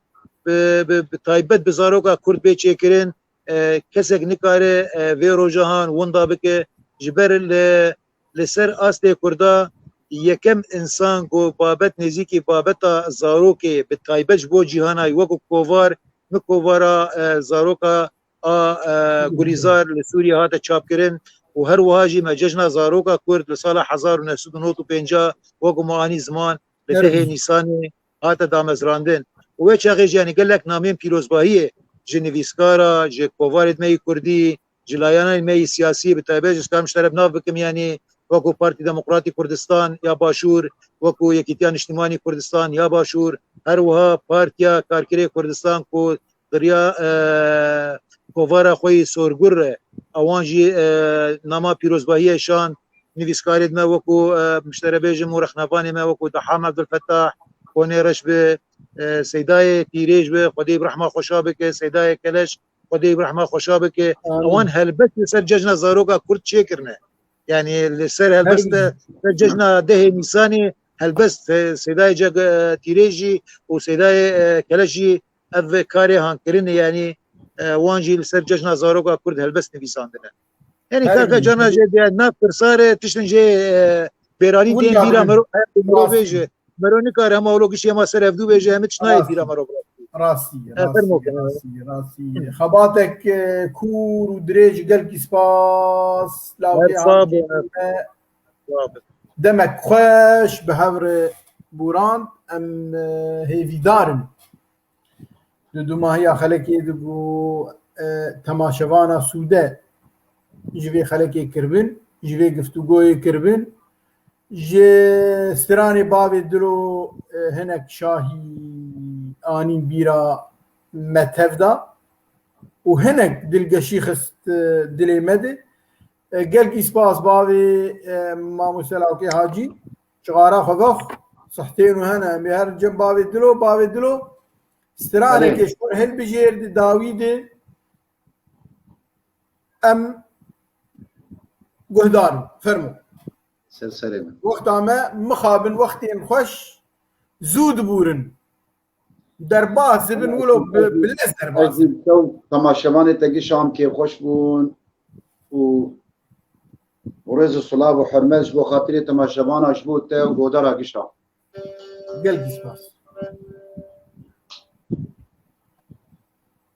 bi, bi, bi taybet bi zaroka Kurd bê çêkirin, e, kesek nikare, e, vê roja han winda bike. Ji ber li, li ser astê Kurda yekem însan ku babet nêzîkî babeta zarokê bi taybet ji bo cîhana wekî kovar, min kovara, e, zaroka a, e, Gulîzar li Sûriyê hate çapkirin û her wiha jî me Cejna Zaroka Kurd li sala hezar û neh sed û nod û pêncî wekî me anî ziman li dehê Nîsanê hate damezrandin. Û wê çaxê jî, yanî, gelek namên pîrozbahiyê ji nivîskara, ji kovarê me yî kurdî, ji layanên me yî siyasî, bi taybet ji, dikarim ji te re bi nav bikim, yanî, wekî Partî Demokratî Kurdistan ya Başûr, wekî Yekîtiya Niştimanî Kurdistan ya Başûr, her wiha Partiya Karkerê Kurdistan ku di riya, e, kovara xwe yî Sorgur re, ewan jî, e, nama pîrozbahiyê şand, nivîskarê me wekî, e, min ji te re bêjim û rexnevanê me wekî Deham Ebdulfetah, Konê Reş bi, e, Seydayê Tîrêj bi, Xwedê bi rehma xwe şa bike, Seydayê Keleş, Xwedê bi rehma xwe şa bike. Amîn. Ewan helbest li ser Cejna Zaroka Kurd çêkirine. Yanî li ser helbest, ser cejna dehê Nîsanê helbest, e, Seydayê Ceg-, e, Tîrêj jî û Seydayê, e, Keleş jî ev karê hankirinê, yanî, e, wan jî li ser Cejna Zaroka Kurd helbest nivîsandine. Yanî Her kaka cana jê diye nav pirsarê tiştin jê, e, bêranîn tên bîra mero-, e, mirovê jî. Mero nikare hema wilo giştî hema ser hevdû bêje, hemî tişt nayê bîra mero. Rastî ye, E, rastî ye, rastî ye, rastî ye. Xebatek, e, kûr û dirêj, gelkî spas. Lawkê Her sağ ol, Hamdî her me. Sağ ol. Demek xweş bi hev re bûrand. Em, e, hêvîdar in. Di dumahiya xelekê de ku, e, temaşevana sûde ji vê xelekê kiribin, ji vê giftûgoyê kiribin, ji stranê bavê Dilo, e, hinek şahî anîn bîra me tev da û hinek dilgeşî xist, e, dilê me de. E, gelkî spas bavê, e, mamoste Lawkê Hacî, çixara xwe vex, sihtên û hene, em ê her cem bavê Dilo, bavê Dilo, stranekê Belê. ji xwe hilbijêr di dawî de, em guhdar in. Fermo. Ser serê min. Wexta me mixabin, wextên xweş zû dibûrin. Derbas dibin, wilo bi, bi lez derbas dibin. Ew temaşevanê te gişa em kêfxweş bûn û, û rêz û silav û hurmet ji bo xatirê temaşevana, ji bo te û godara gişa. Gelkî spas.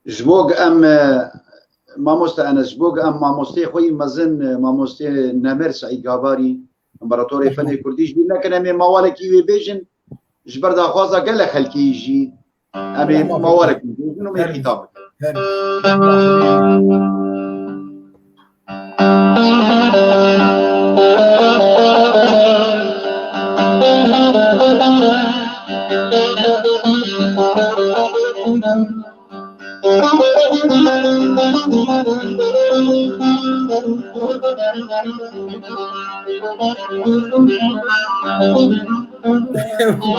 Ji bo em, e, mamoste Enes, ji bo em mamosteyê xwe yî mezin, e, mamosteyê Nemir Seîd Gabarî, împaratorê fenê kurdî, ji bîr nekin, em ê mawalekî wê bêjin, ji ber daxwaza gelek xelkê yî jî, em ê mawalekî bêjin û em ê xîtab bikin.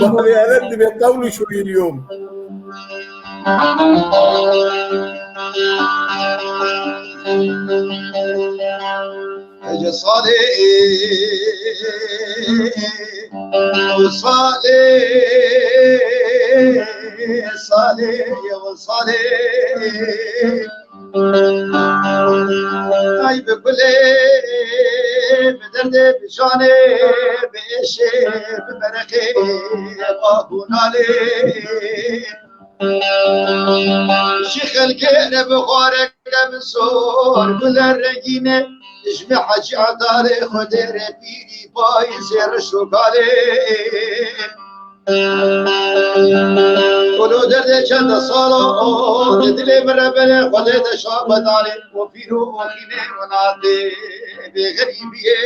Bavê Elen dibe qewl û şoîriyom. Ece salê, salê, salê, salê. Ay bi gulê, bi derdê, bi janê, bi êşê, bi mereqê, bi bak û nalê. Ji xelkê re bi xwareke bi zor, gule rengîne, ji me Hecî Edarê Xwedê re pîrî payîzê reş û kalê. Wilo derdê çend sala o, di dilê min re belê Xwedê de şa bedanê, o pîr û o xînê winatê bê xerîbiyê.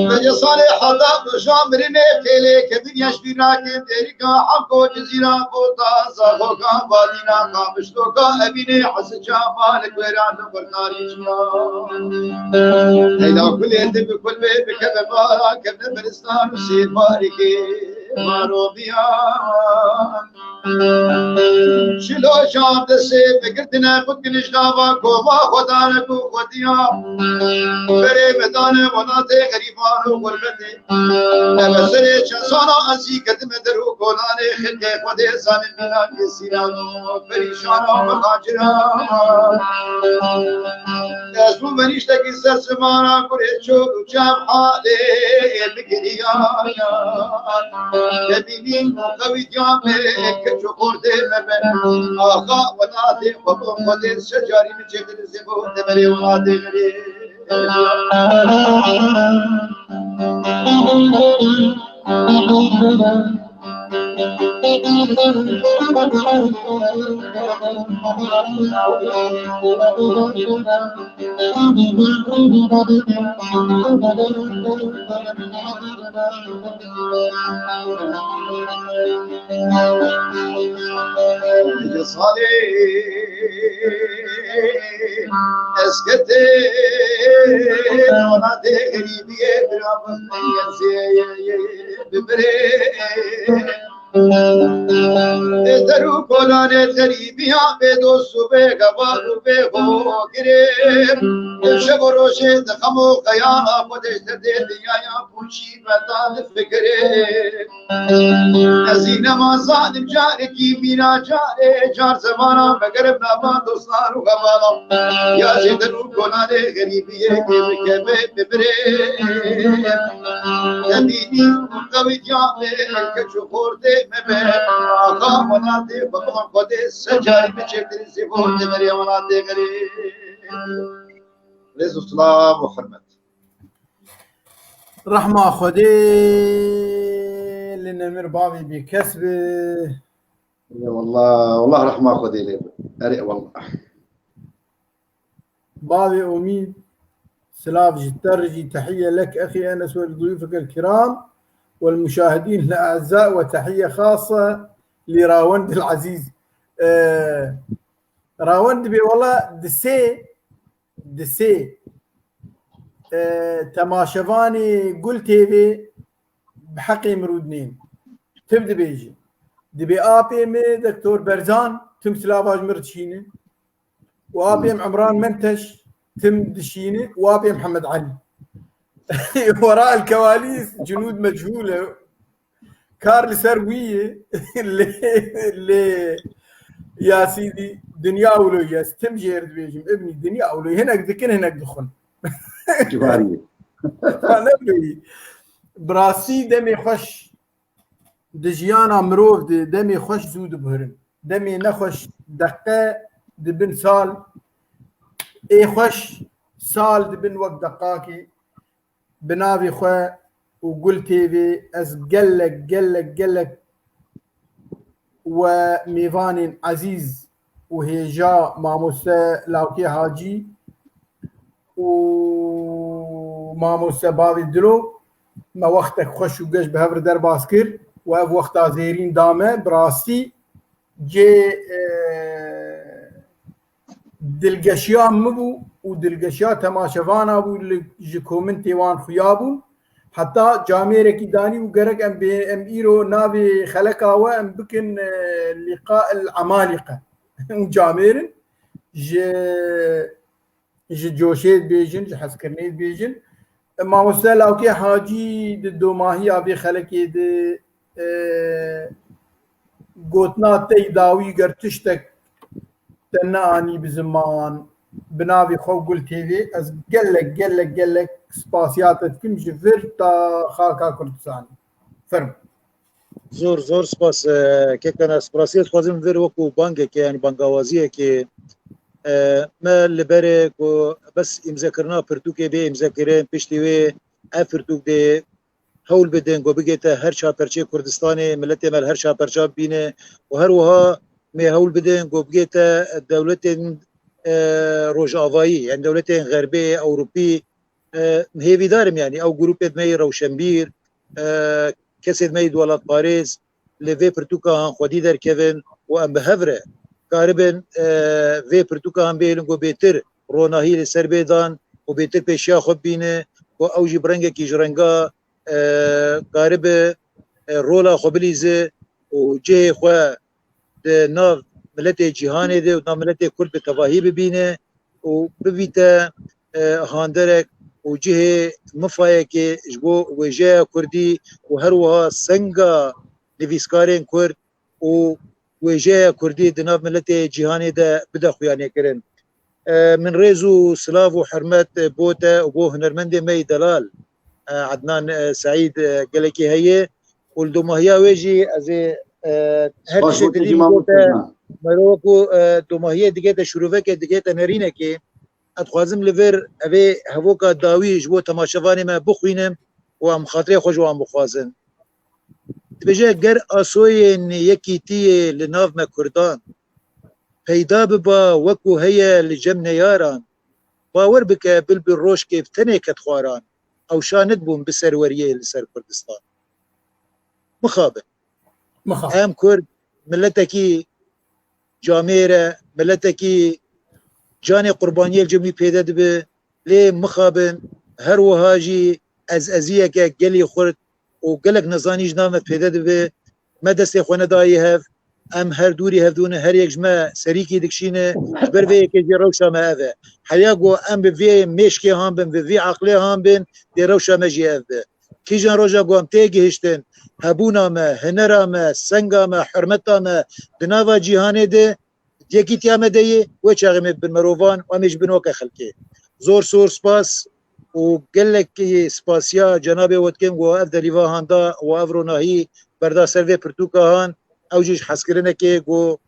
Mece salê heta roja mirinê têlê kevin ya ji bîr nakin, derîka Heko, Cizîra, Bota, Zaxoka, Badîna, Qamişloka, Emînê, Hesen Cemal, Guêran, Xurtarî, Çiya. Leyla kulê, ti bi kul bê, bikeve mara, kevne biristan û sêr barikê. Marobiyan. Şilo şan destê bigirtine, xut giniş dava kova xwedane ku xwediya. Berê me dane welatê xerîban û xurbetê. Eve serê çend sala ezî ketime der û kolanê xelkê Xwedê zanin bîna kesîran û perîşan û mexaciran. Ez bû benîştekî ser simana kurê çol û çem halê bigiriyayan. Debînî qewîtiya me keç û xortê me be. Axa welatê xwe bo Xwedê şecarî min çêtir zêbo deverê welatê xerê. Salê eskete ona de geribiye bira bibire. Ê der û kolanê xerîbiya bê dost û bê heval û bê hogirê. Şev û rojê di xem û qeyana xwe de ji derdê dinyaya pûçî benda difikirê. Ez ê nema zanim carekî mîna carê car zemana vegerim nava dostan û hevalan. Ya jê der û kolanê xerîbiyê kê bikeve bibirê. Te dînî qewîtiya me keç û xortê me be. Axa welatê xwe bon Xwedê ser carî min çêtir zîvo deverê welatê xerê. Rêz û silav û hurmet. Rehma Xwedê li Nemir bavê bêkes be. Eyvallah, wallah rehma Xwedê lê be. Erê wallah. Bavê Omîd, silav ji te re jî, tehiye lek exî Enes we li duyufek el kiram we l muşahidîn el e'ezza we tehiye xasa li Rawend el Ezîz. Ee, Rawend dibê wela di sê di sê, e, temaşevanê Gul T V bi heqê mirûdnên. Tim dibêjin. Dibê apê min Doktor Berzan tim silava ji min re dişînin. Û apê min Emran Menteş tim dişînin. Û apê Mihemed Elî. Wera el kewalîs cunûd mechûl e. Kar li ser wî ye. Lê, lê ya sîdî dinya wilo ye. Ez tim jê re dibêjim. Ibnî dinya wilo ye. Hinek dikin, hinek dixwin. Ciwarî ye. Ha, ne wilo ye. Bi rastî demê xweş di jiyana mirov de demê xweş zû dibuhirin. Demê nexweş deqe dibin sal. Ê xweş sal dibin wek deqakê. Bi navê xwe û Gul T V ez gelek, gelek, gelek we mêvanên ezîz û hêja mamoste Lawkê Hacî û mamoste Bavê Dilo me wextek xweş û geş bi hev re derbas kir û ev wexta zêrîn da me. Bi rastî cê, e, dilgeşiya min bû û dilgeşiya temaşevana bû, li, ji komintê wan xuya bûn. Heta camêrekî danî û gerek em bê, em îro navê xeleka we em bikin, e, Lîqa el Emalîqe. Hûn camêr in, ji, ji coşê dibêjin, ji hezkirinê dibêjin. Mamoste Lawkê Hacî di domahiya vê xelekê de, e, gotina te yî dawî ger tiştek te neanî bi ziman, bi navê xwe Gul T V, ez gelek, gelek, gelek spasiya te dikim ji vir ta xaka Kurdistanê. Fermo. Zor, zor spas, e, kekana. Spasiya dixwazim vir wekû bangekê, yanî bangawaziyekê, e, me li berê ku bes îmzekirina pirtûkê bê îmzekirin, piştî wê ev pirtûk dê hewl bidin ku bigête her çar perçeyê Kurdistanê, miletê me li her çar perça bibîne û her wiha mê hewl bidin ku bigête dewletên, e, rojavayî, yani dewletên xerbê, ewropî, e, hêvîdar im, yani ew grûpê me yê rewşenbîr, e, kesê me yê welatparêz li vê pirtûka han xwedî derkevin û em bi hev re karibin, e, vê pirtûka han bihêlin ku bêtir ronahî li ser bê dan û bêtir pêşiya xwe bibîne ku ew jî bi rengekî ji renga, e, karibe e, rola xwe bilîze û cihê xwe di nav miletê cîhanê de û nav miletê Kurd bi tevahî bibîne û bibîte, e, handerek û cihê mifayekê ji bo wêjeya Kurdî û her wiha senga nivîskarên Kurd û wêjeya Kurdî di nav miletê cîhanê de bide xuyanê kirin. E, min rêz û silav û hurmet bo te û bo hunermendê me yî delal, e, Ednan, e, Seîd, e, gelekî heye û li domahiya wê jî ez ê, e, her tiştê te dî min gote, mero ku, e, domahiyê digête şîrovekê, digête nerînekê, ez dixwazim li vir evê hevoka dawî ji bo temaşevanê me bixwînim û em xatirê xwe ji wan bixwazin. Dibêje, ger asoyên yekîtiyê li nav me Kurdan peyda biba wekû heye li cem neyaran, bawer bike bilbil rojkê bi tenê ket xwaran, ew şa nedibûn bi serweriyê li ser Kurdistan. Mixabin. Mixabin. Em Kurd miletekî camêr e, miletekî canê qurbaniyê li cem wî pêde dibe, lê mixabin her wiha jî ez eziyeke gelî xurt û gelek nezanî ji nav me pêde dibe. Me destê xwe nedayê hev. Em her dûrî hevdû ne, her yek ji me serîkî dikişîne, ji ber vê yekê jî rewşa me ev e. Heya ku em bi vê mêşkê han bin, bi vî aqlê han bin, dê rewşa me jî ev be. Kîjan roja ku em tê gihiştin, hebûna me, hunera me, senga me, hurmeta me di nava cîhanê de, yekîtiya me de ye, wê çaxê me bin merovan û em ê ji bin weke xelkê. Zor zor spas û gelekî spasiya cenabê we dikim ku ev delîva han da û ev ronahî berda ser vê pirtûka han, ew jî ji hezkirinekê ku,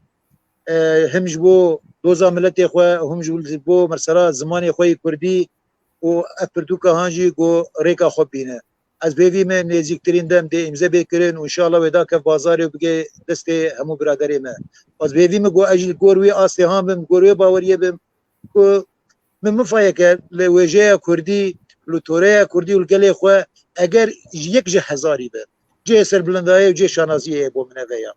e, him ji bo doza miletê xwe, him ji bo mesela zimanê xwe yê kurdî û ev pirtûka han jî ku rêka xwe bîne. Ez bi hêvî me nêzîktirîn dem dê îmze bê kirin û înşallah wê da kev bazarê û bigê destê hemû biraderê me. Ez bi hêvî me ku ez jî li gor wê astê han bim, li gor wê baweriyê bim ku min mifayeke li wêjeya kurdî, li toreya kurdî û li gelê xwe eger ji yek ji hezarî be, cihê serbilindayê û cihê şanaziyê ye bo min ev e ya.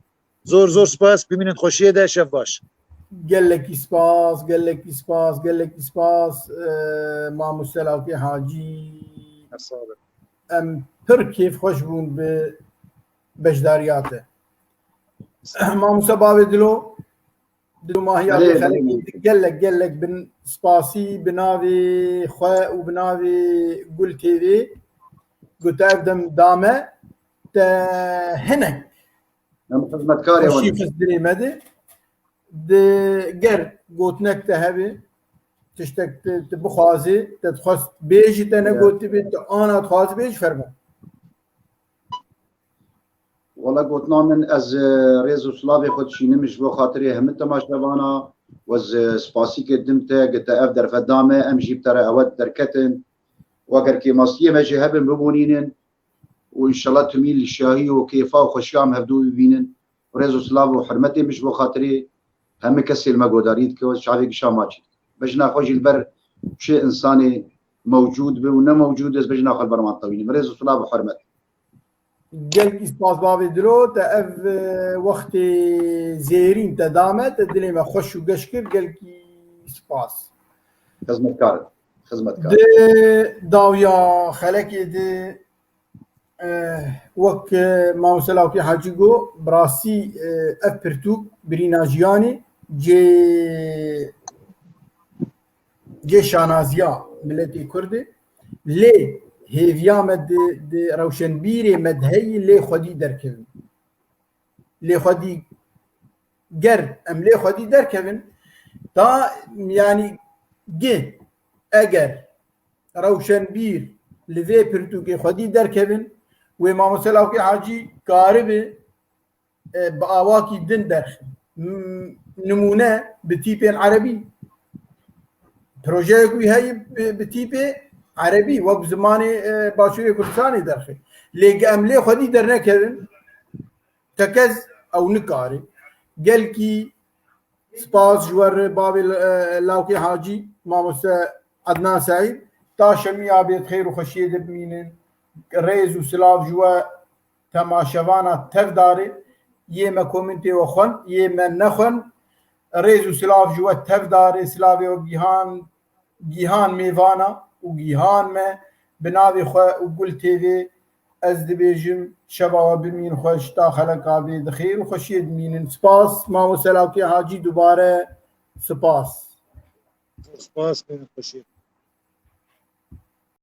Zor zor spas, bimînin xweşiyê de, şev baş. Gelekî spas, gelekî spas, gelekî spas, e, Mamoste Lawkê Hacî. Sağ olun. Em pir kêfxweş bûn bi beşdariya te. Mamoste Bavê Dilo, di domahiya vê xelkê de gelek, gelek bin spasî bi navê xwe û bi navê Gul T V, ku te ev dem da me, te hinek Em xizmetkarê wan. Xweşî xist dilê me de. Di ger gotinek te hebe, tiştek te, te bixwazî, te dixwest bêjî, te negotibî, te ana dixwazî bêjî, fermo. Wela gotina min, ez, e, rêz û silavê xwe dişînim ji bo xatirê hemî temaşevana û ez, e, spasîkê dim te, gi te ev derfet da me, em jî bi te re ewe derketin. Û eger kêmasiyê me jî hebin, bibûnînin û înşallah timî li şahî û kêfa û xweşiya em hevdû bibînin. Rêz û silav û hurmetê min ji bo xatirê hemî kesê li me godarî dike û ez çavê gişa maçî dikim. Bejna xwe jî li ber çi insanê mewcûd be û ne mewcûd, ez bejna xwe li ber wan tewînim. Rêz û silav û hurmet. Gelkî spas bavê dilo, te ev, e, wextê zêrîn te da me, te dilê me xweş û geş kir, gelkî spas. Xizmetkar im. Xizmetkar. Di dawiya xelekê de, e, wek, e, Mamoste Lawkî Hacî got, bi rastî, e, ev pirtûk birîna jiyanê cê, cê şanaziya miletê Kurd e. Lê hêviya me di, di rewşenbîrê me de heyî lê xwedî derkevin. Lê xwedî ger em lê xwedî derkevin, ta, yanî, gi eger rewşenbîr li vê pirtûkê xwedî derkevin, wê Mamoste Lawkê Hacî karibe, e, bi awakî din derxin. M-, nimûne bi tîpên erebî. Projeyek wî heye bi, bi tîpê erebî, wek zimanê, e, Başûrê Kurdistanê derxê. Lê ge em lê xwedî dernekevin, tekez ew nikare. Gelkî spas ji we re bavê, e, Lawkê Hacî, Mamoste Ednan Seîd. Ta şemiya bê di xêr û xweşiyê de bimînin. Rêz û silav ji we temaşevana tevdarê. Yê me komintê we xwend, yê me nexwend. Rêz û silav ji we tevdarê, silavê we gihan, gihan mêvana û gihan me bi navê xwe û Gul T V. Ez dibêjim şeva we bimîn xweş, ta xeleka bê di xêr û xweşiyê dimînin. Spas, Mamoste Lawkê Hacî, dubare spas. Spas, bimînin xweşiyê.